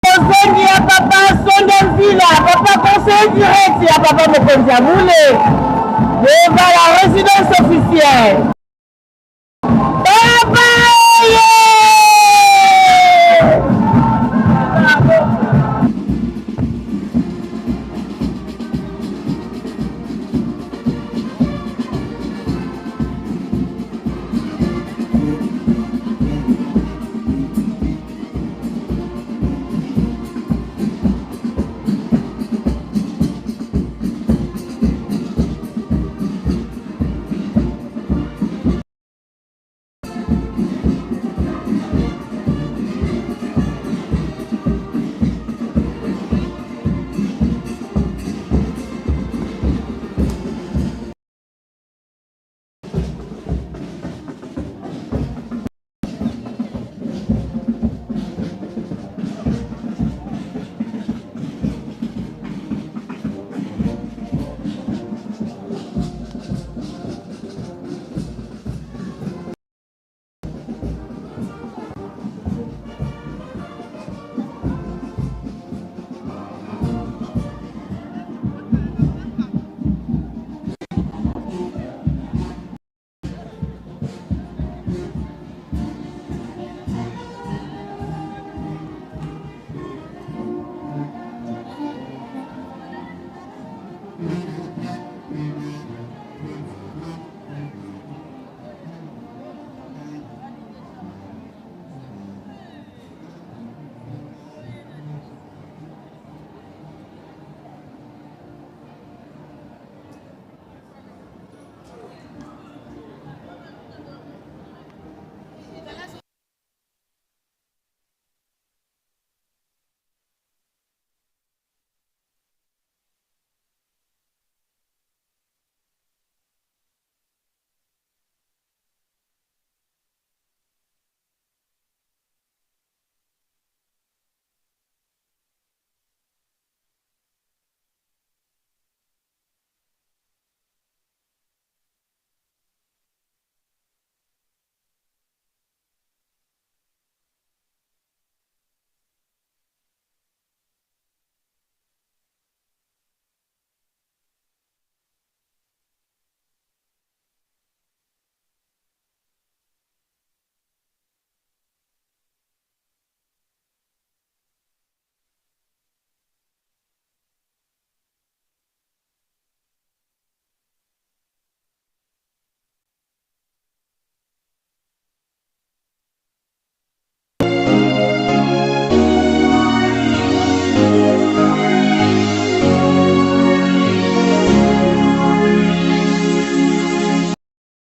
Ozongi ya papa Songe Nzila, papa conseiller direct ya papa Mokonzi ya Bule, devant la résidence officielle.